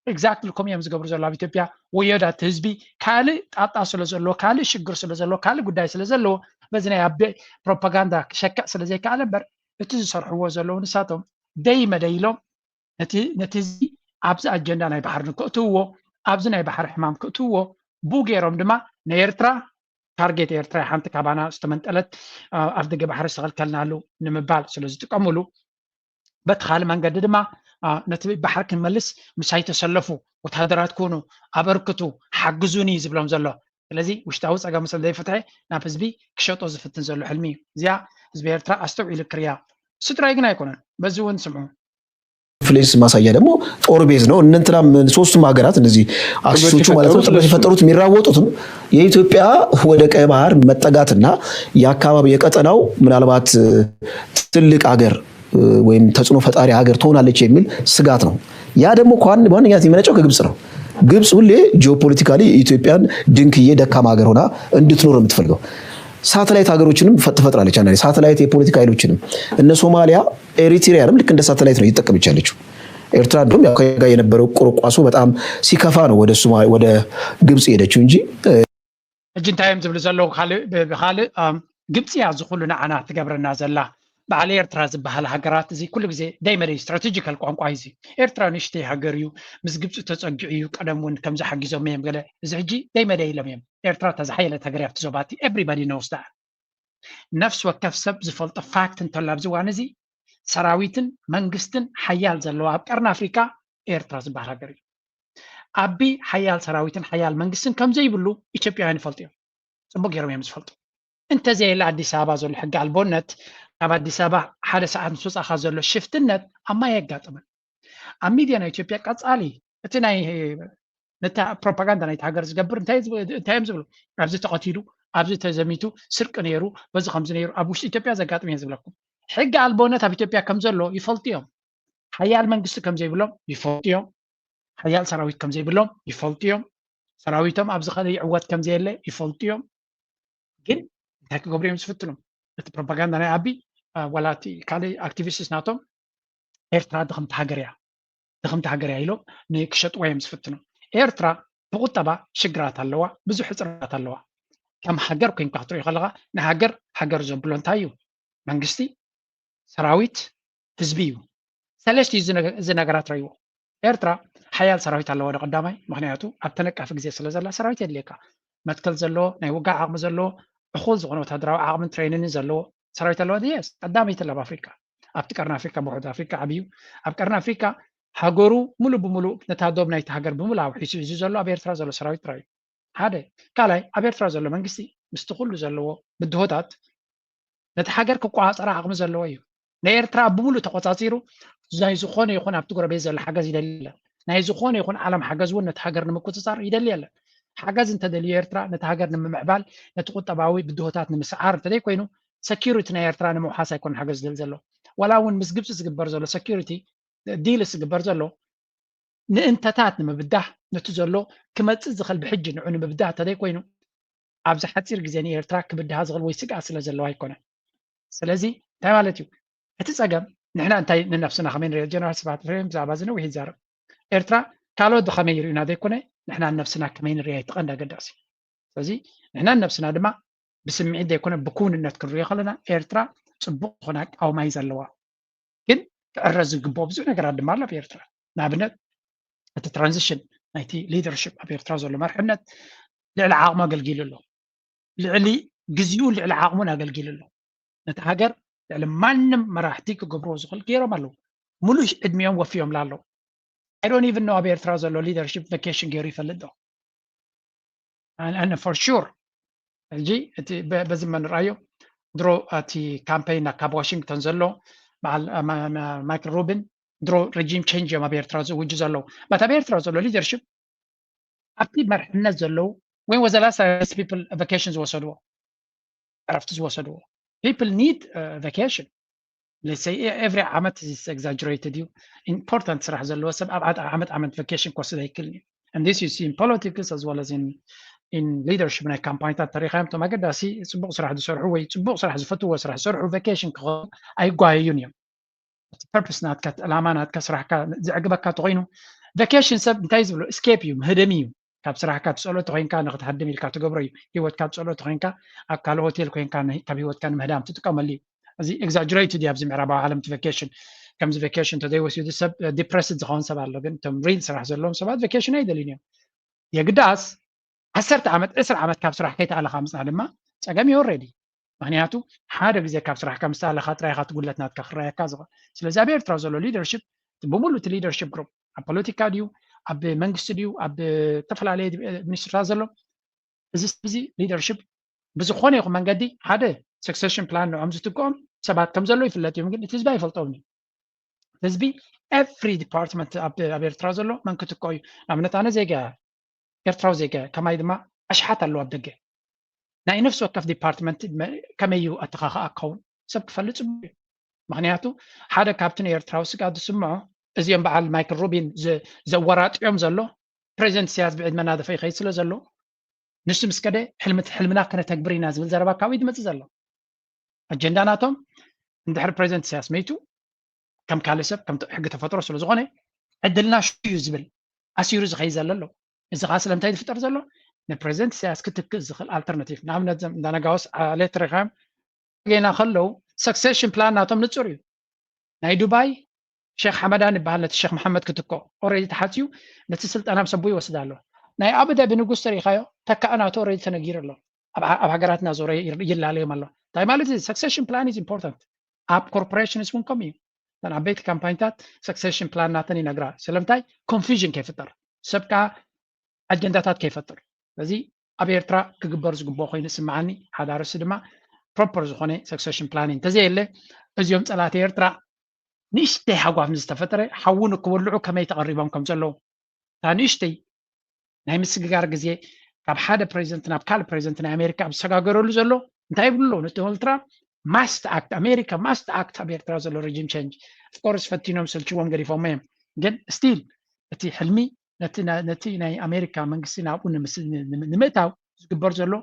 exactly ከምኡ እዮም ዝገብሩ ዘለዉ ኣብ ኢትዮጵያ ወዮዳት ህዝቢ ካልእ ጣጣ ስለ ዘለዎ ካልእ ሽግር ስለ ዘለዎ ካልእ ጉዳይ ስለ ዘለዎ በዚ ናይ ኣቢ ፕሮፓጋንዳ ክሸክዕ ስለ ዘይከኣለ እምበር እቲ ዝሰርሕዎ ዘለዉ ንሳቶም ደይ መደይ ኢሎም ነቲ ነቲ ህዝቢ ኣብዚ ኣጀንዳ ናይ ባሕሪ ንክእትውዎ ኣብዚ ናይ ባሕሪ ሕማም ክእትውዎ ብኡ ገይሮም ድማ ንኤርትራ ታርጌት ኤርትራ ሓንቲ ካባና ዝተመንጠለት ኣብ ደገ ባሕሪ ዝተኸልከልናሉ ንምባል ስለ ዝጥቀምሉ በቲ ካልእ መንገዲ ድማ ነቲ ባሕሪ ክንመልስ ምሳይ ተሰለፉ፣ ወተሃደራት ኩኑ፣ ኣበርክቱ፣ ሓግዙኒ እዩ ዝብሎም ዘሎ። ስለዚ ውሽጣዊ ጸገሙ ስለ ዘይፈትሐ ናብ ህዝቢ ክሸጦ ዝፍትን ዘሎ ሕልሚ እዩ። እዚኣ ህዝቢ ኤርትራ ኣስተውዒሉ ክርእያ። እሱ ጥራይ ግን ኣይኮነን። በዚ እውን ስምዑ። ኢንፍሉዌንስ ማሳያ ደግሞ ጦር ቤዝ ነው። እነንትናም ሶስቱም ሀገራት እነዚህ አክሲሶቹ ማለት ነው ጥምረት የፈጠሩት የሚራወጡትም የኢትዮጵያ ወደ ቀይ ባህር መጠጋትና የአካባቢ የቀጠናው ምናልባት ትልቅ ሀገር ወይም ተጽዕኖ ፈጣሪ ሀገር ትሆናለች የሚል ስጋት ነው። ያ ደግሞ በዋነኛነት የሚመነጨው ከግብጽ ነው። ግብጽ ሁሌ ጂኦፖለቲካሊ ኢትዮጵያን ድንክዬ ደካማ ሀገር ሆና እንድትኖር የምትፈልገው። ሳተላይት ሀገሮችንም ትፈጥራለች። አንዳንዴ ሳተላይት የፖለቲካ ኃይሎችንም እነ ሶማሊያ ኤሪትሪያንም ልክ እንደ ሳተላይት ነው እየተጠቀመች ያለችው። ኤርትራ እንደውም ያው ከጋ የነበረው ቁርቋሶ በጣም ሲከፋ ነው ወደ ሶማ ወደ ግብጽ ሄደችው እንጂ ሕጂ እንታይ እዮም ዝብሉ ዘለዉ ብካልእ ግብፂ እያ ዝኩሉ ንዓና ትገብረና ዘላ በዓል ኤርትራ ዝበሃል ሃገራት እዚ ኩሉ ግዜ ደይመደይ ስትራቴጂካል ቋንቋ እዚ ኤርትራ ንሽተይ ሃገር እዩ ምስ ግብፂ ተፀጊዑ እዩ ቀደም እውን ከምዚ ሓጊዞም እዮም ገለ እዚ ሕጂ ደይመደይ ኢሎም እዮም ኤርትራ ተዝሓየለት ሃገር ኣብቲ ዞባቲ everybody knows that ነፍሲ ወከፍ ሰብ ዝፈልጦ ፋክት እንተሎ ኣብዚ እዋን እዚ ሰራዊትን መንግስትን ሓያል ዘለዋ ኣብ ቀርኒ ኣፍሪካ ኤርትራ ዝበሃል ሃገር እዩ ኣቢ ሓያል ሰራዊትን ሓያል መንግስትን ከምዘይብሉ ኢትዮጵያውያን ይፈልጡ እዮም ፅቡቅ ገይሮም እዮም ዝፈልጡ እንተዘየለ ኣዲስ ኣበባ ዘሎ ሕጊ ኣልቦነት፣ ካብ ኣዲስ ኣበባ ሓደ ሰዓት ምስ ወፃእካ ዘሎ ሽፍትነት ኣብ ማይ ኣየጋጥምን። ኣብ ሚድያ ናይ ኢትዮጵያ ቀፃሊ እቲ ናይ ነታ ፕሮፓጋንዳ ናይቲ ሃገር ዝገብር እንታይ ዝብ- እንታይ እዮም ዝብሉ? ኣብዚ ተቐቲሉ፣ ኣብዚ ተዘሚቱ፣ ስርቂ ነይሩ፣ በዚ ከምዚ ነይሩ፣ ኣብ ውሽጢ ኢትዮጵያ ዘጋጥም እየ ዝብለኩም። ሕጊ ኣልቦነት ኣብ ኢትዮጵያ ከም ዘሎ ይፈልጡ እዮም። ሓያል መንግስቲ ከም ዘይብሎም ይፈልጡ እዮም። ሓያል ሰራዊት ከም ዘይብሎም ይፈልጡ እዮም። ሰራዊቶም ኣብዚ ከለ ይዕወት ከም ዘየለ ይፈልጡ እዮም። ግን እንታይ ክገብሩ እዮም ዝፍትኑ? እቲ ፕሮፓጋንዳ ናይ ኣቢ ዋላ እቲ ካልእ ኣክቲቪስትስ ናቶም ኤርትራ ድኽምቲ ሃገር እያ፣ ድኽምቲ ሃገር እያ ኢሎም ንክሸጥዋ እዮም ዝፍትኑ። ኤርትራ ብቁጠባ ሽግራት ኣለዋ፣ ብዙሕ ሕፅራት ኣለዋ። ከም ሃገር ኮይንካ ክትሪኦ ከለካ ንሃገር ሃገር ዘብሎ እንታይ እዩ? መንግስቲ፣ ሰራዊት፣ ህዝቢ እዩ። ሰለስቲኡ እዚ ነገራት ረይዎ። ኤርትራ ሓያል ሰራዊት ኣለዋ ዶ ቀዳማይ? ምክንያቱ ኣብ ተነቃፊ ግዜ ስለ ዘላ ሰራዊት የድልየካ። መትከል ዘለዎ፣ ናይ ውግእ ዓቕሚ ዘለዎ፣ እኹል ዝኾነ ወታደራዊ ዓቕምን ትሬኒንን ዘለዎ ሰራዊት ኣለዋ ድየስ? ቀዳመይቲ ኣብ ኣፍሪካ፣ ኣብቲ ቀርኒ ኣፍሪካ ብውሕድ ኣፍሪካ ዓብዩ። ኣብ ቀርኒ ኣፍሪካ ሃገሩ ሙሉእ ብሙሉእ ነታ ዶብ ናይቲ ሃገር ብሙሉእ ኣውሒሱ እዚ ዘሎ ኣብ ኤርትራ ዘሎ ሰራዊት ጥራይ እዩ። ሓደ ካልኣይ ኣብ ኤርትራ ዘሎ መንግስቲ ምስቲ ኩሉ ዘለዎ ብድሆታት ነቲ ሃገር ክቆፃፀራ ዓቕሚ ዘለዎ እዩ። ንኤርትራ ብሙሉእ ተቆፃፂሩ ናይ ዝኾነ ይኹን ኣብቲ ጎረቤት ዘሎ ሓገዝ ይደሊ የለን። ናይ ዝኾነ ይኹን ዓለም ሓገዝ እውን ነቲ ሃገር ንምቁፅፃር ይደሊ የለን። ሓገዝ እንተደልዩ ኤርትራ ነቲ ሃገር ንምምዕባል፣ ነቲ ቁጠባዊ ብድሆታት ንምስዓር እንተዘይኮይኑ ሰኪሪቲ ናይ ኤርትራ ንምውሓስ ኣይኮነን ሓገዝ ዝደሊ ዘሎ። ዋላ እውን ምስ ግብፂ ዝግበር ዘሎ ሰኪሪቲ ዲልስ ዝግበር ዘሎ ንእንተታት ንምብዳህ ነቲ ዘሎ ክመፅእ ዝኽእል ብሕጂ ንዑ ንምብዳህ እንተዘይኮይኑ ኣብዚ ሓፂር ግዜ ንኤርትራ ክብድሃ ዝኽእል ወይ ስግኣት ስለ ዘለዋ ኣይኮነን። ስለዚ እንታይ ማለት እዩ እቲ ፀገም? ንሕና እንታይ ንነብስና ከመይ ንሪኦ? ጀነራል ስብሓት ኤፍሬም ብዛዕባ እዚ ነዊሕ ይዛረብ። ኤርትራ ካልኦት ብኸመይ ይርእዩና ዘይኮነ ንሕና ንነብስና ከመይ ንሪኣ እቲ ቀንዲ ኣገዳሲ። ስለዚ ንሕና ንነብስና ድማ ብስምዒት ዘይኮነ ብክውንነት ክንሪኦ ከለና ኤርትራ ፅቡቅ ዝኾነ ኣቃውማ እዩ ዘለዋ። ግን ክዕረ ዝግብኦ ብዙሕ ነገራት ድማ ኣሎ ኣብ ኤርትራ። ንኣብነት እቲ ትራንዚሽን ናይቲ ሊደርሽፕ ኣብ ኤርትራ ዘሎ መርሕነት ልዕሊ ዓቕሙ ኣገልጊሉ ኣሎ። ልዕሊ ግዜኡ ልዕሊ ዓቕሙን ኣገልጊሉ ኣሎ። ነቲ ሃገር ልዕሊ ማንም መራሕቲ ክገብርዎ ዝኽእል ገይሮም ኣለዉ። ሙሉእ ዕድሚኦም ወፊዮምላ ኣለዉ። I don't even know ኣብ ኤርትራ ዘሎ ሊደርሽፕ ቨኬሽን ገይሩ ይፈልጥ ዶ? And for sure ሕጂ እቲ በዚ መንርኣዮ ድሮ እቲ ካምፔይን ካብ ዋሽንግተን ዘሎ በዓል ማይክል ሩቢን ድሮ ሬጂም ቼንጅ እዮም ኣብ ኤርትራ ዝውጁ ዘለዉ። በት ኣብ ኤርትራ ዘሎ ሊደርሽፕ ኣብቲ መርሕነት ዘለዉ ወይ was the last time people ቨኬሽን ዝወሰድዎ ዕረፍቲ ዝወሰድዎ? People need vacation. Let's say every ዓመት is exaggerated እዩ። ኢምፖርታንት ስራሕ ዘለዎ ሰብ ኣብ ዓመት ዓመት ቨኬሽን ክወስድ ኣይክልን እዩ። And this you see in politics as well as in in leadership ናይ ካምፓኒታት ተሪኻዮም እቶም ኣገዳሲ ፅቡቅ ስራሕ ዝሰርሑ ወይ ፅቡቅ ስራሕ ዝፈትዎ ስራሕ ዝሰርሑ ቨኬሽን ክኸዱ ኣይጓየዩን እዮም። ፐርፕስ ናትካ ዕላማ ናትካ ስራሕካ ዘዕግበካ ተኮይኑ ቨኬሽን ሰብ እንታይ ዝብሎ ስኬፕ እዩ ምህደሚ እዩ። ካብ ስራሕካ ትፀሎ ተኮይንካ ንክትሃድም ኢልካ ትገብሮ እዩ። ሂወትካ ትፀሎ ተኮይንካ ኣብ ካልእ ሆቴል ኮይንካ ካብ ሂወትካ ንምህዳም ትጥቀመሉ እዩ። እዚ ኤግዛጀሬትድ እዩ ኣብዚ ምዕራባዊ ዓለም እቲ ቨኬሽን። ከምዚ ቨኬሽን እንተዘይወሲዱ ሰብ ዲፕረስድ ዝኸውን ሰብ ኣሎ። ግን እቶም ሪል ስራሕ ዘለዎም ሰባት ቨኬሽን ኣይደልዩን እዮም። የግዳስ ዓሰርተ ዓመት ዕስራ ዓመት ካብ ስራሕ ከይተኣለኻ ምፅና ድማ ፀገም እዩ ኦልሬዲ። ምክንያቱ ሓደ ግዜ ካብ ስራሕካ ምስ ተኣለኻ ጥራይካ እቲ ጉድለት ናትካ ክረኣየካ ዝኽእል። ስለዚ ኣብ ኤርትራ ዘሎ ሊደርሽፕ ብሙሉ እቲ ሊደርሽፕ ግሩፕ ኣብ ፖለቲካ ድዩ ኣብ መንግስቲ ድዩ ኣብ ዝተፈላለዩ ሚኒስትርታት ዘሎ እዚ ሰብ እዚ ሊደርሽፕ ብዝኾነ ይኹን መንገዲ ሓደ ሰክሰሽን ፕላን ንዖም ዝትክኦም ሰባት ከም ዘሎ ይፍለጥ እዮም። ግን እቲ ህዝቢ ኣይፈልጦም እዩ። ህዝቢ ኤቭሪ ዲፓርትመንት ኣብ ኤርትራ ዘሎ መን ክትክኦ እዩ? ንኣብነት ኣነ ዜጋ ኤርትራዊ ዜጋ ከማይ ድማ ኣሽሓት ኣለዉ ኣብ ደገ ናይ ነፍሲ ወከፍ ዲፓርትመንት ከመይ እዩ ኣተኻኽኣ ክኸውን ሰብ ክፈልጥ ፅቡቅ እዩ። ምክንያቱ ሓደ ካብቲ ንኤርትራዊ ስጋ ዝስምዖ እዚኦም በዓል ማይክል ሩቢን ዘወራጥዮም ዘሎ ፕሬዚደንት ኢሳያስ ብዕድመ እናደፈ ይኸይድ ስለ ዘሎ ንሱ ምስ ከደ ሕልምና ክነተግብር ኢና ዝብል ዘረባ ካብኡ ዝመፅእ ዘሎ ኣጀንዳ ናቶም። እንድሕር ፕሬዚደንት ኢሳያስ መይቱ ከም ካልእ ሰብ ከም ሕጊ ተፈጥሮ ስለ ዝኾነ ዕድልና ሽዩ ዝብል ኣሲሩ ዝኸይድ ዘሎ ኣሎ። እዚ ከዓ ስለምንታይ ዝፍጠር ዘሎ ንፕሬዚደንት ኢሳያስ ክትክእ ዝኽእል ኣልተርናቲቭ ንኣብነት እንዳነጋወስ ዓሌት ተረኻዮም ገና ከለዉ ሰክሴሽን ፕላን ናቶም ንፁር እዩ። ናይ ዱባይ ሼክ ሓመዳን ይበሃል ነቲ ሼክ መሓመድ ክትኮ ኦረዲ ተሓፅዩ ነቲ ስልጣና ምስ ኣቦ ይወስድ ኣሎ። ናይ ኣቡዳቢ ንጉስ ተሪኻዮ ተካእ ናቱ ኦረዲ ተነጊሩ ኣሎ። ኣብ ሃገራትና ዞረ ይላለዮም ኣሎ። እንታይ ማለት እዚ ሰክሴሽን ፕላን ኢዝ ኢምፖርታንት ኣብ ኮርፖሬሽንስ እውን ከምኡ እዩ። እተን ዓበይቲ ካምፓኒታት ሰክሴሽን ፕላን ናተን ይነግራ ስለምንታይ ኮንፊዥን ከይፍጠር ሰብ ከዓ ኣጀንዳታት ከይፈጥር። ስለዚ ኣብ ኤርትራ ክግበር ዝግብኦ ኮይኑ ይስምዓኒ። ሓደ ኣርእስቲ ድማ ፕሮፐር ዝኾነ ሰክሰሽን ፕላኒንግ እንተዘየለ፣ እዚኦም ጸላእቲ ኤርትራ ንእሽተይ ሃጓፍ ምስ ዝተፈጠረ ሓዊ ንክወልዑ ከመይ ተቐሪቦም ከም ዘለዉ፣ እታ ንእሽተይ ናይ ምስግጋር ግዜ ካብ ሓደ ፕሬዚደንት ናብ ካልእ ፕሬዚደንት ናይ ኣሜሪካ ኣብ ዝሰጋገረሉ ዘሎ እንታይ ይብሉ ኣለዉ? ንዶናልድ ትራምፕ ማስት ኣክት፣ ኣሜሪካ ማስት ኣክት ኣብ ኤርትራ ዘሎ ሬጂም ቸንጅ። ኦፍኮርስ ፈቲኖም ሰልችዎም ገዲፎሞ እዮም፣ ግን ስቲል እቲ ሕልሚ ነቲ ናይ ኣሜሪካ መንግስቲ ናብኡ ንምእታው ዝግበር ዘሎ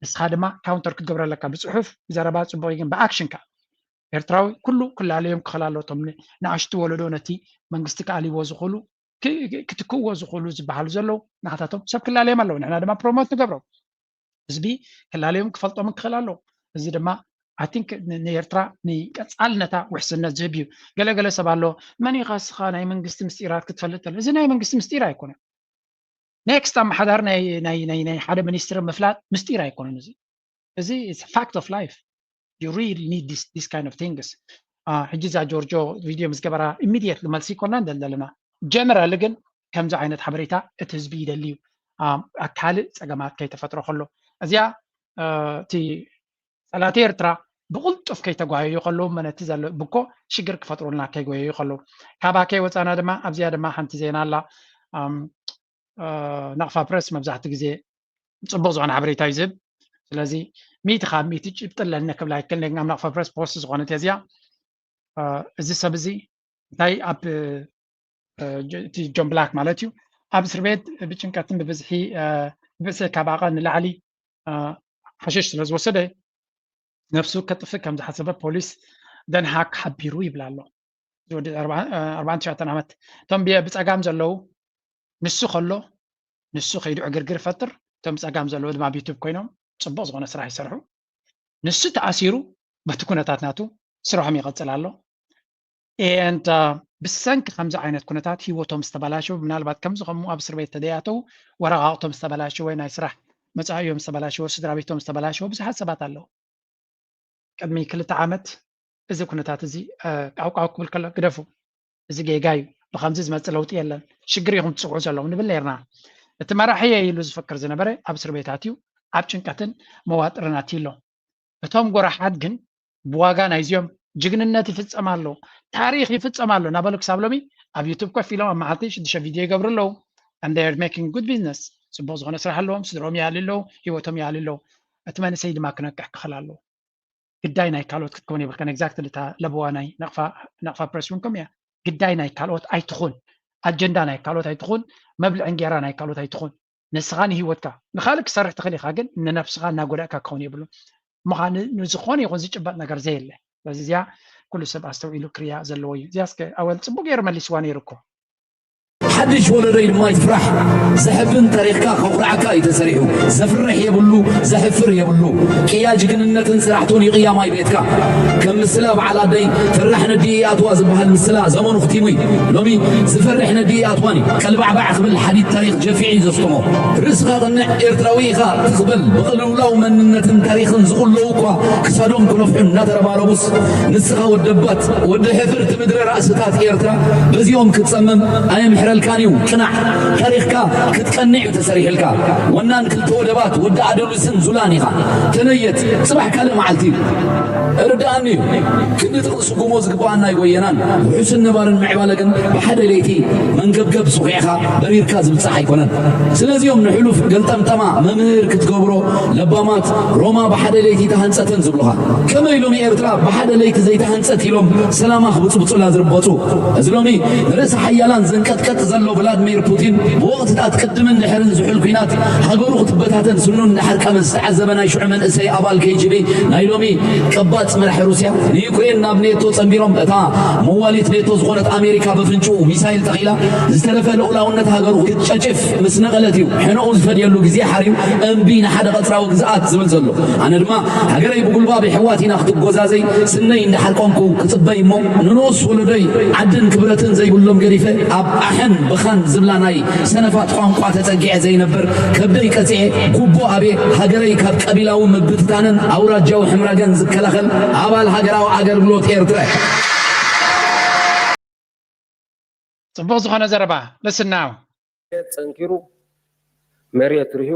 ንስኻ ድማ ካውንተር ክትገብሮ ኣለካ። ብፅሑፍ ብዘረባ ፅቡቕ ግን ብኣክሽን ከዓ ኤርትራዊ ኩሉ ክላለዮም ክኽእል ኣለዎ። እቶም ንኣሽቱ ወለዶ ነቲ መንግስቲ ክኣልይዎ ዝኽእሉ ክትክእዎ ዝኽእሉ ዝበሃሉ ዘለዉ ንዓታቶም ሰብ ክላለዮም ኣለዎ። ንሕና ድማ ፕሮሞት ንገብሮም። ህዝቢ ክላለዮም ክፈልጦምን ክኽእል ኣለዎ። እዚ ድማ ኣይ ቲንክ ንኤርትራ ንቀፃልነታ ውሕስነት ዝህብ እዩ። ገለገለ ሰብ ኣሎ መን ኢኻ ስኻ ናይ መንግስቲ ምስጢራት ክትፈልጥ ተለ እዚ ናይ መንግስቲ ምስጢር ኣይኮነን። ኔክስት ኣመሓዳሪ ናይ ሓደ ሚኒስትሪ ምፍላጥ ምስጢር ኣይኮነን። እዚ እዚ ፋክት ኦፍ ላይፍ። You really need this kind of things። ሕጂ እዛ ጆርጆ ቪድዮ ምስ ገበራ ኢሚድየትሊ መልሲ ይኮና ንደሊ ዘለና። ጀነራሊ ግን ከምዚ ዓይነት ሓበሬታ እቲ ህዝቢ ይደሊ እዩ። ካልእ ፀገማት ከይተፈጥሮ ከሎ እዚኣ እቲ ፀላእቲ ኤርትራ ብቕልጡፍ ከይተጓየዩ ከለዉ መነቲ ዘሎ ብኮ ሽግር ክፈጥሩልና ከይጎየዩ ከለዉ ካባ ከይወፃና ድማ ኣብዚኣ ድማ ሓንቲ ዜና ኣላ። ናቕፋ ፕረስ መብዛሕትኡ ግዜ ፅቡቕ ዝኾነ ሓበሬታ እዩ ዝህብ። ስለዚ ሚእቲ ካብ ሚእቲ ጭብጢ ኣለኒ ክብላ ይክእል። ናይ ናቕፋ ፕረስ ፖስት ዝኾነት እያ እዚኣ። እዚ ሰብ እዚ እንታይ ኣብ እቲ ጆን ብላክ ማለት እዩ ኣብ እስር ቤት ብጭንቀትን ብብዝሒ ብእሰ ካብ ዓቐን ንላዕሊ ሓሽሽ ስለ ዝወሰደ ነብሱ ከጥፍእ ከም ዝሓሰበ ፖሊስ ደንሃክ ሓቢሩ ይብል ኣሎ። እዚ ወዲ ኣርባዓን ትሽዓተን ዓመት እቶም ብየ- ብጸጋም ዘለዉ ንሱ ከሎ ንሱ ከይዱ ዕግርግር ይፈጥር። እቶም ብጸጋም ዘለዉ ድማ ኣብ ዩቱብ ኮይኖም ጽቡቕ ዝኾነ ስራሕ ይሰርሑ። ንሱ ተኣሲሩ በቲ ኩነታት ናቱ ስርሖም ይቐጽል ኣሎ። And ብሰንኪ ከምዚ ዓይነት ኩነታት ህይወቶም ዝተበላሸው ምናልባት ከምዚ ከምኡ ኣብ እስር ቤት ተደያተው ወረቃቅቶም ዝተበላሸወ ናይ ስራሕ መጻኢኦም ዝተበላሸወ ስድራ ቤቶም ዝተበላሸወ ብዙሓት ሰባት ኣለዉ። ቅድሚ ክልተ ዓመት እዚ ኩነታት እዚ ቃውቃው ክብል ከሎ ግደፉ፣ እዚ ጌጋ እዩ፣ ብከምዚ ዝመፅእ ለውጢ የለን፣ ሽግር ኢኹም ትፅውዑ ዘለኹም ንብል ነርና። እቲ መራሒ እየ ኢሉ ዝፍክር ዝነበረ ኣብ እስር ቤት ኣትዩ ኣብ ጭንቀትን መዋጥርን ኣትዩ ኣሎ። እቶም ጎራሓት ግን ብዋጋ ናይዚኦም ጅግንነት ይፍፀም ኣሎ፣ ታሪክ ይፍፀም ኣሎ እናበሉ ክሳብ ሎሚ ኣብ ዩቱብ ኮፍ ኢሎም ኣብ መዓልቲ ሽዱሽተ ቪድዮ ይገብሩ ኣለዉ። And they are making good business። ፅቡቅ ዝኮነ ስራሕ ኣለዎም፣ ስድሮም ይኣሊ ኣለዉ፣ ሂወቶም ይኣሊ ኣለዉ። እቲ መንእሰይ ድማ ክነቅሕ ክኽእል ኣለዎ። ግዳይ ናይ ካልኦት ክትከውን የብልካን። ኤግዛክትሊ እታ ለበዋ ናይ ናቕፋ ፕረስ እውን ከምኡ እያ። ግዳይ ናይ ካልኦት ኣይትኹን፣ ኣጀንዳ ናይ ካልኦት ኣይትኹን፣ መብልዒ እንጌራ ናይ ካልኦት ኣይትኹን። ንስኻ ንህይወትካ ንኻልእ ክትሰርሕ ትኽእል ኢኻ፣ ግን ንነብስኻ እናጎዳእካ ክኸውን የብሉን። ምዃኑ ንዝኾነ ይኹን ዝጭበጥ ነገር ዘየለ። ስለዚ እዚኣ ኩሉ ሰብ ኣስተውዒሉ ክርያ ዘለዎ እዩ። እዚኣ እስከ ኣወል ጽቡቅ ገይሩ መሊስዋ ነይሩ እኮ። ሓድሽ ወለዶይ ድማ ይትፍራሕ። ዘሕብን ታሪኽካ ከኹርዓካ እዩ ተሰሪሑ። ዘፍርሕ የብሉ፣ ዘሕፍር የብሉ። ቅያ ጅግንነትን ስራሕቱን ይቕያ ማይ ቤትካ። ከም ምስላ በዓል ኣደይ ፈራሕ ነዲኡ ይኣትዋ ዝበሃል ምስላ ዘመኑ ክቲሙ እዩ። ሎሚ ዝፈርሕ ነዲኡ ይኣትዋን እዩ። ቀልባዕባዕ ክብል ሓዲድ ታሪኽ ጀፊዑ እዩ ዘስጥሞ። ርእስኻ ቅንዕ ኤርትራዊ ኢኻ ትኽበል ብቕልውላው መንነትን ታሪኽን ዝቕለዉ እኳ ክሳዶም ክነፍሑ እናተረባረቡስ ንስኻ ወደባት ወዲ ሕፍርቲ ምድሪ ርእስታት ኤርትራ በዚኦም ክትጸምም ኣየምሕረልካን እዩ። ቅናዕ፣ ታሪኽካ ክትቀንዕ እዩ ተሰሪሕልካ። ወናን ክልተ ወደባት ወዲ ኣደሉስን ዙላን ኢኻ። ተነየት፣ ጽባሕ ካልእ መዓልቲ እዩ። እርድኣኒ እዩ። ክንዲ ትቕስጉሞ ዝግብኣና ኣይጎየናን። ውሑስን ነባርን ምዕባለ ግን ብሓደ ለይቲ መንገብገብ ሱኺዕካ በሪርካ ዝብጻሕ ኣይኮነን። ስለዚኦም ንሕሉፍ ገልጠምጠማ መምህር ክትገብሮ ለባማት ሮማ ብሓደ ለይቲ ተሃንጸተን ዝብሉኻ። ከመይ ሎሚ ኤርትራ ብሓደ ለይቲ ዘይተሃንጸት ኢሎም ሰላማ ክብጽብጹላ ዝርበጹ። እዚ ሎሚ ንርእሲ ሓያላን ዘንቀጥቀጥ ዘሎ ቭላድሚር ፑቲን ብወቕትታት ቅድምን ድሕርን ዝሑል ኲናት ሃገሩ ክትበታተን ስኑ እንዳሓርቀመ ዝተዓዘበ ናይ ሽዑ መንእሰይ ኣባል ኬ ጂ ቢ ናይ ሎሚ ቀባጽ መራሒ ሩስያ ንዩክሬን ናብ ኔቶ ጸንቢሮም እታ መዋሊት ኔቶ ዝኾነት ኣሜሪካ በፍንጭኡ ሚሳይል ተኺላ ዝተረፈ ልኡላውነት ሃገሩ ክትጨጭፍ ምስ ነቐለት እዩ ሕነኡ ዝፈድየሉ ግዜ ሓርዩ እምቢ ንሓደ ቀጽራዊ ግዝኣት ዝብል ዘሎ። ኣነ ድማ ሃገረይ ብጉልባብ የሕዋት ኢና ክትጎዛዘይ ስነይ እንዳሓርቀንኩ ክጽበይ እሞ ንንኡስ ወለዶይ ዓድን ክብረትን ዘይብሎም ገዲፈ ኣብ ኣሕን ብኻን ዝብላ ናይ ሰነፋት ቋንቋ ተጸጊዐ ዘይነብር ከብደይ ቀጺዐ ጉቦ ኣብየ ሃገረይ ካብ ቀቢላዊ ምብትታንን ኣውራጃዊ ሕምራገን ዝከላኸል ኣባል ሃገራዊ ኣገልግሎት ኤርትራ። ጽቡቕ ዝኾነ ዘረባ። Listen now። ጸንኪሩ መሬት ርህዩ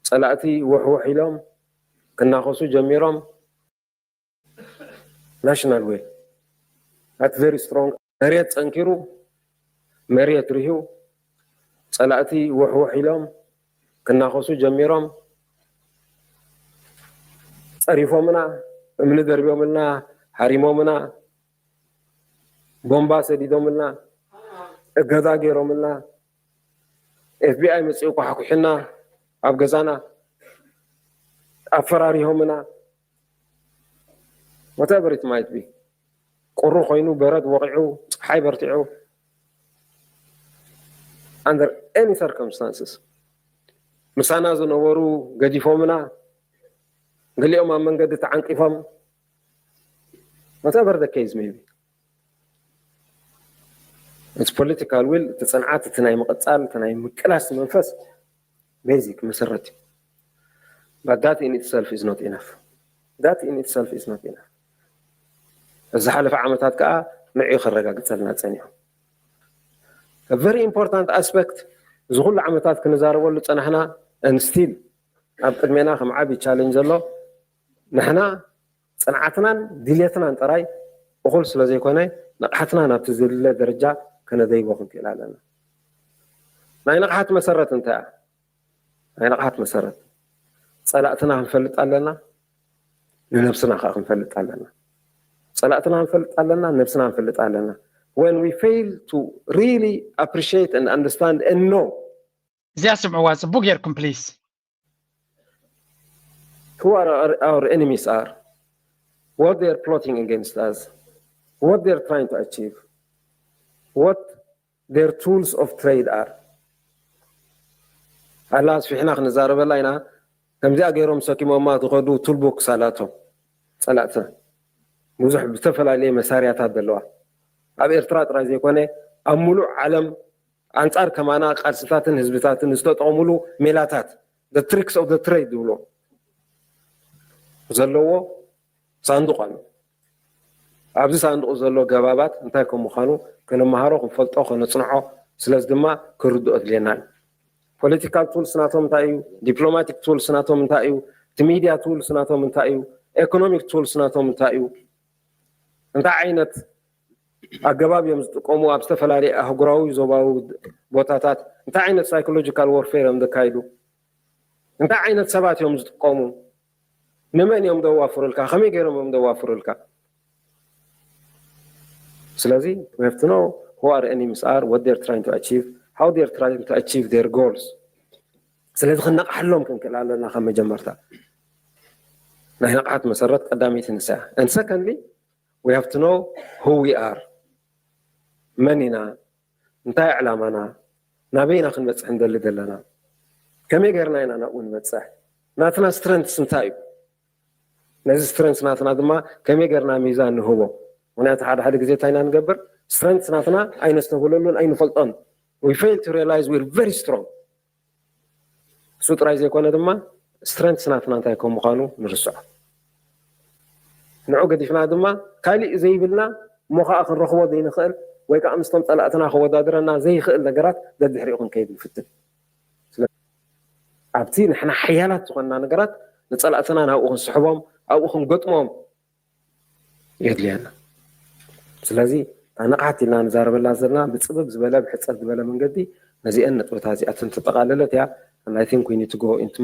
ጸላእቲ ወሕወሕ ኢሎም ክናኸሱ ጀሚሮም። National will that very strong መሬት ጸንኪሩ፣ መሬት ርህዩ፣ ጸላእቲ ውሕውሕ ኢሎም ክናኸሱ ጀሚሮም። ጸሪፎምና፣ እምኒ ደርብዮምልና፣ ሃሪሞምና፣ ቦምባ ሰዲዶምልና፣ እገዳ ገይሮምልና፣ FBI መጺኡ ኳሕኩሕና ኣብ ገዛና ኣፈራሪሆምና። Whatever it might be, ቁሪ ኮይኑ፣ በረድ ወቂዑ፣ ፀሓይ በርቲዑ፣ under any circumstances ምሳና ዝነበሩ ገዲፎምና፣ ገሊኦም ኣብ መንገዲ ተዓንቂፎም፣ whatever the case may be፣ it's political will፣ እቲ ፅንዓት፣ እቲ ናይ ምቕፃል፣ እቲ ናይ ምቅላስ መንፈስ basic መሰረት እዩ። But that in itself is not enough. That in itself is not enough. እዚ ዝሓለፈ ዓመታት ከዓ ንዕኡ ከረጋግፀልና ፀኒሑ። A very important aspect፣ እዚ ኩሉ ዓመታት ክንዛረበሉ ፀናሕና፣ and still ኣብ ቅድሜና ከም ዓብዪ challenge ዘሎ፣ ንሕና ፅንዓትናን ድሌትናን ጥራይ እኹል ስለ ዘይኮነ፣ ንቕሓትና ናብቲ ዝድለ ደረጃ ከነደይቦ ክንክእል ኣለና። ናይ ንቕሓት መሰረት እንታይ እያ? ናይ ንቕሓት መሰረት፣ ፀላእትና ክንፈልጥ ኣለና፣ ንነብስና ከዓ ክንፈልጥ ኣለና። ፀላእትና ክንፈልጥ ኣለና፣ ነብስና ክንፈልጥ ኣለና። When we fail to really appreciate and understand and know እዚኣ ስምዕዋ ጽቡቅ ጌርኩም please። Who are our, our enemies are, what they're plotting against us, what they're trying to achieve, what their tools of trade are. ኣላ ኣስፊሕና ክንዛረበላ ኢና። ከምዚኣ ገይሮም ሰኪሞማ ዝኸዱ ቱልቦክስ ኣላቶም፣ ፀላእትና ብዙሕ ብዝተፈላለየ መሳርያታት ዘለዋ፣ ኣብ ኤርትራ ጥራይ ዘይኮነ ኣብ ሙሉእ ዓለም ኣንጻር ከማና ቃልስታትን ህዝብታትን ዝተጠቕሙሉ ሜላታት፣ the tricks of the trade ዝብሎ ዘለዎ ሳንዱቕ ኣሎ። ኣብዚ ሳንዱቕ ዘሎ ገባባት እንታይ ከም ምዃኑ ክንመሃሮ፣ ክንፈልጦ፣ ከነጽንዖ፣ ስለዚ ድማ ክርድኦ ኣድልየና እዩ። Political tools ናቶም እንታይ እዩ? Diplomatic tools ናቶም እንታይ እዩ? እቲ media tools ናቶም እንታይ እዩ? Economic tools ናቶም እንታይ እዩ? እንታይ ዓይነት ኣገባብ እዮም ዝጥቀሙ? ኣብ ዝተፈላለዩ ኣህጉራዊ፣ ዞባዊ ቦታታት እንታይ ዓይነት psychological warfare እዮም ዘካይዱ? እንታይ ዓይነት ሰባት እዮም ዝጥቀሙ? ንመን እዮም ዘዋፍሩልካ? ከመይ ገይሮም እዮም ዘዋፍሩልካ? ስለዚ we have to know who our enemies are, what they're trying to achieve, how they're trying to achieve their goals። ስለዚ ክነቕሓሎም ክንክእል ኣለና ከም መጀመርታ። ናይ ንቕሓት መሰረት ቀዳመይቲ ንሳ እያ። And secondly, we have to know who we are። መን ኢና? እንታይ ዕላማና? ናበይና ክንበፅሕ እንደሊ ዘለና? ከመይ ገርና ኢና ናብኡ ንበፅሕ? ናትና strengths እንታይ እዩ? ነዚ strengths ናትና ድማ ከመይ ገርና ሚዛን ንህቦ? ምክንያቱ ሓደ ሓደ ግዜ እንታይ ኢና ንገብር? Strengths ናትና ኣይነስተብህለሉን ኣይንፈልጦን። We fail to realize we're very strong። እሱ ጥራይ ዘይኮነ ድማ strengths ናትና እንታይ ከም ምዃኑ ንርስዖ። ንዑ ገዲፍና ድማ ካሊእ ዘይብልና እሞ ከዓ ክንረኽቦ ዘይንኽእል ወይ ከዓ ምስቶም ፀላእትና ከወዳድረና ዘይኽእል ነገራት ደድሕሪኡ ክንከይድ ንፍትን። ስለዚ ኣብቲ ንሕና ሓያላት ዝኾንና ነገራት ንፀላእትና ናብኡ ክንስሕቦም፣ ኣብኡ ክንገጥሞም የድልየና። ስለዚ እታ ንቕሓት ኢልና ንዛረበላ ዘለና ብፅብብ ዝበለ ብሕፅር ዝበለ መንገዲ ነዚአን ነጥብታት እዚኣተን ተጠቓለለት እያ። And I think we need to go into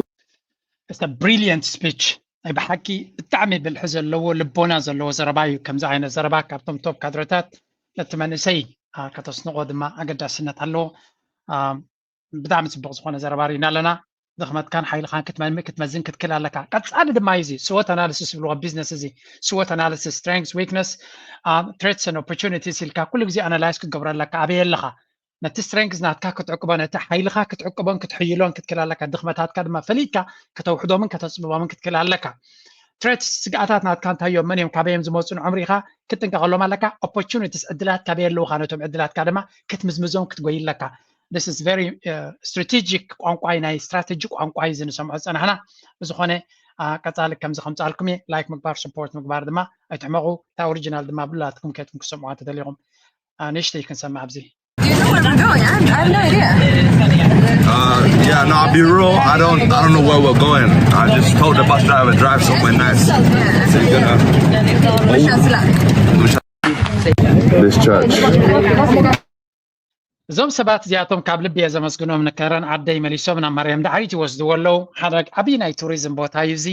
It's a brilliant speech። ናይ ብሓቂ ብጣዕሚ ብልሒ ዘለዎ ልቦና ዘለዎ ዘረባ እዩ። ከምዚ ዓይነት ዘረባ ካብቶም ቶፕ ካድረታት ነቲ መንእሰይ ከተስንቆ ድማ ኣገዳስነት ኣለዎ። ብጣዕሚ ፅቡቅ ዝኾነ ዘረባ ርኢና ኣለና። ድኽመትካን ሓይልኻን ክትመዝን ክትክል ኣለካ። ቀፃሊ ድማ እዩ እዚ SWOT analysis ዝብልዎ ቢዝነስ፣ እዚ SWOT analysis፣ strengths፣ weakness፣ threats and opportunities ኢልካ ኩሉ ግዜ ኣናላይዝ ክትገብሮ ኣለካ። ኣበይ ኣለኻ? ነቲ strengths ናትካ ክትዕቅቦ፣ ነቲ ሓይልኻ ክትዕቅቦን ክትሕይሎን ክትክል ኣለካ። ድኽመታትካ ድማ ፈሊጥካ ከተውሕዶምን ከተፅብቦምን ክትክል ኣለካ። Threats፣ ስግኣታት ናትካ እንታይ እዮም፣ መን እዮም፣ ካበይ እዮም ዝመፁ፣ ንዖም ርኢኻ ክትጥንቀቐሎም ኣለካ። Opportunities፣ ዕድላት ካበይ ኣለውኻ፣ ነቶም ዕድላትካ ድማ ክትምዝምዞም ክትጎይ ኣለካ። This is very strategic ቋንቋ እዩ፣ ናይ ስትራተጂ ቋንቋ እዩ እዚ ንሰምዖ ዝፀናሕና። ብዝኾነ ቀፃሊ ከምዚ ከምፃልኩም እየ። ላይክ ምግባር፣ support ምግባር ድማ ኣይትሕመቑ። እታ ኦሪጂናል ድማ ብላትኩም ከይትኩም ክሰምዑዋ እንተደሊኹም ንእሽተይ ክንሰምዕ ኣብዚ። Where we're going? I have, I have no idea. Uh, yeah, no, I'll be real. I don't, I don't know where we're going. I just told the bus driver drive somewhere nice. So we're gonna wish us luck. This church. እዞም ሰባት እዚኣቶም ካብ ልቢ እየ ዘመስግኖም። ንከረን ዓደይ መሊሶም ናብ ማርያም ዳዕሪት ይወስድዎ ኣለዉ። ሓደ ዓብዪ ናይ ቱሪዝም ቦታ እዩ እዚ።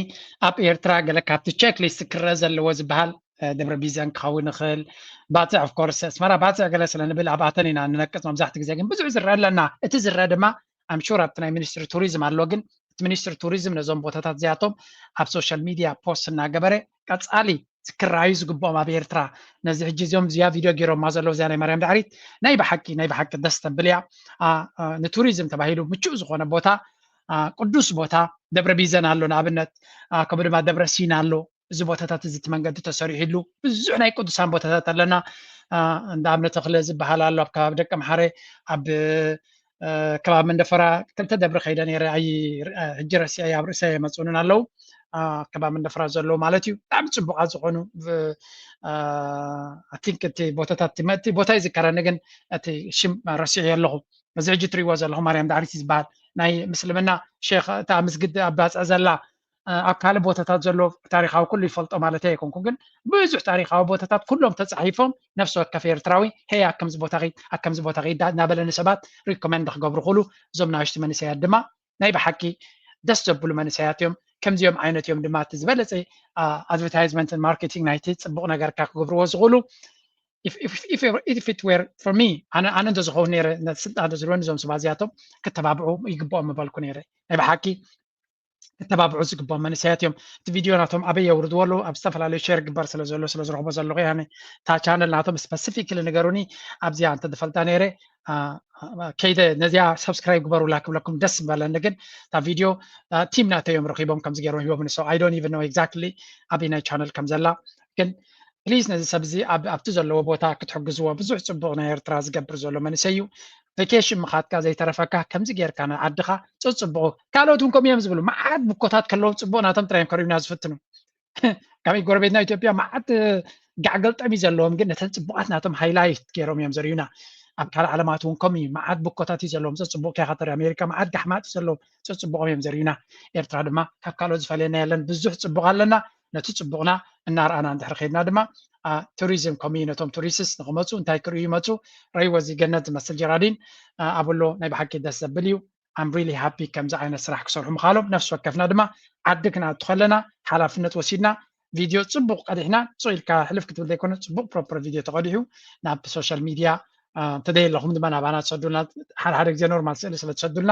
ኣብ ኤርትራ ገለ ካብቲ ቸክ ሊስት ክረአ ዘለዎ ዝበሃል ደብረ ቢዘን ክኸውን ይኽእል። ባፅዕ ኦፍኮርስ ኣስመራ ባፅዕ ገለ ስለ ንብል ኣብኣተን ኢና ንነቅፅ። መብዛሕትኡ ግዜ ግን ብዙሕ ዝረአ ኣለና። እቲ ዝረአ ድማ ኣምሹር ኣብቲ ናይ ሚኒስትሪ ቱሪዝም ኣሎ። ግን እቲ ሚኒስትሪ ቱሪዝም ነዞም ቦታታት እዚኣቶም ኣብ ሶሻል ሚድያ ፖስት እናገበረ ቀፃሊ ክረኣዩ ዝግብኦም ኣብ ኤርትራ ነዚ ሕጂ እዚኦም እዚኣ ቪድዮ ገይሮማ ዘለዉ እዚኣ ናይ ማርያም ዳዕሪት ናይ ብሓቂ ናይ ብሓቂ ደስ ተብል እያ። ንቱሪዝም ተባሂሉ ምቹእ ዝኾነ ቦታ፣ ቅዱስ ቦታ ደብረ ቢዘን ኣሎ ንኣብነት፣ ከምኡ ድማ ደብረ ሲና ኣሎ። እዚ ቦታታት እዚ እቲ መንገዲ ተሰሪሕሉ ብዙሕ ናይ ቅዱሳን ቦታታት ኣለና። እንዳ ኣብነ ተኽለ ዝበሃል ኣሎ ኣብ ከባቢ ደቂ ምሓረ፣ ኣብ ከባቢ መንደፈራ ክልተ ደብሪ ከይደ ነይረ። ሕጂ ረሲዐ ኣብ ርእሰ የመፅኡንን ኣለዉ። ከባቢ መንደፈራ ዘለዉ ማለት እዩ። ብጣዕሚ ፅቡቓት ዝኾኑ ቲንክ እቲ ቦታታት እቲ ቦታ ይዝከረኒ፣ ግን እቲ ሽም ረሲዐ ኣለኹ። እዚ ሕጂ ትሪእዎ ዘለኹም ማርያም ዳዕሪት ዝበሃል ናይ ምስልምና ሼክ እታ ምስግዲ ኣብ ባፅዕ ዘላ ኣብ ካልእ ቦታታት ዘሎ ታሪካዊ ኩሉ ይፈልጦ ማለት ኣይኮንኩ፣ ግን ብዙሕ ታሪካዊ ቦታታት ኩሎም ተፃሒፎም ነፍሲ ወከፍ ኤርትራዊ ሄይ ኣብ ከምዚ ቦታ ኺድ ኣብ ከምዚ ቦታ ኺድ እናበለ ንሰባት ሪኮመንድ ክገብሩ ክሉ እዞም ናሽቲ መንእሰያት ድማ ናይ ብሓቂ ደስ ዘብሉ መንእሰያት እዮም። ከምዚኦም ዓይነት እዮም ድማ እቲ ዝበለፀ ኣድቨርታይዝመንትን ማርኬቲንግ ናይቲ ፅቡቕ ነገርካ ክገብርዎ ዝኽእሉ። If it were for me ኣነ ኣነ እንተዝኸውን ነይረ ነቲ ስልጣን እንተዝህልወኒ እዞም ሰባት እዚኣቶም ክተባብዑ ይግብኦም ምበልኩ ነይረ። ናይ ብሓቂ ክተባብዑ ዝግብኦም መንእሰያት እዮም። እቲ ቪድዮ ናቶም ኣበይ የውርድዎ ኣለዉ ኣብ ዝተፈላለዩ ሼር ግበር ስለ ዘሎ ስለ ዝረኽቦ ዘለኹ ያነ እታ ቻነል ናቶም ስፐሲፊክሊ ንገሩኒ። ኣብዚኣ እንተዝፈልጣ ነይረ ከይደ ነዚኣ ሰብስክራይብ ግበሩላ ክብለኩም ደስ ምበለኒ። ግን እታ ቪድዮ ቲም ናተይ እዮም ረኺቦም ከምዚ ገይሮም ሂቦም ንሰው I don't even know exactly ኣበይ ናይ ቻነል ከም ዘላ። ግን ፕሊዝ ነዚ ሰብ እዚ ኣብቲ ዘለዎ ቦታ ክትሕግዝዎ። ብዙሕ ፅቡቕ ናይ ኤርትራ ዝገብር ዘሎ መንእሰይ እዩ። ቬኬሽን ምኻድካ ዘይተረፈካ ከምዚ ጌርካ ንዓድኻ ፅፅቡቑ። ካልኦት እውን ከምኡ እዮም ዝብሉ። መዓት ብኮታት ከለዎም ፅቡቕ ናቶም ጥራይ እዮም ከርእዩና ዝፍትኑ። ከመይ ጎረቤትና ኢትዮጵያ መዓት ጋዕገልጠም እዩ ዘለዎም፣ ግን ነተን ፅቡቓት ናቶም ሃይላይት ገይሮም እዮም ዘርእዩና። ኣብ ካልእ ዓለማት እውን ከምኡ እዩ። መዓት ብኮታት እዩ ዘለዎም። ፅቡቕ ከይካ ተርኢ ኣሜሪካ መዓት ጋሕማጥ እዩ ዘለዎም። ፅቡቆም እዮም ዘርእዩና። ኤርትራ ድማ ካብ ካልኦት ዝፈልየና የለን። ብዙሕ ፅቡቕ ኣለና። ነቲ ፅቡቕና እናረኣና እንድሕር ከይድና ድማ ቱሪዝም ኮሚዩ ነቶም ቱሪስትስ ንክመፁ እንታይ ክርእዩ ይመፁ። ረይዎ እዚ ገነት ዝመስል ጀራዲን ኣብሎ ናይ ብሓቂ ደስ ዘብል እዩ። I'm really happy ከምዚ ዓይነት ስራሕ ክሰርሑ ምኻሎም። ነፍሲ ወከፍና ድማ ዓዲ ክንኣቱ ከለና ሓላፍነት ወሲድና ቪድዮ ፅቡቕ ቀዲሕና ፅቕ ኢልካ ሕልፍ ክትብል ዘይኮነ ፅቡቕ ፕሮፐር ቪድዮ ተቐዲሑ ናብ ሶሻል ሚድያ እንተደይ ኣለኹም ድማ ናባና ትሰዱልና። ሓደ ሓደ ግዜ ኖርማል ስእሊ ስለ ትሰዱልና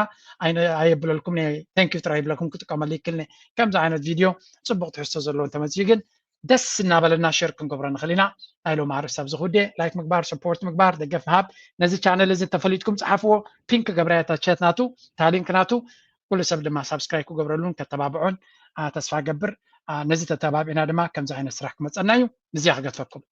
ኣየብለልኩም። Thank you ጥራይ ይብለኩም ክጥቀመሉ ይክልኒ። ከምዚ ዓይነት ቪድዮ ፅቡቕ ትሕዝቶ ዘለዎ እንተመፅኡ ግን ደስ እናበለና ሸር ክንገብሮ ንኽእል ኢና። ናይ ሎም ኣርእስቲ ኣብዚ ክውዴ ላይክ ምግባር፣ ሰፖርት ምግባር፣ ደገፍ ምሃብ። ነዚ ቻነል እዚ እንተፈሊጥኩም ፀሓፍዎ። ፒንክ ገብረያ እታ ቸት ናቱ እታ ሊንክ ናቱ ኩሉ ሰብ ድማ ሳብስክራይብ ክገብረሉን ከተባብዖን ተስፋ ገብር። ነዚ ተተባቢዕና ድማ ከምዚ ዓይነት ስራሕ ክመፀና እዩ። ንዚኣ ክገትፈኩም።